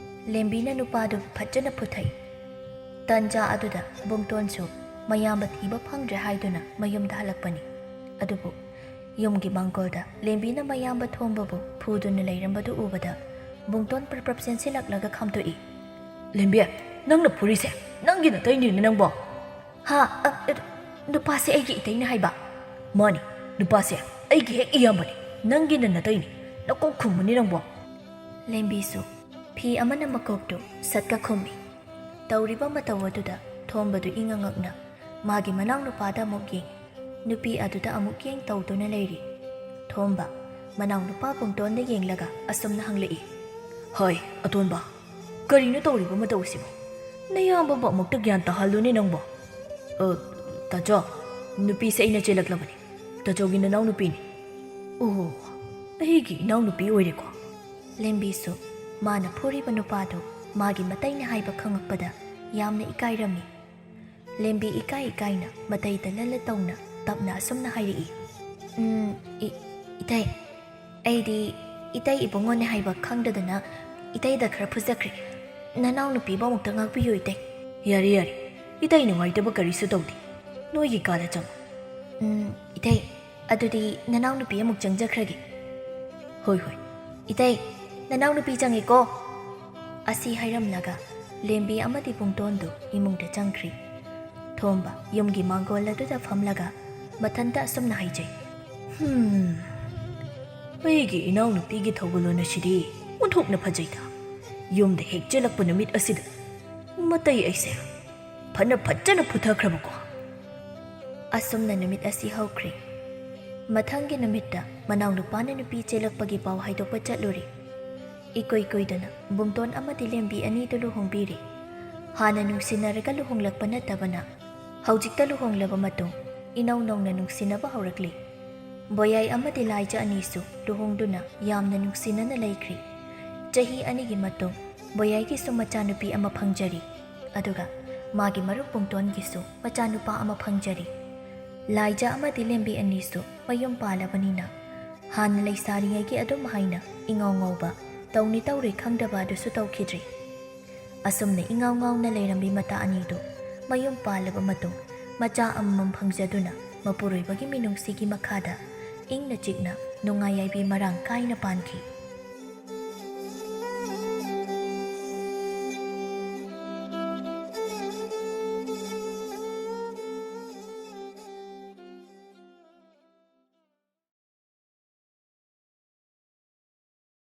ꯂꯦꯝꯕꯤꯅ ꯅꯨꯄꯥꯗꯨ ꯐꯖꯅ ꯐꯨꯊꯩ꯫ ꯇꯟꯖꯥ ꯑꯗꯨꯗ ꯕꯨꯡꯇꯣꯟꯁꯨ ꯃꯌꯥꯝꯕ ꯊꯤꯕ ꯐꯪꯗ꯭ꯔꯦ ꯍꯥꯏꯗꯨꯅ ꯃꯌꯨꯝꯗ ꯍꯜꯂꯛꯄꯅꯤ꯫ ꯑꯗꯨꯕꯨ ꯌꯨꯝꯒꯤ ꯃꯥꯡꯒꯣꯜꯗ ꯂꯦꯝꯕꯤꯅ ꯃꯌꯥꯝꯕ ꯊꯣꯝꯕꯕꯨ ꯐꯨꯗꯨꯅ ꯂꯩꯔꯝꯕꯗꯨ ꯎꯕꯗ ꯕꯨꯡꯇꯣꯟ ꯄ꯭ꯔꯞ ꯄ꯭ꯔꯞ ꯆꯦꯟꯁꯤꯜꯂꯛꯂꯒ ꯈꯥꯝꯗꯣꯛꯏ꯫ "ꯂꯦꯝꯕꯤ, ꯅꯪꯅ ꯐꯨꯔꯤꯁꯦ ꯅꯪꯒꯤ ꯅꯇꯩꯅꯤꯅꯦ ꯅꯪꯕꯣ?" "ꯍꯥ? ꯑ, ꯑ, ꯅꯨꯄꯥꯁꯦ ꯑꯩꯒꯤ ꯏꯇꯩꯅ ꯍꯥꯏꯕ?" "ꯃꯥꯅꯤ, ꯅꯨꯄꯥꯁꯦ ꯑꯩꯒꯤ ꯍꯦꯛ ꯏꯌꯥꯝꯕꯅꯤ, ꯅꯪꯒꯤꯅ ꯅꯇꯩꯅꯤ, ꯅꯀꯣꯛ ꯈꯨꯝꯃꯨꯅꯤ ꯅꯪꯕꯣ?" ꯂꯦꯝꯕꯤꯁꯨ ꯐꯤ ꯑꯃꯅ ꯃꯀꯣꯛꯇꯨ ꯁꯠꯀ ꯈꯨꯝꯃꯤ꯫ ꯇꯧꯔꯤꯕ ꯃꯇꯧ ꯑꯗꯨꯗ ꯊꯣꯝꯕꯗꯨ ꯏꯉꯛ ꯉꯛꯅ ꯃꯥꯒꯤ ꯃꯅꯥꯎꯅꯨꯄꯥꯗ ꯑꯃꯨꯛ ꯌꯦꯡ, ꯅꯨꯄꯤ ꯑꯗꯨꯗ ꯑꯃꯨꯛ ꯌꯦꯡ ꯇꯧꯗꯨꯅ ꯂꯩꯔꯤ꯫ ꯊꯣꯝꯕ ꯃꯅꯥꯎꯅꯨꯄꯥ ꯕꯨꯡꯇꯣꯟꯗ ꯌꯦꯡꯂꯒ ꯑꯁꯨꯝꯅ ꯍꯪꯂꯛꯏ, "ꯍꯣꯏ, ꯑꯇꯣꯟꯕ, ꯀꯔꯤꯅꯣ ꯇꯧꯔꯤꯕ ꯃꯇꯧꯁꯤꯕꯣ? ꯅꯌꯥꯝꯕꯕꯨ ꯑꯃꯨꯛꯇ ꯒ꯭ꯌꯥꯟ ꯇꯥꯍꯜꯂꯨꯅꯦ ꯅꯪꯕꯣ꯫ ꯑ, ꯇꯥꯆꯧ, ꯅꯨꯄꯤꯁꯦ ꯑꯩꯅ ꯆꯦꯜꯂꯛꯂꯕꯅꯤ꯫ ꯇꯥꯆꯧꯒꯤ ꯅꯅꯥꯎꯅꯨꯄꯤꯅꯤ꯫ ꯑꯣ, ꯑꯩꯒꯤ ꯏꯅꯥꯎꯅꯨꯄꯤ ꯑꯣꯏꯔꯦꯀꯣ?" ꯂꯦꯝꯕꯤꯁꯨ ꯃꯥꯅ ꯐꯨꯔꯤꯕ ꯅꯨꯄꯥꯗꯨ ꯃꯥꯒꯤ ꯃꯇꯩꯅ ꯍꯥꯏꯕ ꯈꯪꯉꯛꯄꯗ ꯌꯥꯝꯅ ꯏꯀꯥꯏꯔꯝꯃꯤ꯫ ꯂꯦꯝꯕꯤ ꯏꯀꯥꯏ ꯏꯀꯥꯏꯅ ꯃꯇꯩꯗ ꯂꯜꯂ ꯇꯧꯅ ꯇꯞꯅ ꯑꯁꯨꯝꯅ ꯍꯥꯏꯔꯛꯏ, "ꯎꯝ, ꯏ-, ꯏꯇꯩ, ꯑꯩꯗꯤ ꯏꯇꯩ ꯏꯕꯨꯡꯉꯣꯅꯦ ꯍꯥꯏꯕ ꯈꯪꯗꯗꯅ ꯏꯇꯩꯗ ꯈꯔ ꯐꯨꯖꯈ꯭ꯔꯦ꯫ ꯅꯅꯥꯎꯅꯨꯄꯤꯕꯨ ꯑꯃꯨꯛꯇ ꯉꯥꯛꯄꯤꯌꯨ, ꯏꯇꯩ꯫" "ꯌꯥꯔꯦ, ꯌꯥꯔꯦ, ꯏꯇꯩ ꯅꯨꯡꯉꯥꯏꯇꯕ ꯀꯔꯤꯁꯨ ꯇꯧꯗꯦ꯫ ꯅꯣꯏꯒꯤ ꯀꯥꯗ ꯆꯪꯉꯨ꯫" "ꯎꯝ, ꯏꯇꯩ, ꯑꯗꯨꯗꯤ ꯅꯅꯥꯎꯅꯨꯄꯤ ꯑꯃꯨꯛ ꯆꯪꯖꯈ꯭ꯔꯒꯦ꯫" "ꯍꯣꯏ, ꯍꯣꯏ꯫" "ꯏꯇꯩ, ꯅꯅꯥꯎꯅꯨꯄꯤ ꯆꯪꯉꯦꯀꯣ꯫" ꯑꯁꯤ ꯍꯥꯏꯔꯝꯂꯒ ꯂꯦꯝꯕꯤ ꯑꯃꯗꯤ ꯄꯨꯡꯇꯣꯟꯗꯨ ꯏꯃꯨꯡꯗ ꯆꯪꯈ꯭ꯔꯤ꯫ ꯊꯣꯝꯕ ꯌꯨꯝꯒꯤ ꯃꯥꯡꯒꯣꯜ ꯑꯗꯨꯗ ꯐꯝꯂꯒ ꯃꯊꯟꯇ ꯑꯁꯨꯝꯅ ꯍꯥꯏꯖꯩ, "ꯍꯝ, ꯑꯩꯒꯤ ꯏꯅꯥꯎꯅꯨꯄꯤꯒꯤ ꯊꯧꯒꯜꯂꯣꯟ ꯑꯁꯤꯗꯤ ꯑꯣꯟꯊꯣꯛꯅ ꯐꯖꯩꯗ꯫ ꯌꯨꯝꯗ ꯍꯦꯛ ꯆꯦꯜꯂꯛꯄ ꯅꯨꯃꯤꯠ ꯑꯁꯤꯗ ꯃꯇꯩ ꯑꯩꯁꯦ ꯐꯅ ꯐꯖꯅ ꯐꯨꯊꯈ꯭ꯔꯕꯀꯣ꯫" ꯑꯁꯨꯝꯅ ꯅꯨꯃꯤꯠ ꯑꯁꯤ ꯍꯧꯈ꯭ꯔꯦ꯫ ꯃꯊꯪꯒꯤ ꯅꯨꯃꯤꯠꯇ ꯃꯅꯥꯎꯅꯨꯄꯥꯅ ꯅꯨꯄꯤ ꯆꯦꯜꯂꯛꯄꯒꯤ ꯄꯥꯎ ꯍꯥꯏꯗꯣꯛꯄ ꯆꯠꯂꯨꯔꯦ꯫ ꯏꯀꯨꯏ ꯀꯨꯏꯗꯅ ꯕꯨꯡꯇꯣꯟ ꯑꯃꯗꯤ ꯂꯦꯝꯕꯤ ꯑꯅꯤꯗꯨ ꯂꯨꯍꯣꯡꯕꯤꯔꯦ꯫ ꯍꯥꯟꯅ ꯅꯨꯡꯁꯤꯅꯔꯒ ꯂꯨꯍꯣꯡꯂꯛꯄ ꯅꯠꯇꯕꯅ, ꯍꯧꯖꯤꯛꯇ ꯂꯨꯍꯣꯡꯂꯕ ꯃꯇꯨꯡ ꯏꯅꯧ ꯅꯧꯅ ꯅꯨꯡꯁꯤꯅꯕ ꯍꯧꯔꯛꯂꯤ꯫ ꯕꯣꯌꯥꯏ ꯑꯃꯗꯤ ꯂꯥꯏꯖ ꯑꯅꯤꯁꯨ ꯂꯨꯍꯣꯡꯗꯨꯅ ꯌꯥꯝꯅ ꯅꯨꯡꯁꯤꯅꯅ ꯂꯩꯈ꯭ꯔꯤ꯫ ꯆꯍꯤ ꯑꯅꯤꯒꯤ ꯃꯇꯨꯡ ꯕꯣꯌꯥꯏꯒꯤꯁꯨ ꯃꯆꯥꯅꯨꯄꯤ ꯑꯃ ꯐꯪꯖꯔꯤ, ꯑꯗꯨꯒ ꯃꯥꯒꯤ ꯃꯔꯨꯞ ꯕꯨꯡꯇꯣꯟꯒꯤꯁꯨ ꯃꯆꯥꯅꯨꯄꯥ ꯑꯃ ꯐꯪꯖꯔꯤ꯫ ꯂꯥꯏꯖ ꯑꯃꯗꯤ ꯂꯦꯝꯕꯤ ꯑꯅꯤꯁꯨ ꯃꯌꯨꯝ ꯄꯥꯜꯂꯕꯅꯤꯅ, ꯍꯥꯟꯅ ꯂꯩꯁꯥꯔꯤꯉꯩꯒꯤ ꯑꯗꯨꯝ ꯍꯥꯏꯅ ꯏꯉꯥꯎ ꯉꯥꯎꯕ, ꯇꯧꯅꯤ ꯇꯧꯔꯣꯏ ꯈꯪꯗꯕ ꯑꯗꯨꯁꯨ ꯇꯧꯈꯤꯗ꯭ꯔꯤ꯫ ꯑꯁꯨꯝꯅ ꯏꯉꯥꯎ ꯉꯥꯎꯅ ꯂꯩꯔꯝꯕꯤ ꯃꯇꯥ ꯑꯅꯤꯗꯨ ꯃꯌꯨꯝ ꯄꯥꯜꯂꯕ ꯃꯇꯨꯡ ꯃꯆꯥ ꯑꯃꯃꯝ ꯐꯪꯖꯗꯨꯅ ꯃꯄꯨꯔꯣꯏꯕꯒꯤ ꯃꯤꯅꯨꯡꯁꯤꯒꯤ ꯃꯈꯥꯗ ꯏꯪꯅ ꯆꯤꯛꯅ ꯅꯨꯡꯉꯥꯏ ꯌꯥꯏꯕꯤ ꯃꯔꯥꯡ ꯀꯥꯏꯅ ꯄꯥꯟꯈꯤ꯫